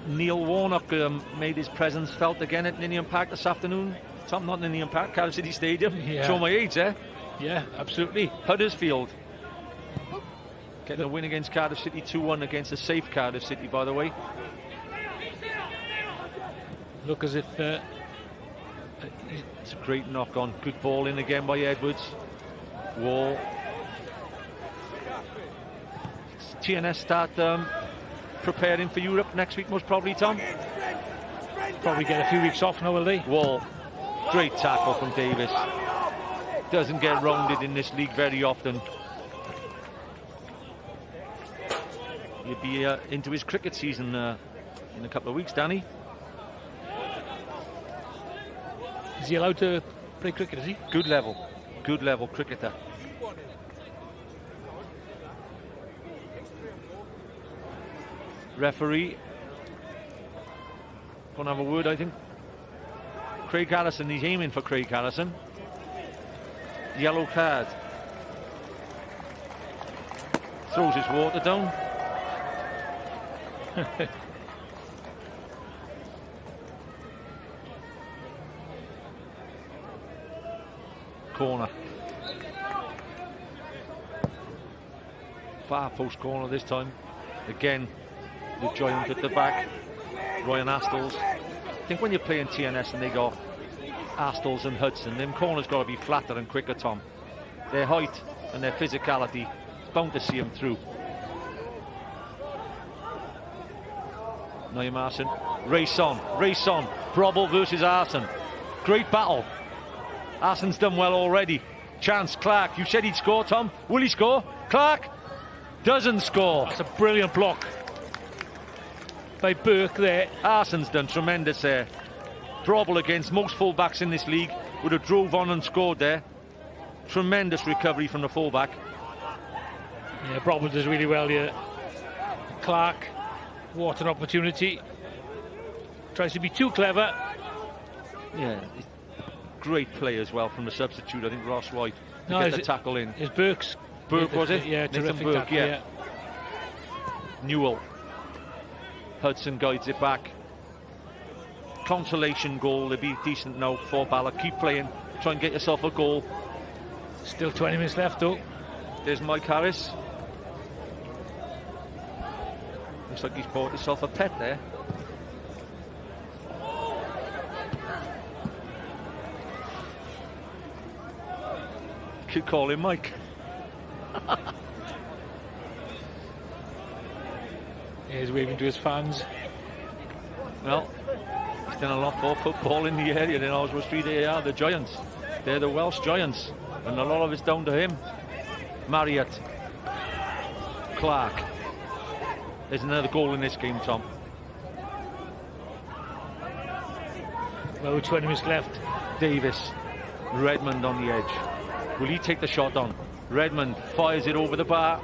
J: Neil Warnock made his presence felt again at Ninian Park this afternoon. Tom, not Ninian Park, Cardiff City Stadium.
O: Yeah.
J: Show my age there.
O: Yeah, absolutely.
J: Huddersfield getting a win against Cardiff City, 2-1 against a safe Cardiff City, by the way.
O: Look as if...
J: it's a great knock on. Good ball in again by Edwards. Wall. TNS start preparing for Europe next week, most probably, Tom.
O: Probably get a few weeks off now, will they?
J: Wall. Great tackle from Davis. Doesn't get rounded in this league very often. He'll be into his cricket season in a couple of weeks, Danny.
O: Is he allowed to play cricket, is he?
J: Good level cricketer. Referee. Gonna have a word, I think. Craig Harrison, he's aiming for Craig Harrison. Yellow card. Throws his water down. Corner. Far post corner this time. Again, the giant at the back, Ryan Astles. I think when you're playing TNS and they got Astles and Hudson, them corners got to be flatter and quicker, Tom. Their height and their physicality, it's bound to see them through. Naeem Arson, race on, Brobbel versus Arson. Great battle. Arson's done well already. Chance, Clark, you said he'd score, Tom. Will he score? Clark! Doesn't score.
O: That's a brilliant block by Burke there.
J: Arson's done tremendous there. Brobbel against most fullbacks in this league would have drove on and scored there. Tremendous recovery from the fullback.
O: Yeah, Brobbel does really well here. Clark, what an opportunity. Tries to be too clever.
J: Yeah, great play as well from the substitute, I think Ross White, to
O: No,
J: get
O: is
J: the
O: it-
J: tackle in.
O: Is Burke's.
J: Burke, was it?
O: Yeah,
J: Nathan
O: terrific
J: Burke,
O: tackle,
J: yeah.
O: yeah.
J: Newell. Hudson guides it back. Consolation goal, it'd be decent now for Bala. Keep playing, try and get yourself a goal.
O: Still 20 minutes left though.
J: There's Mike Harris. Looks like he's bought himself a pet there. Could call him Mike.
O: He's waving to his fans.
J: Well, he's done a lot for football in the area in Oswestry. They are the Giants. They're the Welsh Giants. And a lot of it's down to him. Marriott. Clark. There's another goal in this game, Tom.
O: Well, 20 minutes left.
J: Davis. Redmond on the edge. Will he take the shot on? Redmond fires it over the bar.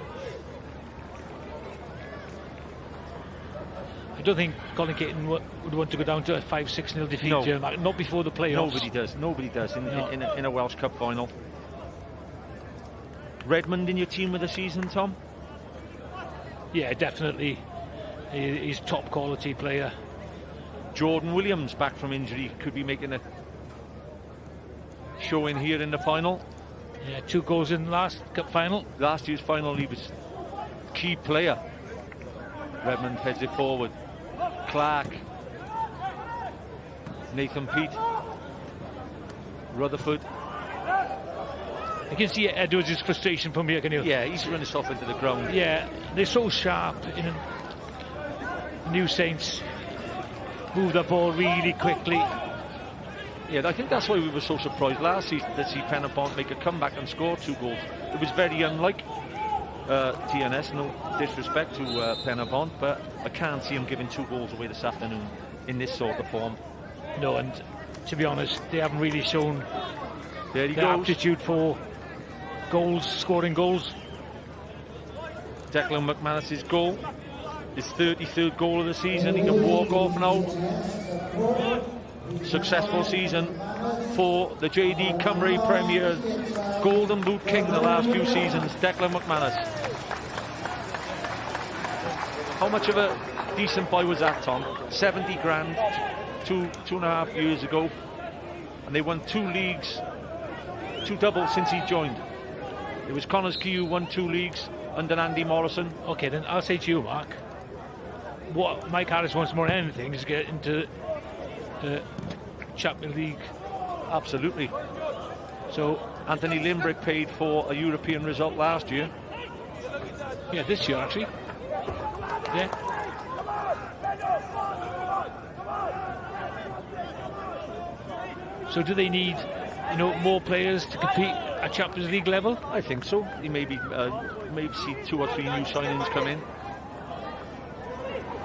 O: I don't think Colin Caton would want to go down to a 5-6-0 defeat
J: No.
O: here, Mark. Not before the playoffs.
J: Nobody does. Nobody does
O: No.
J: in a Welsh Cup final. Redmond in your team of the season, Tom?
O: Yeah, definitely. He's top quality player.
J: Jordan Williams back from injury could be making a showing here in the final.
O: Yeah, 2 goals in the last cup final.
J: Last year's final, he was key player. Redmond heads it forward. Clark. Nathan Peate. Rutherford.
O: You can see Edwards' frustration from here, can you?
J: Yeah, he's run himself into the ground.
O: Yeah, they're so sharp in New Saints. Move the ball really quickly.
J: Yeah, I think that's why we were so surprised last season to see Penybont make a comeback and score 2 goals. It was very unlike TNS, no disrespect to Penybont, but I can't see him giving 2 goals away this afternoon in this sort of form.
O: No, and to be honest, they haven't really shown
J: There he
O: their
J: goes.
O: aptitude for goals, scoring goals.
J: Declan McManus's goal, his 33rd goal of the season. He can walk off now. Successful season for the JD Cymru Premier Golden Boot King the last few seasons, Declan McManus. How much of a decent buy was that, Tom? 70 grand two and a half years ago, and they won 2 leagues, 2 doubles since he joined. It was Connah's Quay who won 2 leagues under Andy Morrison.
O: Okay, then I'll say to you, Mark, what Mike Harris wants more than anything is get into the Champions League.
J: Absolutely.
O: So
J: Anthony Limbrick paid for a European result last year.
O: Yeah, this year actually. Yeah. So do they need more players to compete at Champions League level?
J: I think so. You maybe see 2 or 3 new signings come in.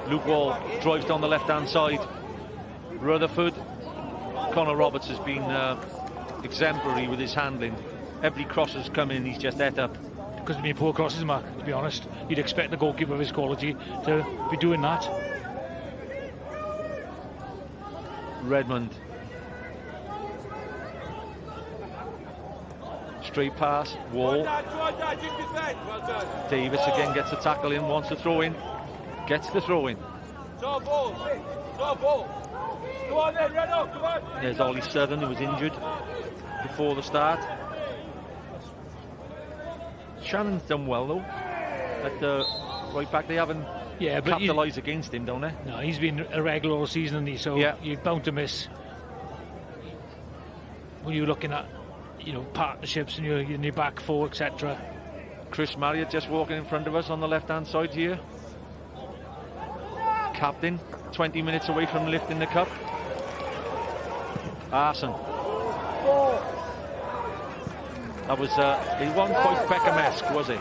J: Luke Wall drives down the left-hand side. Rutherford. Connor Roberts has been exemplary with his handling. Every cross has come in, he's just ate up.
O: Because they've been poor crosses, Mark, to be honest. You'd expect the goalkeeper of his quality to be doing that.
J: Redmond. Straight pass, Wall. Davis again gets a tackle in, wants to throw in. Gets the throw in. There's Ollie Southern, who was injured before the start. Shannon's done well though. At the right back, they haven't capitalised against him, don't they?
O: No, he's been a regular all season, hasn't he? So you're bound to miss. When you're looking at partnerships and in your back four, etc.
J: Chris Marriott just walking in front of us on the left-hand side here. Captain, 20 minutes away from lifting the cup. Arson. That was it wasn't quite Beckham-esque, was it?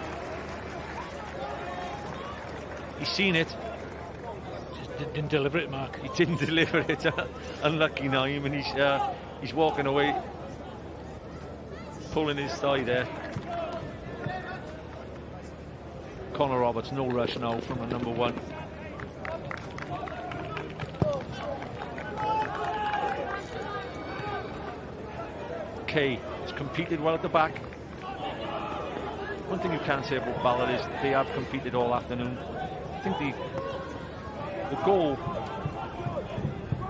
J: He's seen it.
O: Just didn't deliver it, Mark.
J: He didn't deliver it. Unlucky now him, and he's walking away, pulling his thigh there. Connor Roberts, no rush now from the number 1. Kay has competed well at the back. One thing you can say about Bala is they have competed all afternoon. I think the goal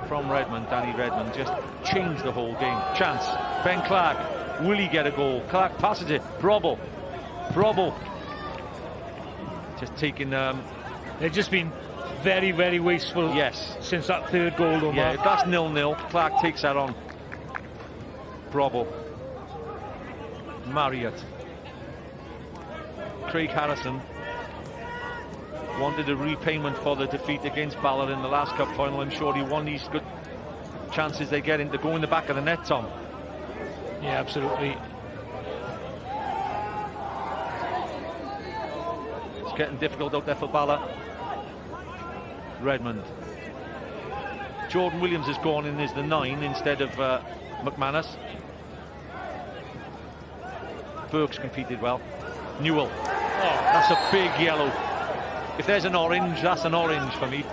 J: from Redmond, Danny Redmond, just changed the whole game. Chance, Ben Clark, will he get a goal? Clark passes it, Brobbel, Brobbel. Just taking...
O: They've just been very, very wasteful.
J: Yes.
O: Since that third goal, though,
J: Yeah,
O: Mark.
J: if that's 0-0, Clark takes that on. Brobbel. Marriott. Craig Harrison wanted a repayment for the defeat against Bala in the last cup final. I'm sure he won these good chances they get into go in the back of the net, Tom.
O: Yeah, absolutely.
J: It's getting difficult out there for Bala. Redmond. Jordan Williams has gone in as the 9 instead of McManus. Burke's competed well. Newell. Oh, that's a big yellow. If there's an orange, that's an orange for me.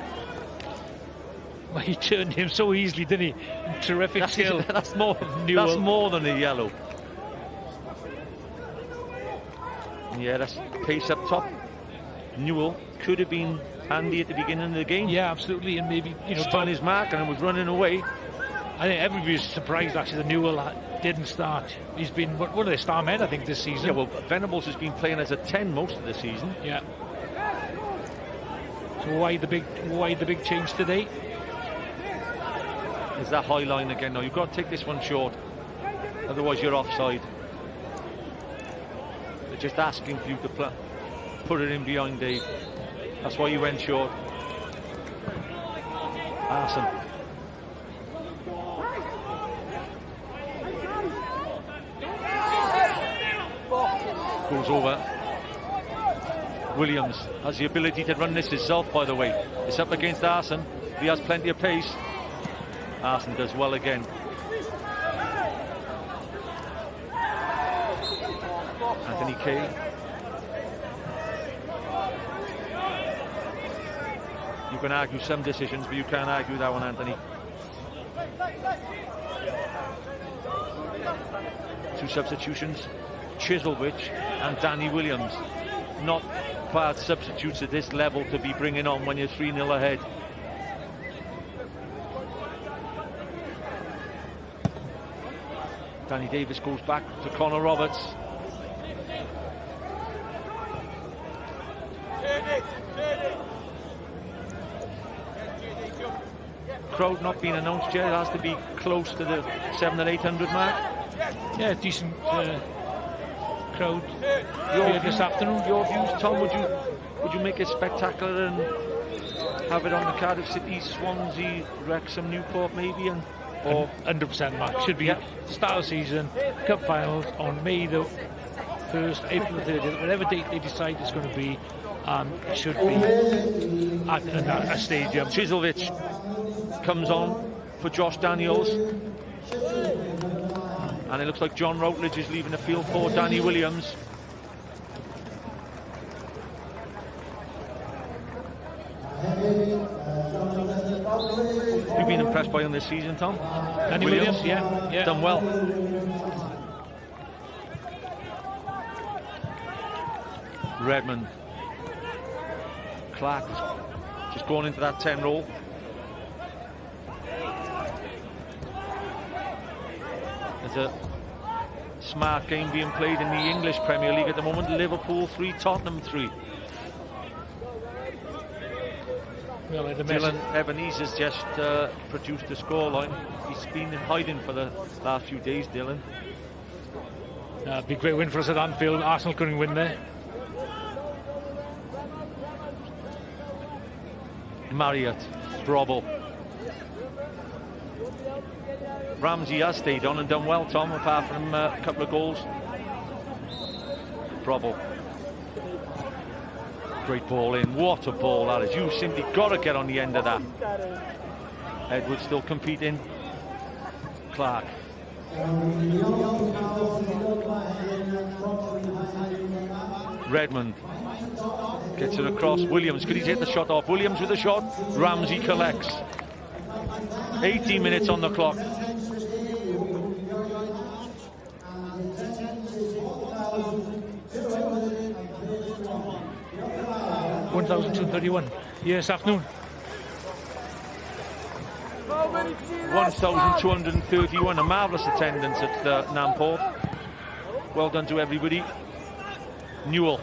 O: Well, he turned him so easily, didn't he? Terrific skill. Newell.
J: That's more than a yellow. Yeah, that's pace up top. Newell could have been handy at the beginning of the game.
O: Yeah, absolutely, and maybe, you know,
J: spun his mark and was running away.
O: I think everybody was surprised actually that Newell didn't start. He's been one of their star men, I think, this season.
J: Yeah, well, Venables has been playing as a 10 most of the season.
O: Yeah. So why the big change today?
J: Is that high line again? No, you've got to take this one short, otherwise you're offside. They're just asking for you to put it in behind Dave. That's why you went short. Arson. Goes over. Williams has the ability to run this himself, by the way. It's up against Arson. He has plenty of pace. Arson does well again. Anthony Kay. You can argue some decisions, but you can't argue that one, Anthony. Two substitutions, Chyzowych and Danny Williams. Not bad substitutes at this level to be bringing on when you're three nil ahead. Danny Davis goes back to Connor Roberts. Crowd not being announced yet. It has to be close to the seven or 800 mark.
O: Yeah, decent crowd here this afternoon.
J: Your views, Tom? Would you make it spectacular and have it on the Cardiff City, Swansea, Wrexham, Newport, maybe? And or
O: 100% mark should be start of season, cup finals on May the 1st, April the 30th, whatever date they decide it's going to be, it should be at a stadium.
J: Chyzowych comes on for Josh Daniels, and it looks like John Routledge is leaving the field for Danny Williams. You've been impressed by him this season, Tom?
O: Danny Williams, yeah, yeah.
J: Done well. Redmond. Clark is just going into that 10 role. There's a smart game being played in the English Premier League at the moment. Liverpool 3, Tottenham 3.
O: Well, the
J: Dylan Ebenezer has just produced the scoreline. He's been in hiding for the last few days, Dylan.
O: Big great win for us at Anfield. Arsenal couldn't win there.
J: Marriott, Brobbel. Ramsey has stayed on and done well, Tom, apart from a couple of goals. Brobbel. Great ball in. What a ball that is. You've simply got to get on the end of that. Edwards still competing. Clark. Redmond gets it across. Williams, could he take the shot off? Williams with the shot. Ramsey collects. 18 minutes on the clock.
O: 1,231 here this afternoon.
J: 1,231, a marvellous attendance at Nantporth. Well done to everybody. Newell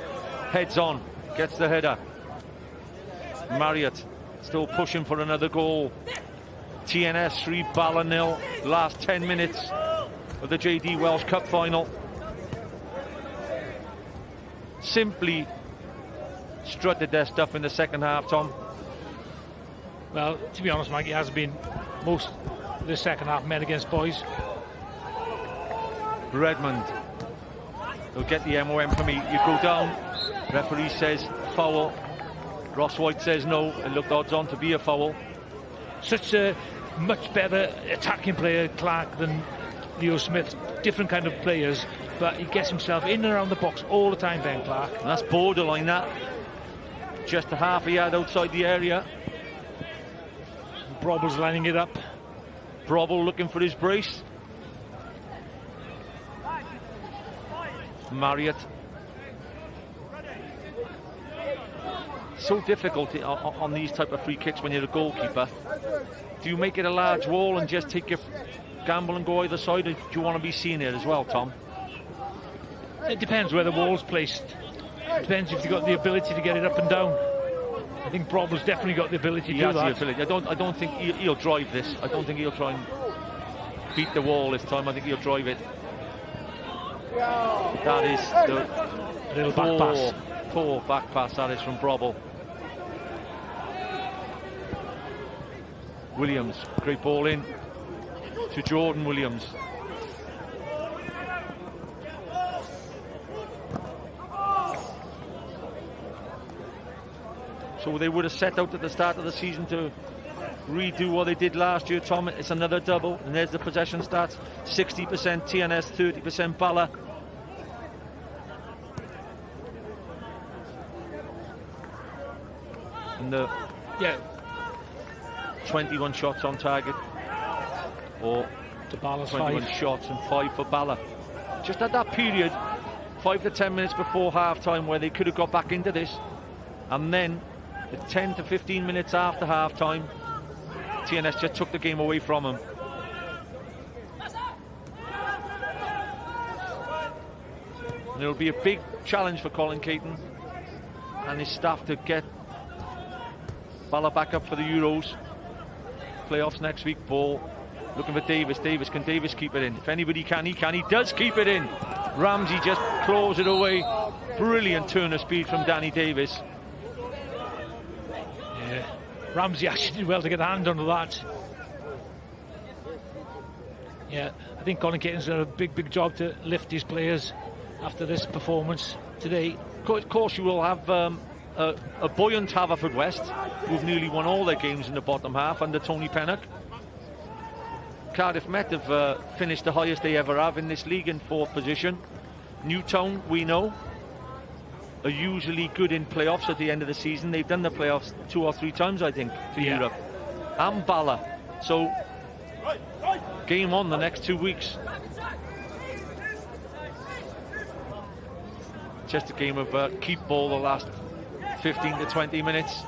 J: heads on, gets the header. Marriott still pushing for another goal. TNS 3, Bala 0, last 10 minutes of the JD Welsh Cup final. Simply strutted their stuff in the second half, Tom.
O: Well, to be honest, Mike, it has been most of the second half men against boys.
J: Redmond. He'll get the MOM for me. You go down. Referee says foul. Ross White says no. It looked odds on to be a foul.
O: Such a much better attacking player, Clark, than Leo Smith. Different kind of players, but he gets himself in and around the box all the time, Ben Clark.
J: And that's borderline, that. Just a half a yard outside the area.
O: Brobbel's lining it up.
J: Brobbel looking for his brace. Marriott. So difficult on these type of free kicks when you're a goalkeeper. Do you make it a large wall and just take your gamble and go either side, or do you want to be seen here as well, Tom?
O: It depends where the wall's placed. Depends if you've got the ability to get it up and down. I think Brobbel's definitely got the ability to
J: He
O: do
J: has the
O: that.
J: ability. I don't think he'll drive this. I don't think he'll try and beat the wall this time. I think he'll drive it. That is the
O: little back pass.
J: Poor back pass, that is from Brobbel. Williams, great ball in to Jordan Williams. So they would have set out at the start of the season to redo what they did last year, Tom. It's another double, and there's the possession stats. 60% TNS, 30% Bala. And the 21 shots on target, or
O: to Bala's
J: 21
O: 5.
J: shots and 5 for Bala. Just at that period, 5 to 10 minutes before half-time, where they could have got back into this, and then the 10 to 15 minutes after half-time, TNS just took the game away from them. And it'll be a big challenge for Colin Caton and his staff to get Bala back up for the Euros. Playoffs next week. Ball looking for Davis. Davis, can Davis keep it in? If anybody can, he can. He does keep it in. Ramsey just claws it away. Brilliant turn of speed from Danny Davis.
O: Yeah, Ramsey actually did well to get a hand onto that. Yeah, I think Colin Caton's got a big, big job to lift his players after this performance today.
J: Of course, you will have a buoyant Haverfordwest, who've nearly won all their games in the bottom half under Tony Pennock. Cardiff Met have finished the highest they ever have in this league in 4th position. Newtown, we know, are usually good in playoffs at the end of the season. They've done the playoffs 2 or 3 times, I think, to Europe. And Bala. So, game on the next 2 weeks. Just a game of keep ball the last 15 to 20 minutes.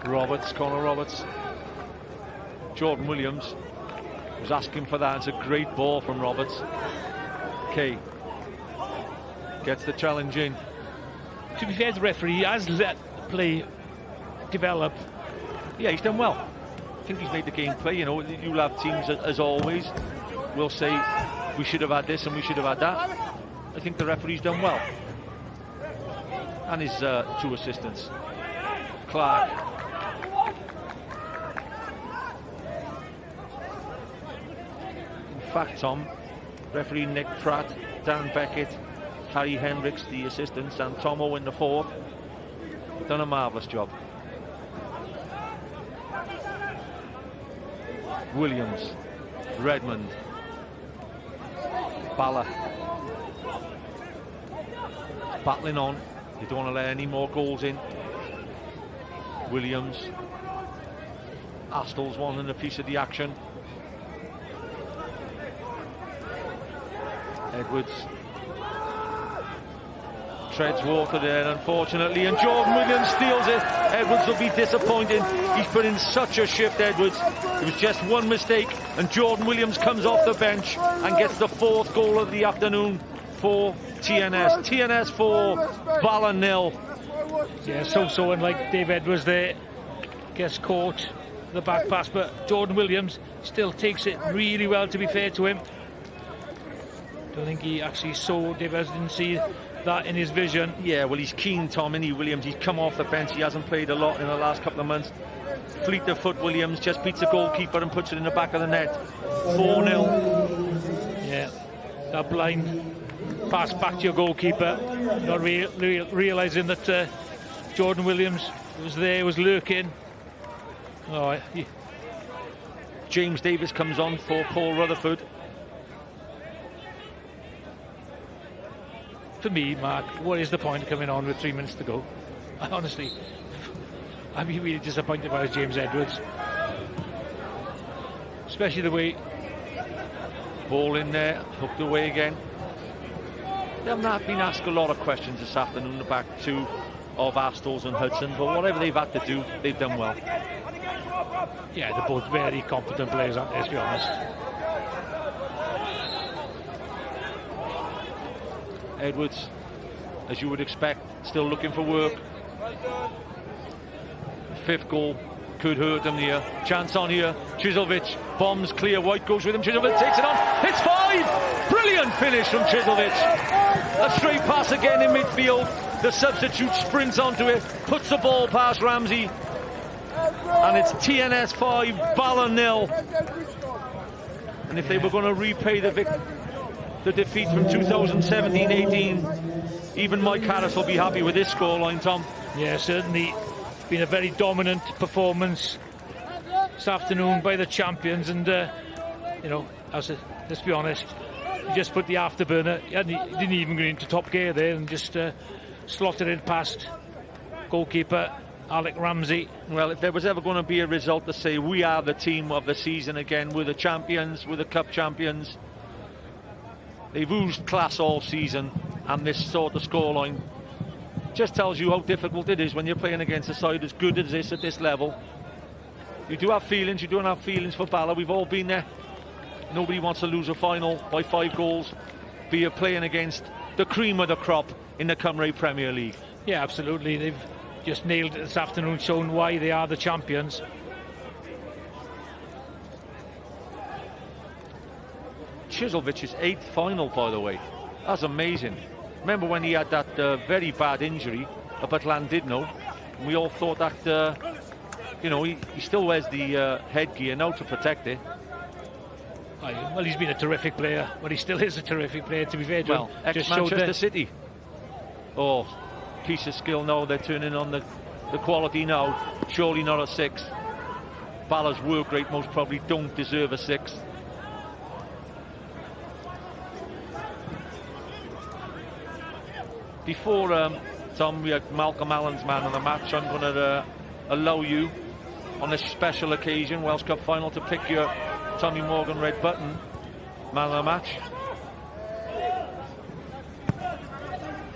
J: Roberts, Connor Roberts. Jordan Williams was asking for that. It's a great ball from Roberts. Kay gets the challenge in.
O: To be fair to the referee, he has let the play develop.
J: Yeah, he's done well. I think he's made the game play. You know, you'll have teams, as always, will say we should have had this and we should have had that. I think the referee's done well. And his 2 assistants. Clark. fact, Tom, referee Nick Pratt, Dan Beckett, Harry Hendricks, the assistants, and Tom Owen, the fourth, done a marvellous job. Williams, Redmond, Bala. Battling on. They don't want to let any more goals in. Williams. Astles wanting a piece of the action. Edwards treads water there, unfortunately, and Jordan Williams steals it. Edwards will be disappointed. He's put in such a shift, Edwards. It was just one mistake, and Jordan Williams comes off the bench and gets the fourth goal of the afternoon for TNS. TNS 4, Bala 0.
O: Yeah, so unlike Dave Edwards there, gets caught the back pass, but Jordan Williams still takes it really well, to be fair to him. Don't think he actually saw, Dave Edwards didn't see that in his vision.
J: Yeah, well, he's keen, Tom, isn't he, Williams? He's come off the bench. He hasn't played a lot in the last couple of months. Fleet of foot, Williams just beats the goalkeeper and puts it in the back of the net. 4-0.
O: Yeah, that blind pass back to your goalkeeper, not realising that Jordan Williams was there, was lurking. Oh, yeah.
J: James Davis comes on for Paul Rutherford.
O: For me, Mark, what is the point of coming on with 3 minutes to go? Honestly, I'd be really disappointed if I was James Edwards. Especially the way...
J: Ball in there, hooked away again. They have not been asked a lot of questions this afternoon, the back two of Astles and Hudson, but whatever they've had to do, they've done well.
O: Yeah, they're both very competent players, aren't they, let's be honest.
J: Edwards, as you would expect, still looking for work. Fifth goal could hurt them here. Chance on here. Chyzowych bombs clear. White goes with him. Chyzowych takes it on. It's 5! Brilliant finish from Chyzowych. A straight pass again in midfield. The substitute sprints onto it, puts the ball past Ramsey. And it's TNS 5, Bala 0. And if they were going to repay the defeat from 2017-18, even Mike Harris will be happy with this scoreline, Tom.
O: Yeah, certainly been a very dominant performance this afternoon by the champions, and you know, let's be honest, he just put the afterburner, he didn't even go into top gear there, and just slotted it past goalkeeper Alec Ramsey.
J: Well, if there was ever going to be a result to say we are the team of the season again, we're the champions, we're the cup champions. They've oozed class all season, and this sort of scoreline just tells you how difficult it is when you're playing against a side as good as this at this level. You do have feelings, you don't have feelings for Bala. We've all been there. Nobody wants to lose a final by 5 goals, but you're playing against the cream of the crop in the Cymru Premier League.
O: Yeah, absolutely. They've just nailed it this afternoon, shown why they are the champions.
J: Chyzovich's 8th final, by the way. That's amazing. Remember when he had that very bad injury up at Llandudno? And we all thought that, you know, he still wears the headgear now to protect it.
O: Well, he's been a terrific player. Well, he still is a terrific player, to be fair to him.
J: Well, ex-Manchester City. Oh, piece of skill now. They're turning on the quality now. Surely not a 6. Bala's work rate most probably don't deserve a 6. Before, Tom, we had Malcolm Allen's man of the match. I'm going to allow you, on this special occasion, Welsh Cup final, to pick your Tommy Morgan red button man of the match.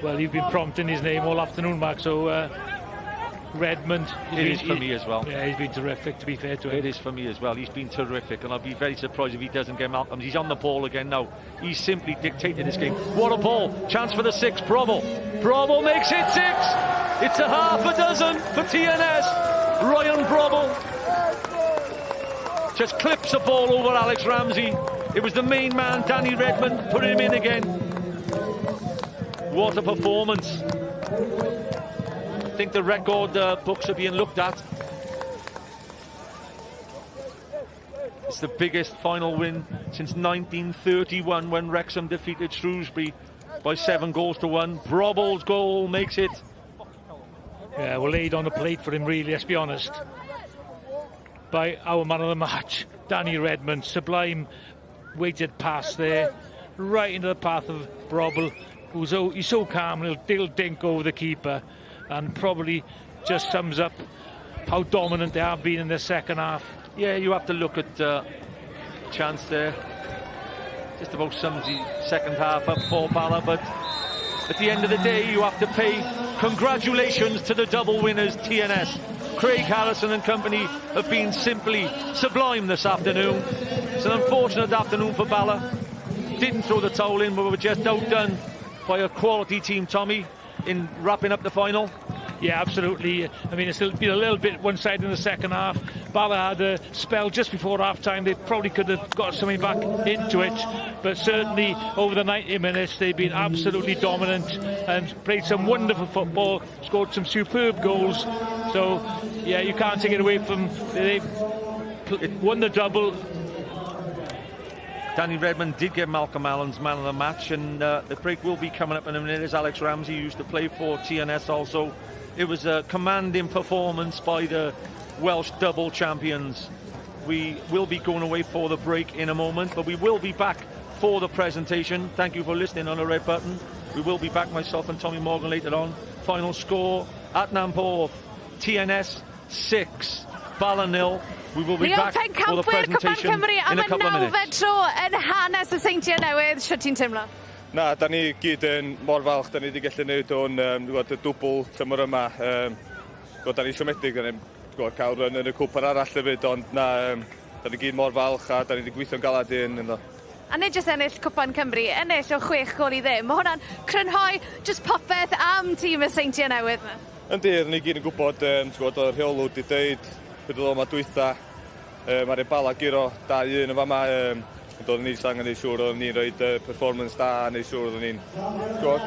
O: Well, you've been prompting his name all afternoon, Mark, so Redmond.
J: It is for me as well.
O: Yeah, he's been terrific, to be fair to him.
J: It is for me as well. He's been terrific, and I'd be very surprised if he doesn't get Malcolm. He's on the ball again now. He's simply dictated this game. What a ball. Chance for the 6. Brobbel. Brobbel makes it 6. It's a half a dozen for TNS. Ryan Brobbel just clips a ball over Alex Ramsey. It was the main man, Danny Redmond, putting him in again. What a performance. I think the record books are being looked at. It's the biggest final win since 1931 when Wrexham defeated Shrewsbury by 7 goals to 1. Brobbel's goal makes it.
O: Yeah, well, laid on the plate for him, really, let's be honest. By our man of the match, Danny Redmond. Sublime weighted pass there, right into the path of Brobbel, who's so, he's so calm, he'll dink over the keeper, and probably just sums up how dominant they have been in the second half.
J: Yeah, you have to look at chance there. Just about sums the second half up for Bala, but at the end of the day, you have to pay congratulations to the double winners, TNS. Craig Harrison and company have been simply sublime this afternoon. It's an unfortunate afternoon for Bala. Didn't throw the towel in, but were just outdone by a quality team, Tommy, in wrapping up the final.
O: Yeah, absolutely. I mean, it's been a little bit one-sided in the second half. Bala had a spell just before half-time. They probably could have got something back into it. But certainly over the 90 minutes, they've been absolutely dominant and played some wonderful football, scored some superb goals. So, yeah, you can't take it away from... They've won the double.
J: Danny Redmond did get Malcolm Allen's man of the match, and the break will be coming up in a minute. As Alex Ramsey used to play for TNS also. It was a commanding performance by the Welsh double champions. We will be going away for the break in a moment, but we will be back for the presentation. Thank you for listening on the red button. We will be back, myself and Tommy Morgan, later on. Final score at Nantporth, TNS 6, Bala 0. We will be back for the presentation in a couple of minutes.
K: Am y nawfed tro yn hanes y Seintiau Newydd, sut ti'n teimlo?
R: Na, da ni gyd yn mor falch, da ni wedi gallu gwneud hwn, y dwbl tymor yma. Da ni siomedig, da ni'n cael run yn y cwpan arall hefyd, ond na, da ni gyd mor falch a da ni wedi gweithio'n galad i hyn. Ynddo.
K: A nid jyst ennill Cwpan Cymru, ennill o 6 gôl i ddim. Mae hwnna'n crynhoi jyst popeth am tîm y Seintiau Newydd yma.
R: Yndi, ni gyd yn gwybod, gwybod o'r rheolwr wedi dweud, pryd oedd yma dwytha, mae'r Bala guro 2-1 yn fama, doeddwn ni jyst angen neud siŵr oeddwn ni'n rhoi performance da, neud siŵr oeddwn ni'n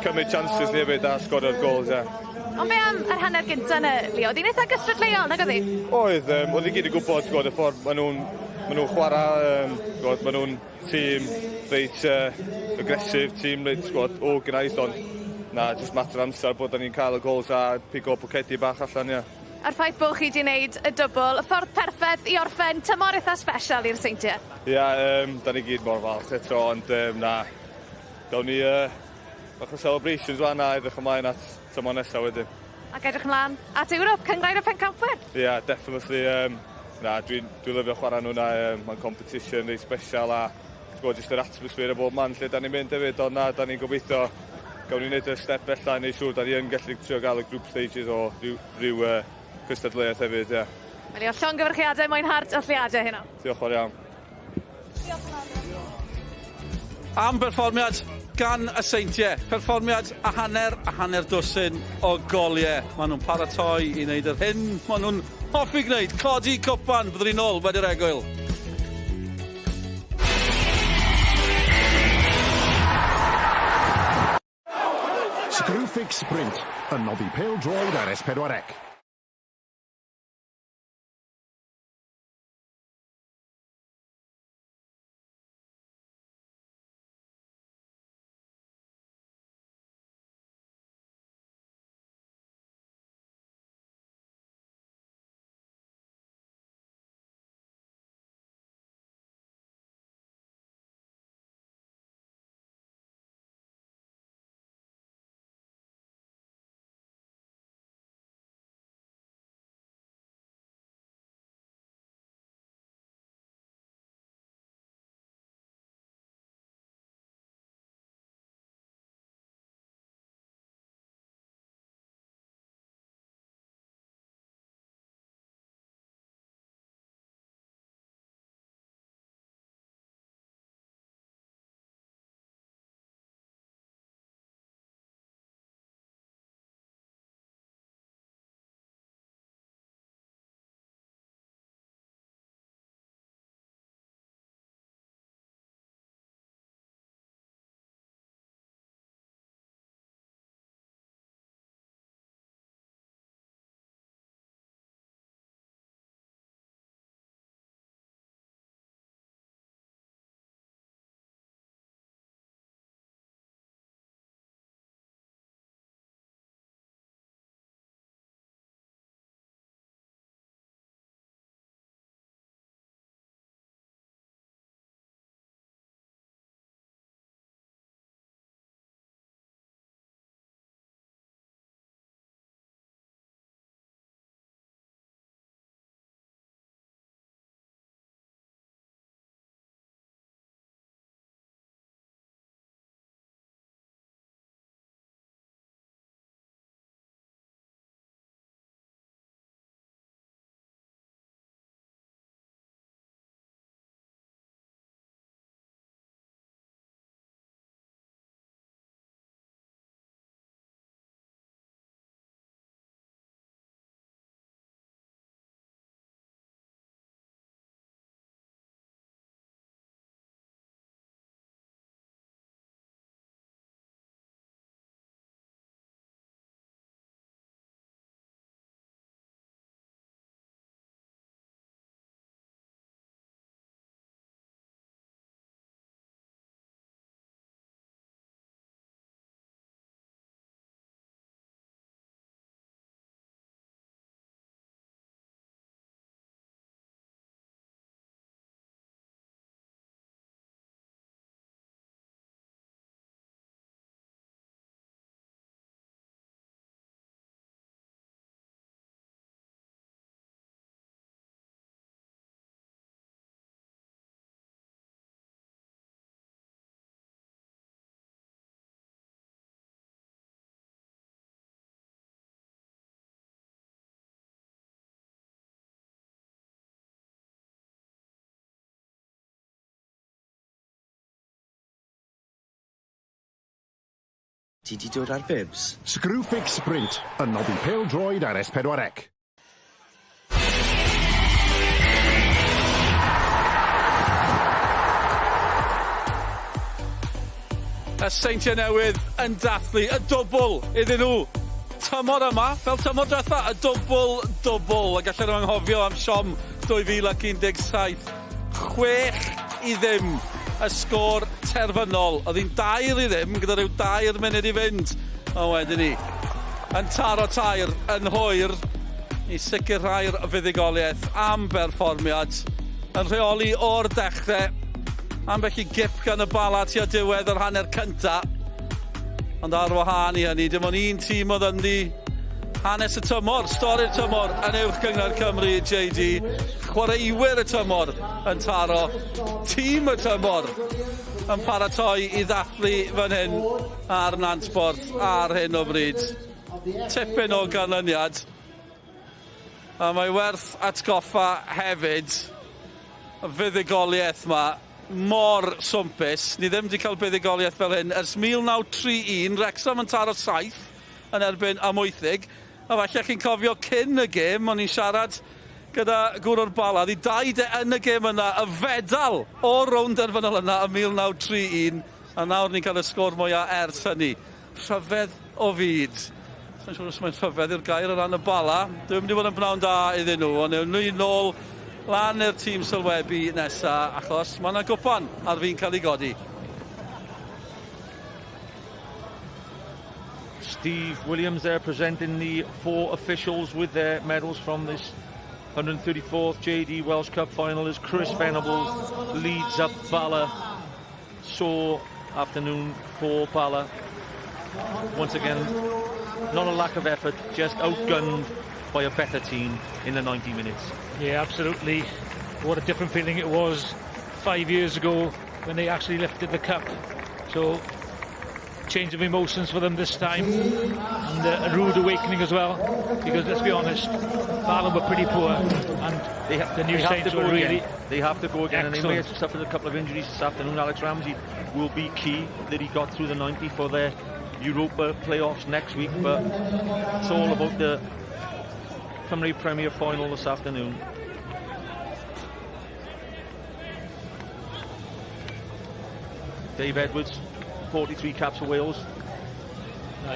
R: cymryd chances ni hefyd a sgorio'r goals, ie.
K: Ond be am yr hanner gyntaf yna, Leo? Oedd hi'n eitha gystadleuol, nag oedd hi?
R: Oedd, oedd i gyd yn gwybod, gwybod, y ffordd maen nhw chwarae, gwybod, maen nhw'n tîm reit aggressive, tîm reit, gwybod, organised, ond na, just mater amser bod ni'n cael y goals a pigo pocedi bach allan, ie.
K: A'r ffaith bod chi wedi gwneud y dwbl, y ffordd perffaith i orffen tymor eitha special i'r Seintiau.
R: Ia, yeah, da ni gyd mor falch eto, ond na, gawn ni bach o celebrations fan a edrych ymlaen at tymor nesaf wedyn.
K: Ac edrych ymlaen at Ewrop, Cynghrair y Pencampwyr.
R: Ie, yeah, definitely. Na, dwi'n dwi lyfio chwarae nhw na, mae'n competition reit special a gwybod, jyst yr atmosphere o bob man lle da ni'n mynd hefyd, ond na, da ni'n gobeithio gawn ni wneud y step bella, neud siŵr da ni yn gallu trio gael y group stages o rhyw cystadleuaeth hefyd, ie. Yeah.
K: Wel, llongyfarchiadau, mwynhau'r dathliadau heno.
R: Diolch fawr iawn.
G: Am berfformiad gan y Seintiau. Perfformiad a hanner dwsin o goliau. Maen nhw'n paratoi i wneud yr hyn maen nhw'n hoffi gwneud. Codi cwpan, byddwn ni'n ôl wedi'r egwyl.
C: Screwfix Sprint yn noddi pêl-droed ar S4C.
S: Ti 'di dod ar bibs?
C: Screwfix Sprint yn noddi pêl-droed ar S4C.
G: Y Seintiau Newydd yn dathlu y dwbl iddyn nhw. Tymor yma, fel tymor diwetha, y dwbl dwbl. A gallen nhw anghofio am siom 2017. 6-0 y sgôr terfynol. Oedd hi'n 2-0 gyda rhyw dair munud i fynd. Ond wedyn ni, yn taro tair yn hwyr i sicrhau'r fuddugoliaeth am berfformiad yn rheoli o'r dechrau. Ambell i gip gan y Bala tua diwedd yr hanner cynta. Ond ar wahân i hynny, dim ond un tîm oedd ynddi hanes y tymor, stori'r tymor yn Uwch Gynghrair Cymru, JD. Chwaraewyr y tymor yn taro, tîm y tymor yn paratoi i ddathlu fan hyn ar Nantporth ar hyn o bryd. Tipyn o ganlyniad. A mae werth atgoffa hefyd y fuddugoliaeth 'ma mor swmpus. Ni ddim wedi cael buddugoliaeth fel hyn ers 1931, Wrexham yn taro 7 yn erbyn Amwythig. A falle chi'n cofio cyn y gêm, o'n i'n siarad gyda gŵr o'r Bala, oedd ei daid e yn y gêm yna, y fedal o'r rownd derfynol yna ym 1931, a nawr ni'n cael y sgôr mwyaf ers hynny. Rhyfedd o fyd. Sa'n siŵr os mae'n rhyfedd yw'r gair o ran y Bala. Dwi'n mynd i fod yn bnawn da iddyn nhw, ond ewn ni nôl lan i'r tîm sylwebu nesa, achos mae yna gwpan ar fin cael ei godi.
J: Steve Williams there presenting the four officials with their medals from this 134th JD Welsh Cup final as Chris Venables leads up Bala. Sore afternoon for Bala. Once again, not a lack of effort, just outgunned by a better team in the 90 minutes.
O: Yeah, absolutely. What a different feeling it was 5 years ago when they actually lifted the cup. So, change of emotions for them this time, and a rude awakening as well, because let's be honest, Bala were pretty poor, and the new Saints were really
J: again. They have to go again,
O: excellent.
J: And they may have suffered a couple of injuries this afternoon. Alex Ramsey will be key that he got through the 90 for their Europa playoffs next week, but it's all about the Cymru Premier final this afternoon. Dave Edwards, 43 caps for Wales.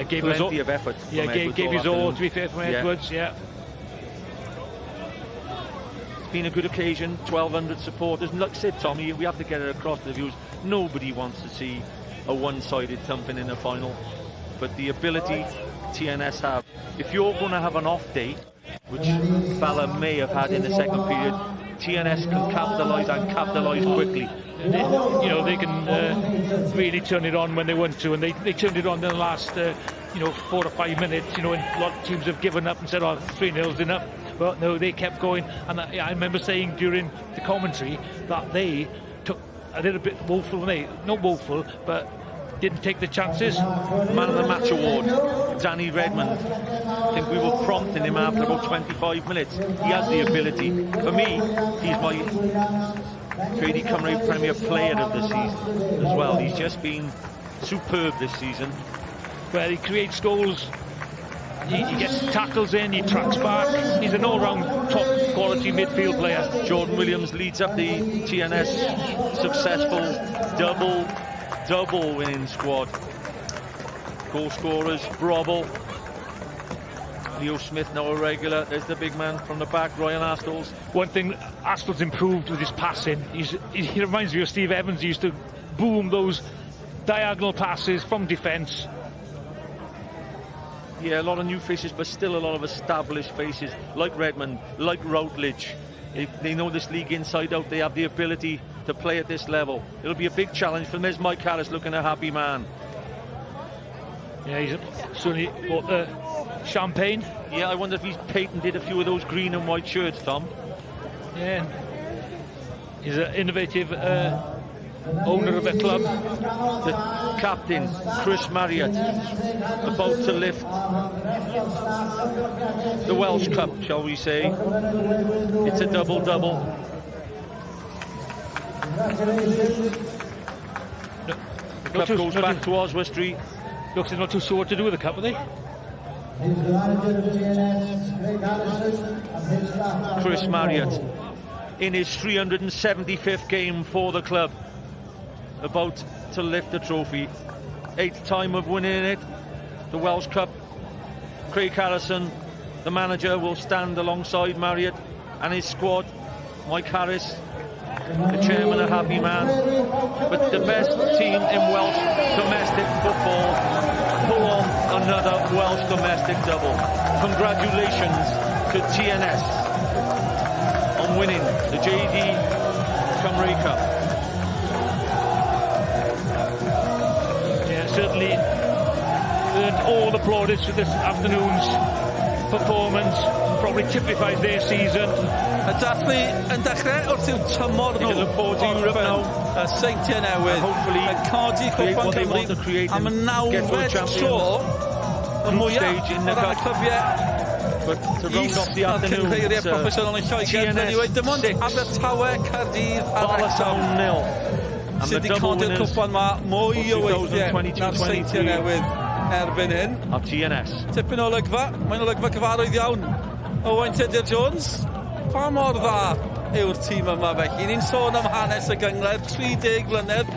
O: Gave
J: Plenty
O: his all,
J: of effort.
O: Yeah, gave his all, to be fair, from Edwards, yeah.
J: It's been a good occasion, 1,200 supporters. Like I said, Tommy, we have to get it across to the viewers. Nobody wants to see a one-sided thumping in the final. But the ability TNS have, if you're going to have an off day, which Bala may have had in the second period, TNS can capitalise and capitalise quickly.
O: They can really turn it on when they want to, and they turned it on in the last 4 or 5 minutes, and a lot of teams have given up and said, oh, three nil's enough. But no, they kept going, and I remember saying during the commentary that they took a little bit woeful, they not woeful, but didn't take the chances.
J: Man of the Match award, Danny Redmond. I think we were prompting him after about 25 minutes. He has the ability. For me, he's my JD Cymru Premier Player of the season as well. He's just been superb this season.
O: Well, he creates goals. He gets tackles in, he tracks back. He's an all-round top quality midfield player.
J: Jordan Williams leads up the TNS successful double winning squad. Goal scorers, Brobble, Leo Smith now a regular. There's the big man from the back, Ryan Astles.
O: One thing, Astles improved with his passing. He reminds me of Steve Evans. He used to boom those diagonal passes from defence.
J: Yeah, a lot of new faces, but still a lot of established faces, like Redmond, like Routledge. They know this league inside out. They have the ability to play at this level. It'll be a big challenge for them. There's Mike Harris looking a happy man.
O: Yeah, he's certainly bought the champagne.
J: Yeah, I wonder if he's patented a few of those green and white shirts, Tom.
O: Yeah, he's an innovative owner of a club.
J: The captain, Chris Marriott, about to lift the Welsh Cup, shall we say. It's a double-double. The cup goes back to Oswestry.
O: Looks they're not too sure what to do with the cup, are they?
J: Chris Marriott in his 375th game for the club, about to lift the trophy. Eighth time of winning it, the Welsh Cup. Craig Harrison, the manager, will stand alongside Marriott and his squad. Mike Harris, the chairman, a happy man. But the best team in Welsh domestic football pull on another Welsh domestic double. Congratulations to TNS on winning the JD Cymru Cup.
O: Yeah, certainly earned all the plaudits for this afternoon's performance. Probably typifies their season.
G: Y dathlu yn dechrau wrth i'w tymor nhw.
J: Look forward to Europe now.
G: Y Seintiau Newydd.
J: Hopefully
G: yn codi Cwpan Cymru am y nawfed tro y mwyaf o ran y clybiau
J: But to round off the afternoon,
G: cynghreiriau proffesiynol yn Lloegr. Anyway, dim ond Abertawe, Caerdydd a Wrexham
J: nil.
G: Sydd wedi codi'r cwpan ma mwy o weithiau na'r Seintiau Newydd erbyn hyn.
J: A TNS.
G: Tipyn o olygfa, mae'n olygfa cyfarwydd iawn. Owain Tudur Jones, pa mor dda yw'r tîm yma felly? Ni'n sôn am hanes y gynghrair, 30 mlynedd,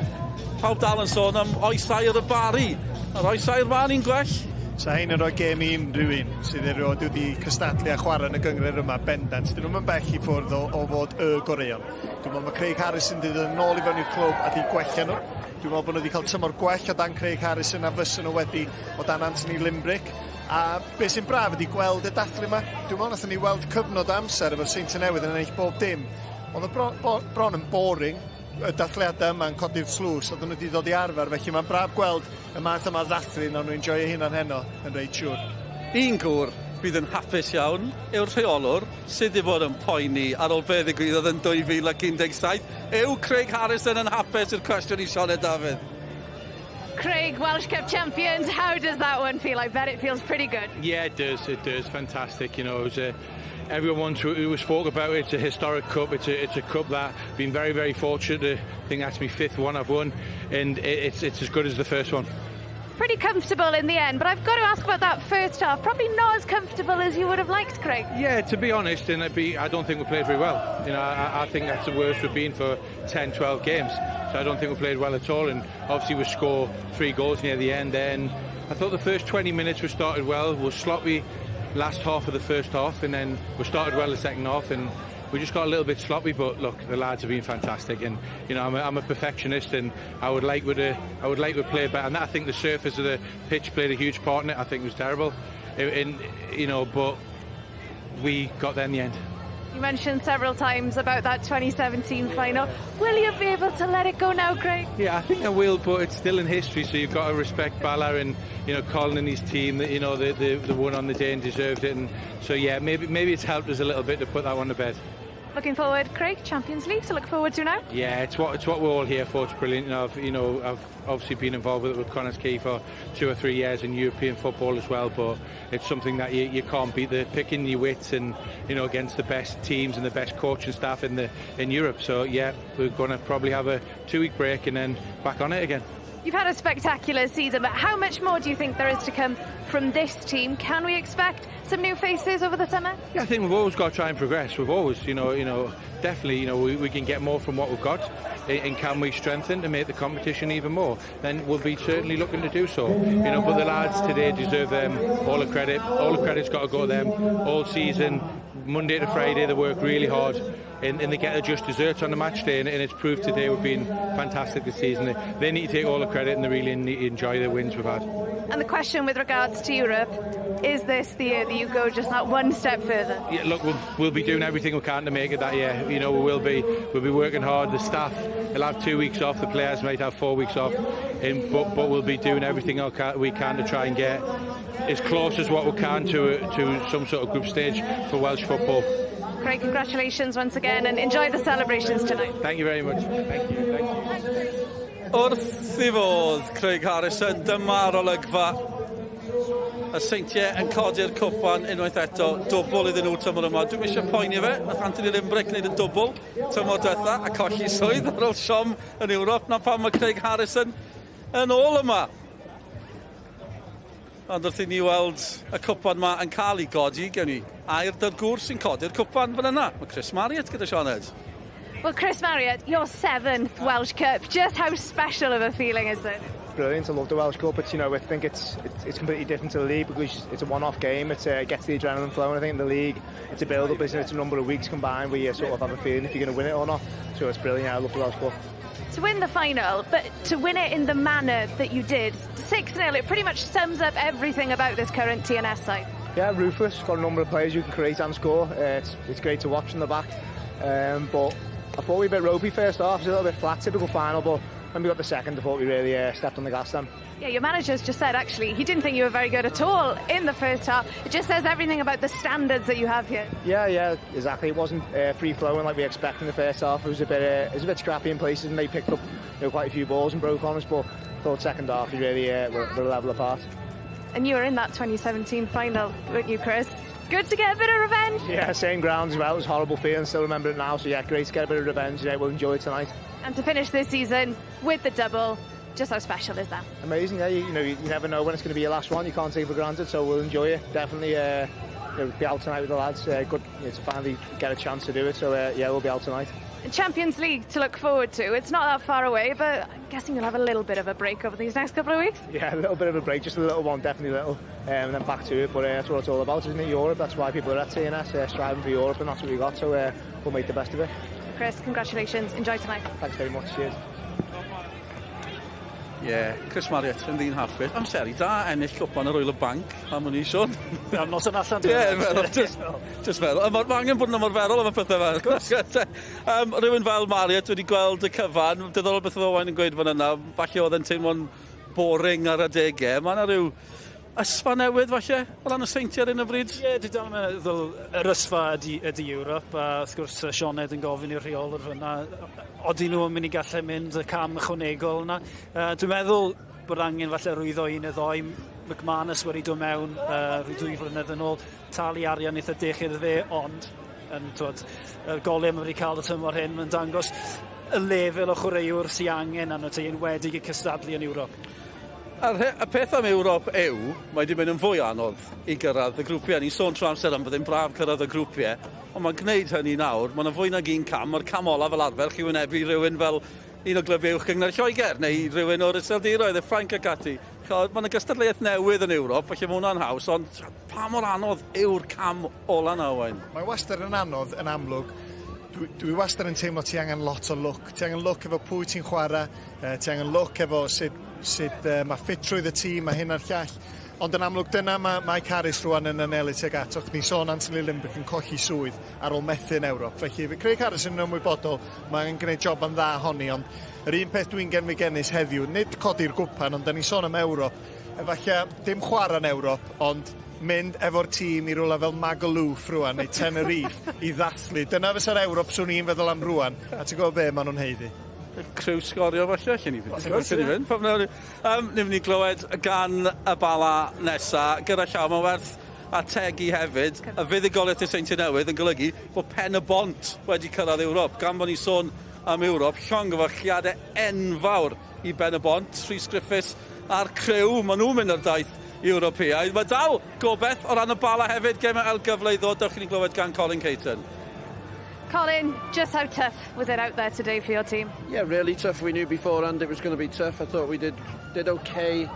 G: pawb dal yn sôn am oes aur y Barri. Yr oes aur ma ni'n gwell?
H: Sa hein yn rhoi gêm i unrhyw un sydd erioed wedi cystadlu a chwarae yn y gynghrair yma bendant. Dyn nhw'n bell i ffwrdd o fod y goreuon. Dwi'n meddwl mae Craig Harrison wedi dod yn ôl i fewn i'r clwb a di gwella nhw. Dwi'n meddwl bod nhw wedi cael tymor gwell o dan Craig Harrison a fysa nhw wedi o dan Anthony Limbrick. A beth sy'n braf ydi gweld y dathlu yma. Dwi'n meddwl nathon ni weld cyfnod amser efo'r Seintiau Newydd yn ennill bob dim. Oedd y bron yn boring y dathliadau yma yn codi'r tlws, oedden nhw wedi dod i arfer, felly mae'n braf gweld y math yma ddathlu, nawn nhw enjoio hunan heno yn reit siŵr.
G: Un gŵr fydd yn hapus iawn yw'r rheolwr sydd wedi bod yn poeni ar ôl be ddigwyddodd yn 2017. Yw Craig Harrison yn hapus yw'r cwestiwn i Sioned Dafydd?
K: Craig, Welsh Cup champions, how does that one feel? I bet it feels pretty good.
M: Yeah, it does. It does. Fantastic. It was a, everyone who spoke about it, it's a historic cup. It's a cup that I've been very, very fortunate. I think that's my fifth one I've won, and it's as good as the first one.
K: Pretty comfortable in the end, but I've got to ask about that first half. Probably not as comfortable as you would have liked, Craig.
M: Yeah, to be honest, and I don't think we played very well. I think that's the worst we've been for 10, 12 games. So I don't think we played well at all, and obviously we score 3 goals near the end. Then I thought the first 20 minutes we started well. We were sloppy last half of the first half, and then we started well the second half, and we just got a little bit sloppy. But look, the lads have been fantastic, and I'm a perfectionist, and I would like to play better. And I think the surface of the pitch played a huge part in it. I think it was terrible, but we got there in the end.
K: You mentioned several times about that 2017 final. Will you be able to let it go now, Craig?
M: Yeah, I think I will, but it's still in history, so you've got to respect Bala and Colin and his team that they won on the day and deserved it. And so, yeah, maybe it's helped us a little bit to put that one to bed.
K: Looking forward, Craig, Champions League to look forward to now.
M: Yeah, it's what we're all here for. It's brilliant. I've obviously been involved with it with Connah's Quay for 2 or 3 years in European football as well, but it's something that you can't beat, the picking your wits and against the best teams and the best coaching staff in Europe. We're going to probably have a 2-week break and then back on it again.
K: You've had a spectacular season, but how much more do you think there is to come from this team? Can we expect some new faces over the summer?
M: Yeah, I think we've always got to try and progress. We've always, definitely, we can get more from what we've got, and can we strengthen to make the competition even more? Then we'll be certainly looking to do so. But the lads today deserve them all the credit. All the credit's got to go to them all season, Monday to Friday. They work really hard, and they get their just desserts on the match day, and it's proved today we've been fantastic this season. They need to take all the credit, and they really need to enjoy the wins we've had.
K: And the question with regards to Europe, is this the year that you go just that one step further?
M: Yeah, look, we'll be doing everything we can to make it that year. We'll be working hard. The staff will have 2 weeks off, the players might have 4 weeks off, but we'll be doing everything we can to try and get as close as what we can to some sort of group stage for Welsh football.
K: Craig, congratulations once again, and enjoy the celebrations tonight.
M: Thank you very much. Thank you. Thank you.
G: Wrth i fodd, Craig Harrison, dyma'r olygfa. Y Seintiau yn codi'r cwpan unwaith eto, dwbl iddyn nhw tymor yma. Dwi'm eisiau poeni fe, nath Anthony Limbrick wneud y dwbl tymor diwetha a colli swydd ar ôl siom yn Ewrop. Na pam mae Craig Harrison yn ôl yma. Ond wrth i ni weld y cwpan 'ma yn cael ei godi, gewn ni air 'da'r gŵr sy'n codi'r cwpan fan yna. Mae Chris Marriott gyda Sioned.
K: Well, Chris Marriott, your seventh Welsh Cup. Just how special of a feeling is this?
S: Brilliant. I love the Welsh Cup. It's, you know, I think it's completely different to the league because it's a one-off game. It gets the adrenaline flowing. I think in the league, it's a build-up, isn't it? It's a number of weeks combined where you sort of have a feeling if you're going to win it or not. So it's brilliant. I love the Welsh Cup.
K: To win the final, but to win it in the manner that you did, 6-0, it pretty much sums up everything about this current TNS side.
S: Yeah, ruthless. Got a number of players who can create and score. It's great to watch in the back. But I thought we were a bit ropey first half. It was a little bit flat, typical final, but when we got the second, I thought we really stepped on the gas then.
K: Yeah, your manager's just said, actually, he didn't think you were very good at all in the first half. It just says everything about the standards that you have here.
S: Yeah, exactly. It wasn't free-flowing like we expected in the first half. It was a bit scrappy in places, and they picked up, you know, quite a few balls and broke on us, but I thought second half we really were a level apart.
K: And you were in that 2017 final, weren't you, Chris? Good to get a bit of revenge.
S: Yeah, same ground as well. It was a horrible feeling, still remember it now. So yeah, great to get a bit of revenge. Yeah, we'll enjoy it tonight.
K: And to finish this season with the double, just how special is that?
S: Amazing, yeah. You never know when it's going to be your last one. You can't take it for granted, so we'll enjoy it. Definitely, be out tonight with the lads. Good, you know, to finally get a chance to do it. So yeah, we'll be out tonight.
K: Champions League to look forward to. It's not that far away, but I'm guessing you'll have a little bit of a break over these next couple of weeks.
S: Yeah, a little bit of a break, just a little one, definitely little, and then back to it. But that's what it's all about, isn't it? Europe. That's why people are at TNS, striving for Europe, and that's what we got. So we'll make the best of it.
K: Chris, congratulations. Enjoy tonight.
S: Thanks very much. Cheers.
G: Ie, yeah, Chris Marriott yn ddyn hapus. Amseru da ennill cwpan ar ôl y banc, am wn i, Sean.
I: Am noson allan.
G: Ie, meddwl, just meddwl. Mae angen bod yn ymarferol am y pethau fel. Rhywun fel Marriott wedi gweld y cyfan, diddorol beth oedd Owain yn gweud fan yna, falle oedd e'n teimlo'n boring ar adegau. Mae yna rhyw ysfa newydd falle, o ran y Seintiau ar un o bryd?
I: Ie, yeah, dwi dal yn meddwl yr ysfa ydy Ewrop, a wrth gwrs Sioned yn gofyn i'r rheolwr fyna, odyn nhw yn mynd i gallu mynd y cam ychwanegol yna. Dwi'n meddwl bod angen falle rwyddo un neu ddoi. McManus wedi dod mewn rhyw 2 flynedd yn ôl, talu arian eitha dech iddo fe, ond yn, twod, y golau mae wedi cael y tymor hyn, mae'n dangos y lefel o chwaraewr sy'n angen arno ti, enwedig y cystadlu yn Ewrop.
G: A'r y peth am Ewrop yw, mae wedi mynd yn fwy anodd i gyrraedd y grwpiau. Ni'n sôn trwy amser am byddai'n braf cyrraedd y grwpiau, ond mae'n gwneud hynny nawr. Mae yna fwy nag un cam. Mae'r cam olaf fel arfer, chi wynebu rhywun fel un o glybiau uwch gynghrair Lloegr, neu rhywun o'r Iseldiroedd, y Ffrainc ac ati. Mae yna gystadleuaeth newydd yn Ewrop, felly mae hwnna'n haws, ond pa mor anodd yw'r cam ola na, Owain?
H: Mae wastad yn anodd yn amlwg. Dwi wastad yn teimlo ti angen lot o lwc. Ti angen lwc efo pwy ti'n chwarae, ti angen lwc efo sut mae ffitrwydd y tîm a hyn a'r llall. Ond yn amlwg dyna mae Mike Harris rwan yn anelu tuag at. O'ch ni'n sôn Anthony Limbrick yn colli swydd ar ôl methu yn Ewrop. Felly Craig Harris yn ymwybodol, mae'n gwneud job yn dda honni, ond yr un peth dwi'n genfigennus heddiw, nid codi'r gwpan, ond da ni'n sôn am Ewrop. Efallai dim chwarae yn Ewrop, ond mynd efo'r tîm i rywle fel Magaluf rwan, neu Tenerife, i ddathlu. Dyna fysa'r Ewrop swn i'n feddwl am rwan, a ti'n gwybod be maen nhw'n haeddu.
G: Criw sgorio falle, lle ni fynd. Lle ni fynd. Ni'n mynd i glywed gan y Bala nesa. Gyda llaw, mae'n werth ategu hefyd. Y fuddugoliaeth i'r Seintiau Newydd yn golygu bod Pen y Bont wedi cyrraedd Ewrop. Gan bod ni sôn am Ewrop, llongyfarchiadau enfawr i Ben y Bont. Rhys Griffiths a'r criw, maen nhw'n mynd ar daith Ewropeaidd. Mae dal gobeith o ran y Bala hefyd. Gemau ail gyfle i ddod. Dewch i ni glywed gan Colin Caton.
K: Colin, just how tough was it out there today for your team?
N: Yeah, really tough. We knew beforehand it was going to be tough. I thought we did okay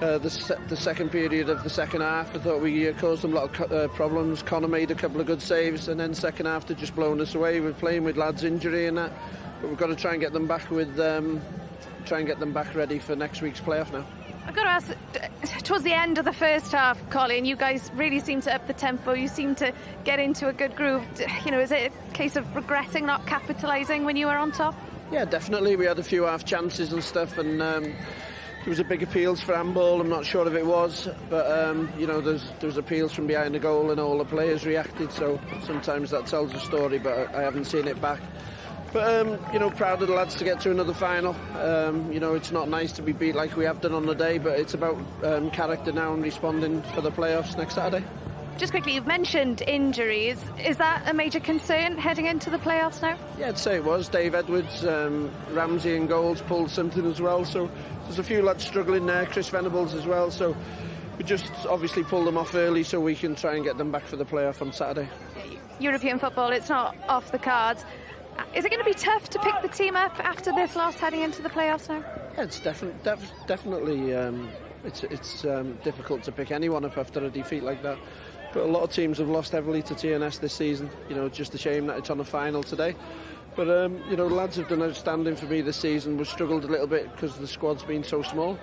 N: the second period of the second half. I thought we caused them a lot of problems. Connor made a couple of good saves, and then second half they're just blowing us away. We're playing with lads' injury and that, but we've got to try and get them back ready for next week's playoff now.
K: I've got to ask, towards the end of the first half, Colin, you guys really seem to up the tempo. You seem to get into a good groove. You know, is it a case of regretting not capitalising when you were on top?
N: Yeah, definitely. We had a few half chances and stuff, and there was a big appeals for handball. I'm not sure if it was, but you know, there's appeals from behind the goal, and all the players reacted. So sometimes that tells a story, but I haven't seen it back. But, you know, proud of the lads to get to another final. You know, it's not nice to be beat like we have done on the day, but it's about character now and responding for the playoffs next Saturday.
K: Just quickly, you've mentioned injuries. Is that a major concern heading into the playoffs now?
N: Yeah, I'd say it was. Dave Edwards, Ramsey in goals pulled something as well. So there's a few lads struggling there, Chris Venables as well. So We just obviously pull them off early so we can try and get them back for the playoff on Saturday.
K: European football, it's not off the cards. Is it going to be tough to pick the team up after this loss heading into the playoffs now?
N: Yeah, it's definitely it's difficult to pick anyone up after a defeat like that. But a lot of teams have lost heavily to TNS this season. You know, just a shame that it's on the final today. But, you know, the lads have done outstanding for me this season. We've struggled a little bit because the squad's been so small.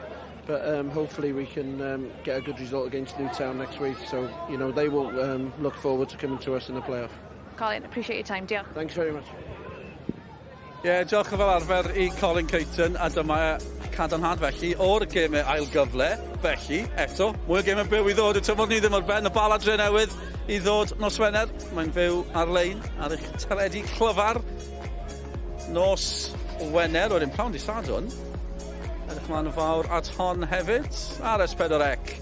N: But hopefully we can get a good result against Newtown next week. So, you know, they will look forward to coming to us in the playoff.
K: Colin, appreciate your time. Diolch.
N: Thanks very much.
G: Ie, yeah, diolch fel arfer i Colin Caton, a dyma cadarnhad felly o'r gemau ail gyfle. Felly, eto, mwy o gemau byw i ddod. Y tymor ni ddim ar ben, y Bala Drenewydd i ddod nos Wener. Mae'n fyw ar-lein ar eich teledu clyfar. Nos Wener, wedyn pnawn dydd Sadwrn. Edrych mlaen yn fawr at hon hefyd. Ar S4C,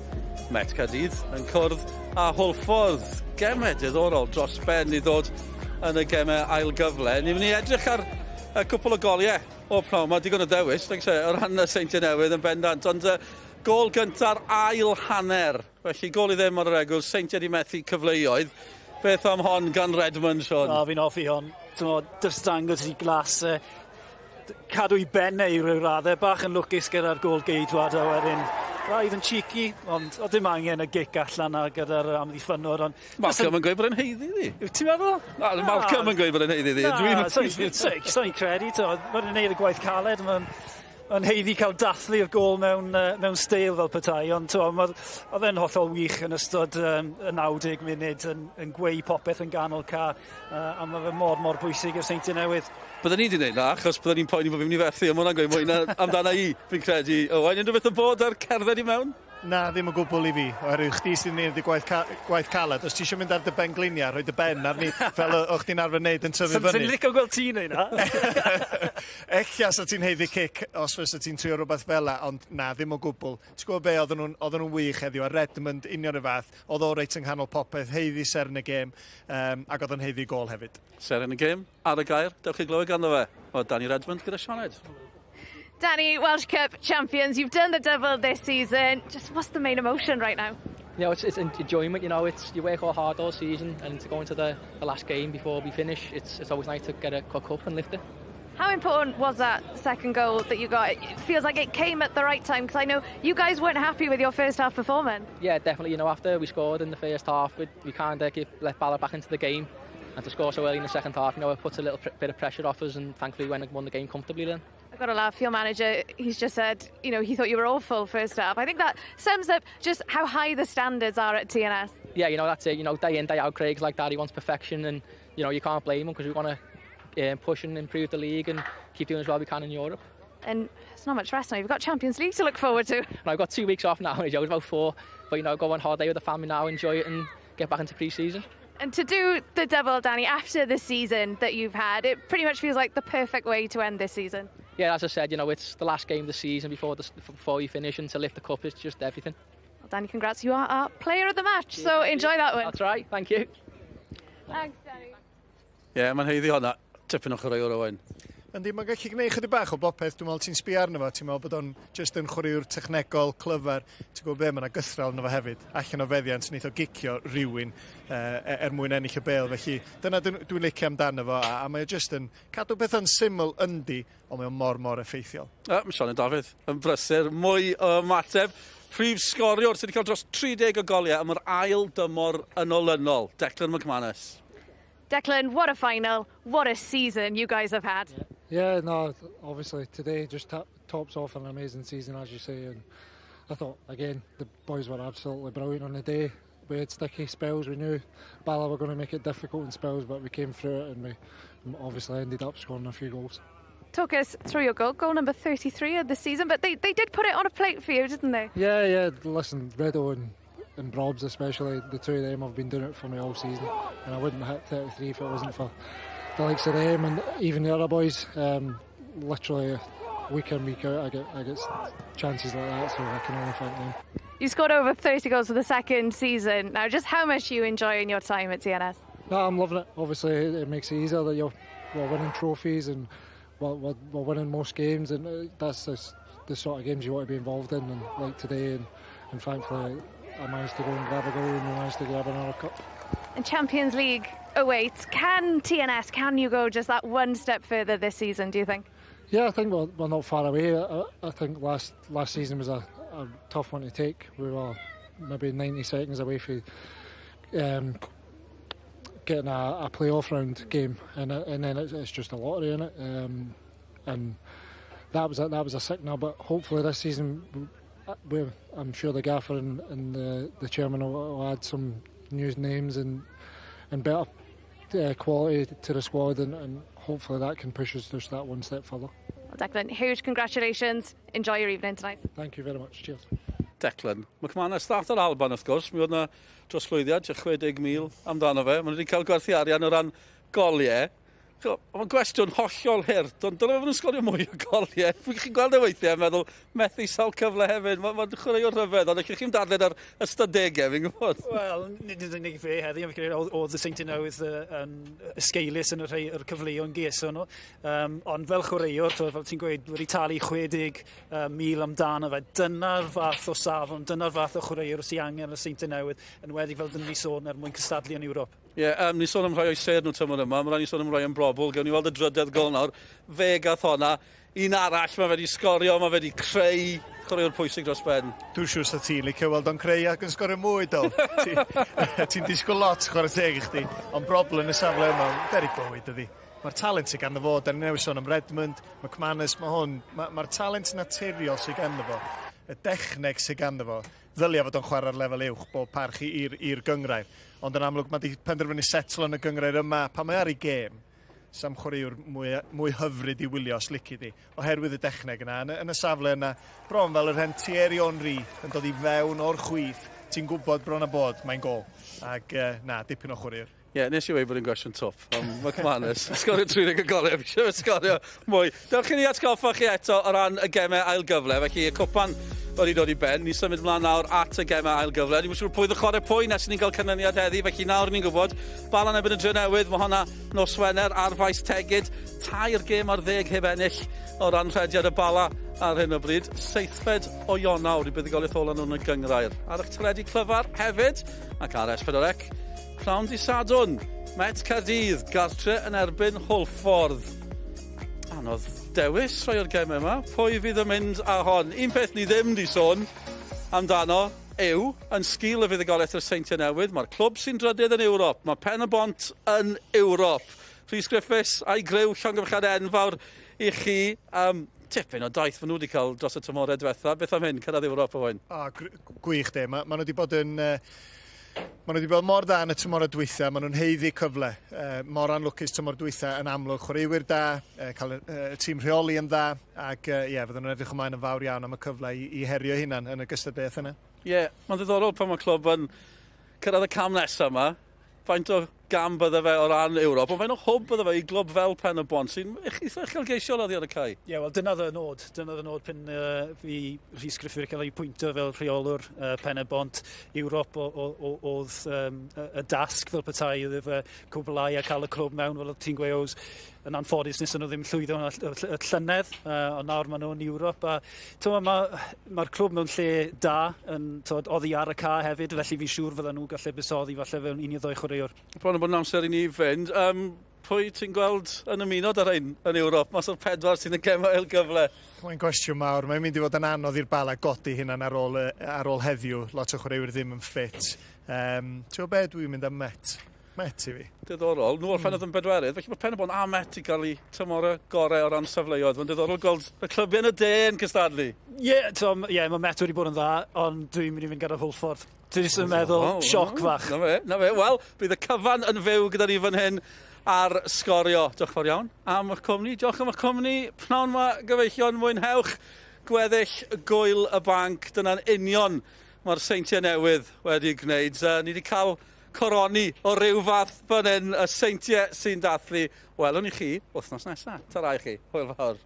G: Met Caerdydd yn cwrdd â Hwlffordd. Gemau diddorol dros ben i ddod yn y gemau ail gyfle. Ni'n mynd i edrych ar y cwpl o goliau o pnawn. Mae digon o dewis, like say, o ran y Seintiau Newydd yn bendant. Ond gôl gynta'r ail hanner. Felly gôl i ddim ar yr egwyl, Seintiau di methu cyfleoedd. Beth am hon gan Redmond, Sean?
I: O, fi'n hoffi hon. Dangos i glas, cadw i bennau i ryw raddau, bach yn lwcus gyda'r gôl geidwad a wedyn braidd yn cheeky, ond o dim angen y gic allan na gyda'r amddiffynwr. Ond
G: Malcolm yn gweud bod e'n haeddu ddi.
I: Ti'n meddwl?
G: Na, Malcolm yn gweud bod e'n haeddu ddi.
I: Na, so'n credu, mae'n gwneud y gwaith caled, mae'n haeddu cael dathlu'r gôl mewn steil fel petai, ond oedd e'n hollol wych yn ystod y 90 munud yn gweu popeth yn ganol ca, a mae fe mor, mor bwysig i'r Seintiau Newydd.
G: Byddwn ni wedi gwneud na, achos byddwn ni'n poeni bod fi'n mynd i fethu, a mae hwnna'n gweud mwy na amdana i, fi'n credu. Owain, unrhyw beth yn bod ar cerdded i mewn?
H: Na, ddim o gwbl i fi, oherwydd chdi sy'n gwneud y gwaith caled. Os ti eisiau mynd ar dy ben gliniau, rhoi dy ben arni fel o'ch chdi'n arfer wneud yn tyfu fyny.
I: Sy'n licio gweld ti'n neud na.
H: Ella sa ti'n haeddu cic os fysa ti'n trio rhywbeth fel 'na, ond na, ddim o gwbl. Ti'n gwybod be, oedden nhw'n wych heddiw, a Redmond union y fath, oedd o reit yng nghanol popeth, haeddu seren y gêm, ac oedd o'n haeddu gôl hefyd.
G: Seren y gêm, ar y gair, dewch i glywed ganddo fe. O, Danny Redmond gyda Sioned.
K: Danny, Welsh Cup champions, you've done the double this season. Just what's the main emotion right now?
T: You know, it's enjoyment, you know, it's you work all hard all season, and to go into the last game before we finish, it's always nice to get a cup and lift it.
K: How important was that second goal that you got? It feels like it came at the right time, because I know you guys weren't happy with your first half performance.
T: Yeah, definitely. You know, after we scored in the first half, we kind of let Bala back into the game, and to score so early in the second half, you know, it puts a little bit of pressure off us, and thankfully we went and won the game comfortably then.
K: I've got to laugh, your manager, he's just said, you know, he thought you were awful first half. I think that sums up just how high the standards are at TNS.
T: Yeah, you know, that's it. You know, day in, day out, Craig's like that. He wants perfection, and, you know, you can't blame him because we want to push and improve the league and keep doing as well as we can in Europe.
K: And it's not much rest now. You've got Champions League to look forward to.
T: And I've got 2 weeks off now, and it's about 4. But, you know, go on holiday with the family now, enjoy it and get back into pre-season.
K: And to do the double, Danny, after the season that you've had, it pretty much feels like the perfect way to end this season.
T: Yeah, as I said, you know, it's the last game of the season before you finish, and to lift the cup is just everything.
K: Well, Danny, congrats. You are our player of the match, so enjoy that one.
T: That's right, thank you.
K: Thanks, Danny.
G: Yeah, mae'n haeddu hwnna. Tipyn o chwaraewr, Owen.
H: Yndi, mae'n gallu gwneud chydig bach o bopeth. Dwi'n meddwl ti'n sbio arno fo, ti'n meddwl bod o'n just yn chwaraewr technegol, clyfar. Ti'n gwybod be, mae yna gythral yno fo hefyd. Allan o feddiant, wneith o gicio rhywun er mwyn ennill y bêl. Felly dyna dwi'n licio amdano fo, a mae o just yn cadw pethau'n syml yndi, ond mae o mor, mor effeithiol.
G: Mae Sioned Dafydd yn brysur, mwy o ymateb. Prif sgoriwr sydd wedi cael dros 30 o goliau am yr ail dymor yn olynol, Declan McManus.
K: Declan, what a final, what a season you guys have had.
U: Yeah, no, obviously today just tops off an amazing season, as you say, and I thought, again, the boys were absolutely brilliant on the day. We had sticky spells, we knew Bala were going to make it difficult in spells, but we came through it and we obviously ended up scoring a few goals.
K: Talk us through your goal, goal number 33 of the season, but they did put it on a plate for you, didn't they?
U: Yeah, listen, Redo and Brobs especially, the two of them have been doing it for me all season, and I wouldn't hit 33 if it wasn't for the likes of them and even the other boys. Literally week in, week out, I get chances like that, so I can only thank them.
K: You scored over 30 goals for the second season. Now, just how much are you enjoying your time at TNS?
U: No, I'm loving it. Obviously, it makes it easier that we're winning trophies and we're winning most games, and that's the sort of games you want to be involved in, and like today, and thankfully I managed to go and grab a goal and we managed to grab another cup.
K: And Champions League awaits. Can TNS, can you go just that one step further this season, do you think?
U: Yeah, I think we're, we're not far away. I, I think last last season was a, a tough one to take. We were maybe 90 seconds away from um, getting a, a playoff round game, and and then it's, it's just a lottery in it. Um, and that was a, that was a signal. But hopefully this season, we I'm sure the gaffer and, and the, the chairman will, will add some new names and and better uh, quality to the squad, and, and hopefully that can push us just that one step further.
K: Well, Declan, huge congratulations. Enjoy your evening tonight.
U: Thank you very much. Cheers.
G: Declan McManus, ddath o'r Alban wrth gwrs, mi oedd yna drosglwyddiad, tua 60,000 amdano fe. Maen nhw wedi cael gwerthu arian o ran goliau. Mae'n gwestiwn hollol hurt, ond dylai fod yn sgorio mwy o goliau. Chi'n gweld e weithiau yn meddwl, methu sawl cyfle hefyd. Mae'n ma chwaraewr rhyfedd, ond allwch chi'n darllen ar ystadegau, fi'n gwybod.
I: Wel, nid yn unig fe heddi, ond fi'n credu oedd y Seintiau Newydd yn esgeulus yn y rhai o'r cyfleoedd geson nhw. Um, ond fel chwaraewr, to, fel ti'n gweud, wedi talu 60,000 amdano fe. Dyna'r fath o safon, dyna'r fath o chwaraewr sy'n angen y Seintiau Newydd, yn wedi fel dyn ni sôn er mwyn cystadlu yn Ewrop.
G: Ie, yeah, um, ni sôn am rhai o'i sêr nhw tymor yma, mae rhaid ni sôn am Ryan Brobl, gewn ni weld y drydedd gol nawr. Fe gath honna, un arall mae fe wedi sgorio, mae fe wedi creu chwaraewr pwysig dros ben.
H: Dwi'n siŵr sa ti'n licio weld o'n creu ac yn sgorio mwy, do. Ti'n ti disgwyl lot, chwarae teg i chdi, ond Brobl yn y safle yma, beryg bywyd ydi. Mae'r talent sydd ganddo fo, da ni newydd sôn am Redmond, McManus, mae hwn, mae'r ma talent naturiol sydd ganddo fo, y dechneg sydd ganddo fo, ddylia fod o'n chwarae ar lefel uwch bob parch i'r gynghrair. Ond yn amlwg mae wedi penderfynu setlo yn y gynghrair yma. Pan mae ar ei gêm, sam chwaraewr mwy, mwy hyfryd i wylio os lici di, oherwydd y dechneg yna. Yn, yn y safle yna, bron fel yr hen Thierry Henry yn dod i fewn o'r chwith, ti'n gwybod bron a bod, mae'n gol. Ac na, dipyn o chwaraewr.
G: Ie, yeah, nes i weud bod yn gwestiwn twp, ond McManus, sgorio 30 o golau, fi eisiau sgorio mwy. Dewch i ni atgoffa chi eto o ran y gemau ail gyfle, felly y cwpan wedi dod i ben, ni symud mlaen nawr at y gemau ail gyfle. Ni'n siŵr pwy ddech pwy nes ni'n cael canlyniad heddi, felly nawr ni'n gwybod, Balan erbyn y Drenewydd, mae hwnna nos Wener ar faes Tegid, tair gêm ar ddeg heb ennill o ran rhediad y Bala ar hyn o bryd. Seithfed o Ionawr i buddugoliaeth ola nhw'n y gynghrair. Ar eich teledu clyfar hefyd, ac ar S4C, Pnawn di Sadwrn, Met Caerdydd, gartre yn erbyn Hwlffordd. Anodd dewis rhai o'r gemau yma. Pwy fydd yn mynd â hon? Un peth ni ddim di sôn amdano yw, yn sgil y fuddugoliaeth i'r Seintiau Newydd, mae'r clwb sy'n drydydd yn Ewrop, mae Pen y Bont yn Ewrop. Rhys Griffiths a'i griw llongyfarchiadau enfawr i chi. Um, tipyn o daith maen nhw wedi cael dros y tymorau diwetha. Beth am hyn, cyrraedd Ewrop, Owain?
H: O, gwych de. Mae ma nhw wedi bod yn... Uh, Maen nhw wedi bod mor dda yn y tymor y dwytha, maen nhw'n haeddu cyfle. Uh, mor anlwcus tymor dwytha yn amlwg, chwaraewyr da, uh, cael y uh, tîm rheoli yn dda, ac ie, uh, yeah, fydden nhw'n edrych ymlaen yn fawr iawn am y cyfle i, i herio hunan yn y gystadleuaeth yna.
G: Ie, yeah, mae'n ddiddorol pan mae clwb yn cyrraedd y cam nesaf yma, faint o gam bydde fe o ran Ewrop, ond faint o hwb bydde fe i glwb fel Pen y Bont sy'n eitha uchelgeisiol oddi ar y cae?
I: Ie, yeah, wel dyna y nod. Dyna y nod pen uh, fi Rhys Griffith cael ei pwyntio fel rheolwr uh, Pen y Bont. Ewrop oedd um, y, y dasg fel petai iddo fe cwblhau a cael y clwb mewn, fel ti'n gweud, Ows, yn anffodus nes nhw ddim llwyddo hwnna y llynedd, uh, ond nawr maen nhw'n Ewrop. A mae'r ma, ma clwb mewn lle da, yn, twod, oddi ar y ca hefyd, felly fi'n siŵr fydden nhw'n gallu buddsoddi falle fewn un neu ddoi chwaraewr.
G: Bron yn bod yn amser i ni fynd. Um, pwy ti'n gweld yn ymuno da rhain yn Ewrop? Mas o'r pedwar sy'n y gemau ail gyfle.
H: Mae'n gwestiwn mawr. Mae'n mynd i fod yn anodd i'r Bala godi hynna'n ar ôl, ar ôl heddiw. Lot o chwaraewyr ddim yn ffit. Um, ti'n gwybod be, dwi'n mynd am Met. Met i fi.
G: Diddorol. Nhw orffennodd mm. yn bedwerydd, felly mae Pen y Bont a Met i gael eu tymor y gorau o ran safleoedd. Mae'n diddorol gweld y clybiau yn y de yn cystadlu.
I: Ie, yeah, Tom, yeah, mae Met wedi bod yn dda, ond dwi'n mynd i fynd gyda Hwlffordd. Dwi jyst yn meddwl, oh, sioc fach.
G: Na fe, na fe. Wel, bydd y cyfan yn fyw gyda ni fan hyn ar Sgorio. Diolch yn fawr iawn am eich cwmni. Diolch am eich cwmni. Pnawn ma, gyfeillion, mwynhewch gweddill gwyl y banc. Dyna'n union mae'r Seintiau Newydd wedi gwneud. Uh, ni wedi cael coroni o ryw fath fan hyn, y Seintiau sy'n dathlu. Welwn i chi wythnos nesaf. Ta-ra i chi. Hwyl fawr.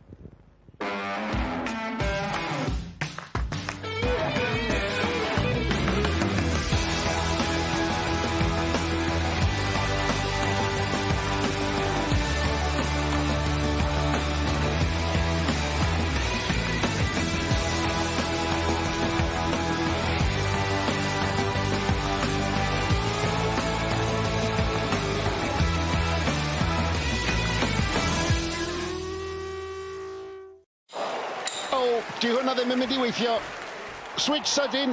B: O, oh, di hwnna ddim yn mynd i weithio. Switch sydyn.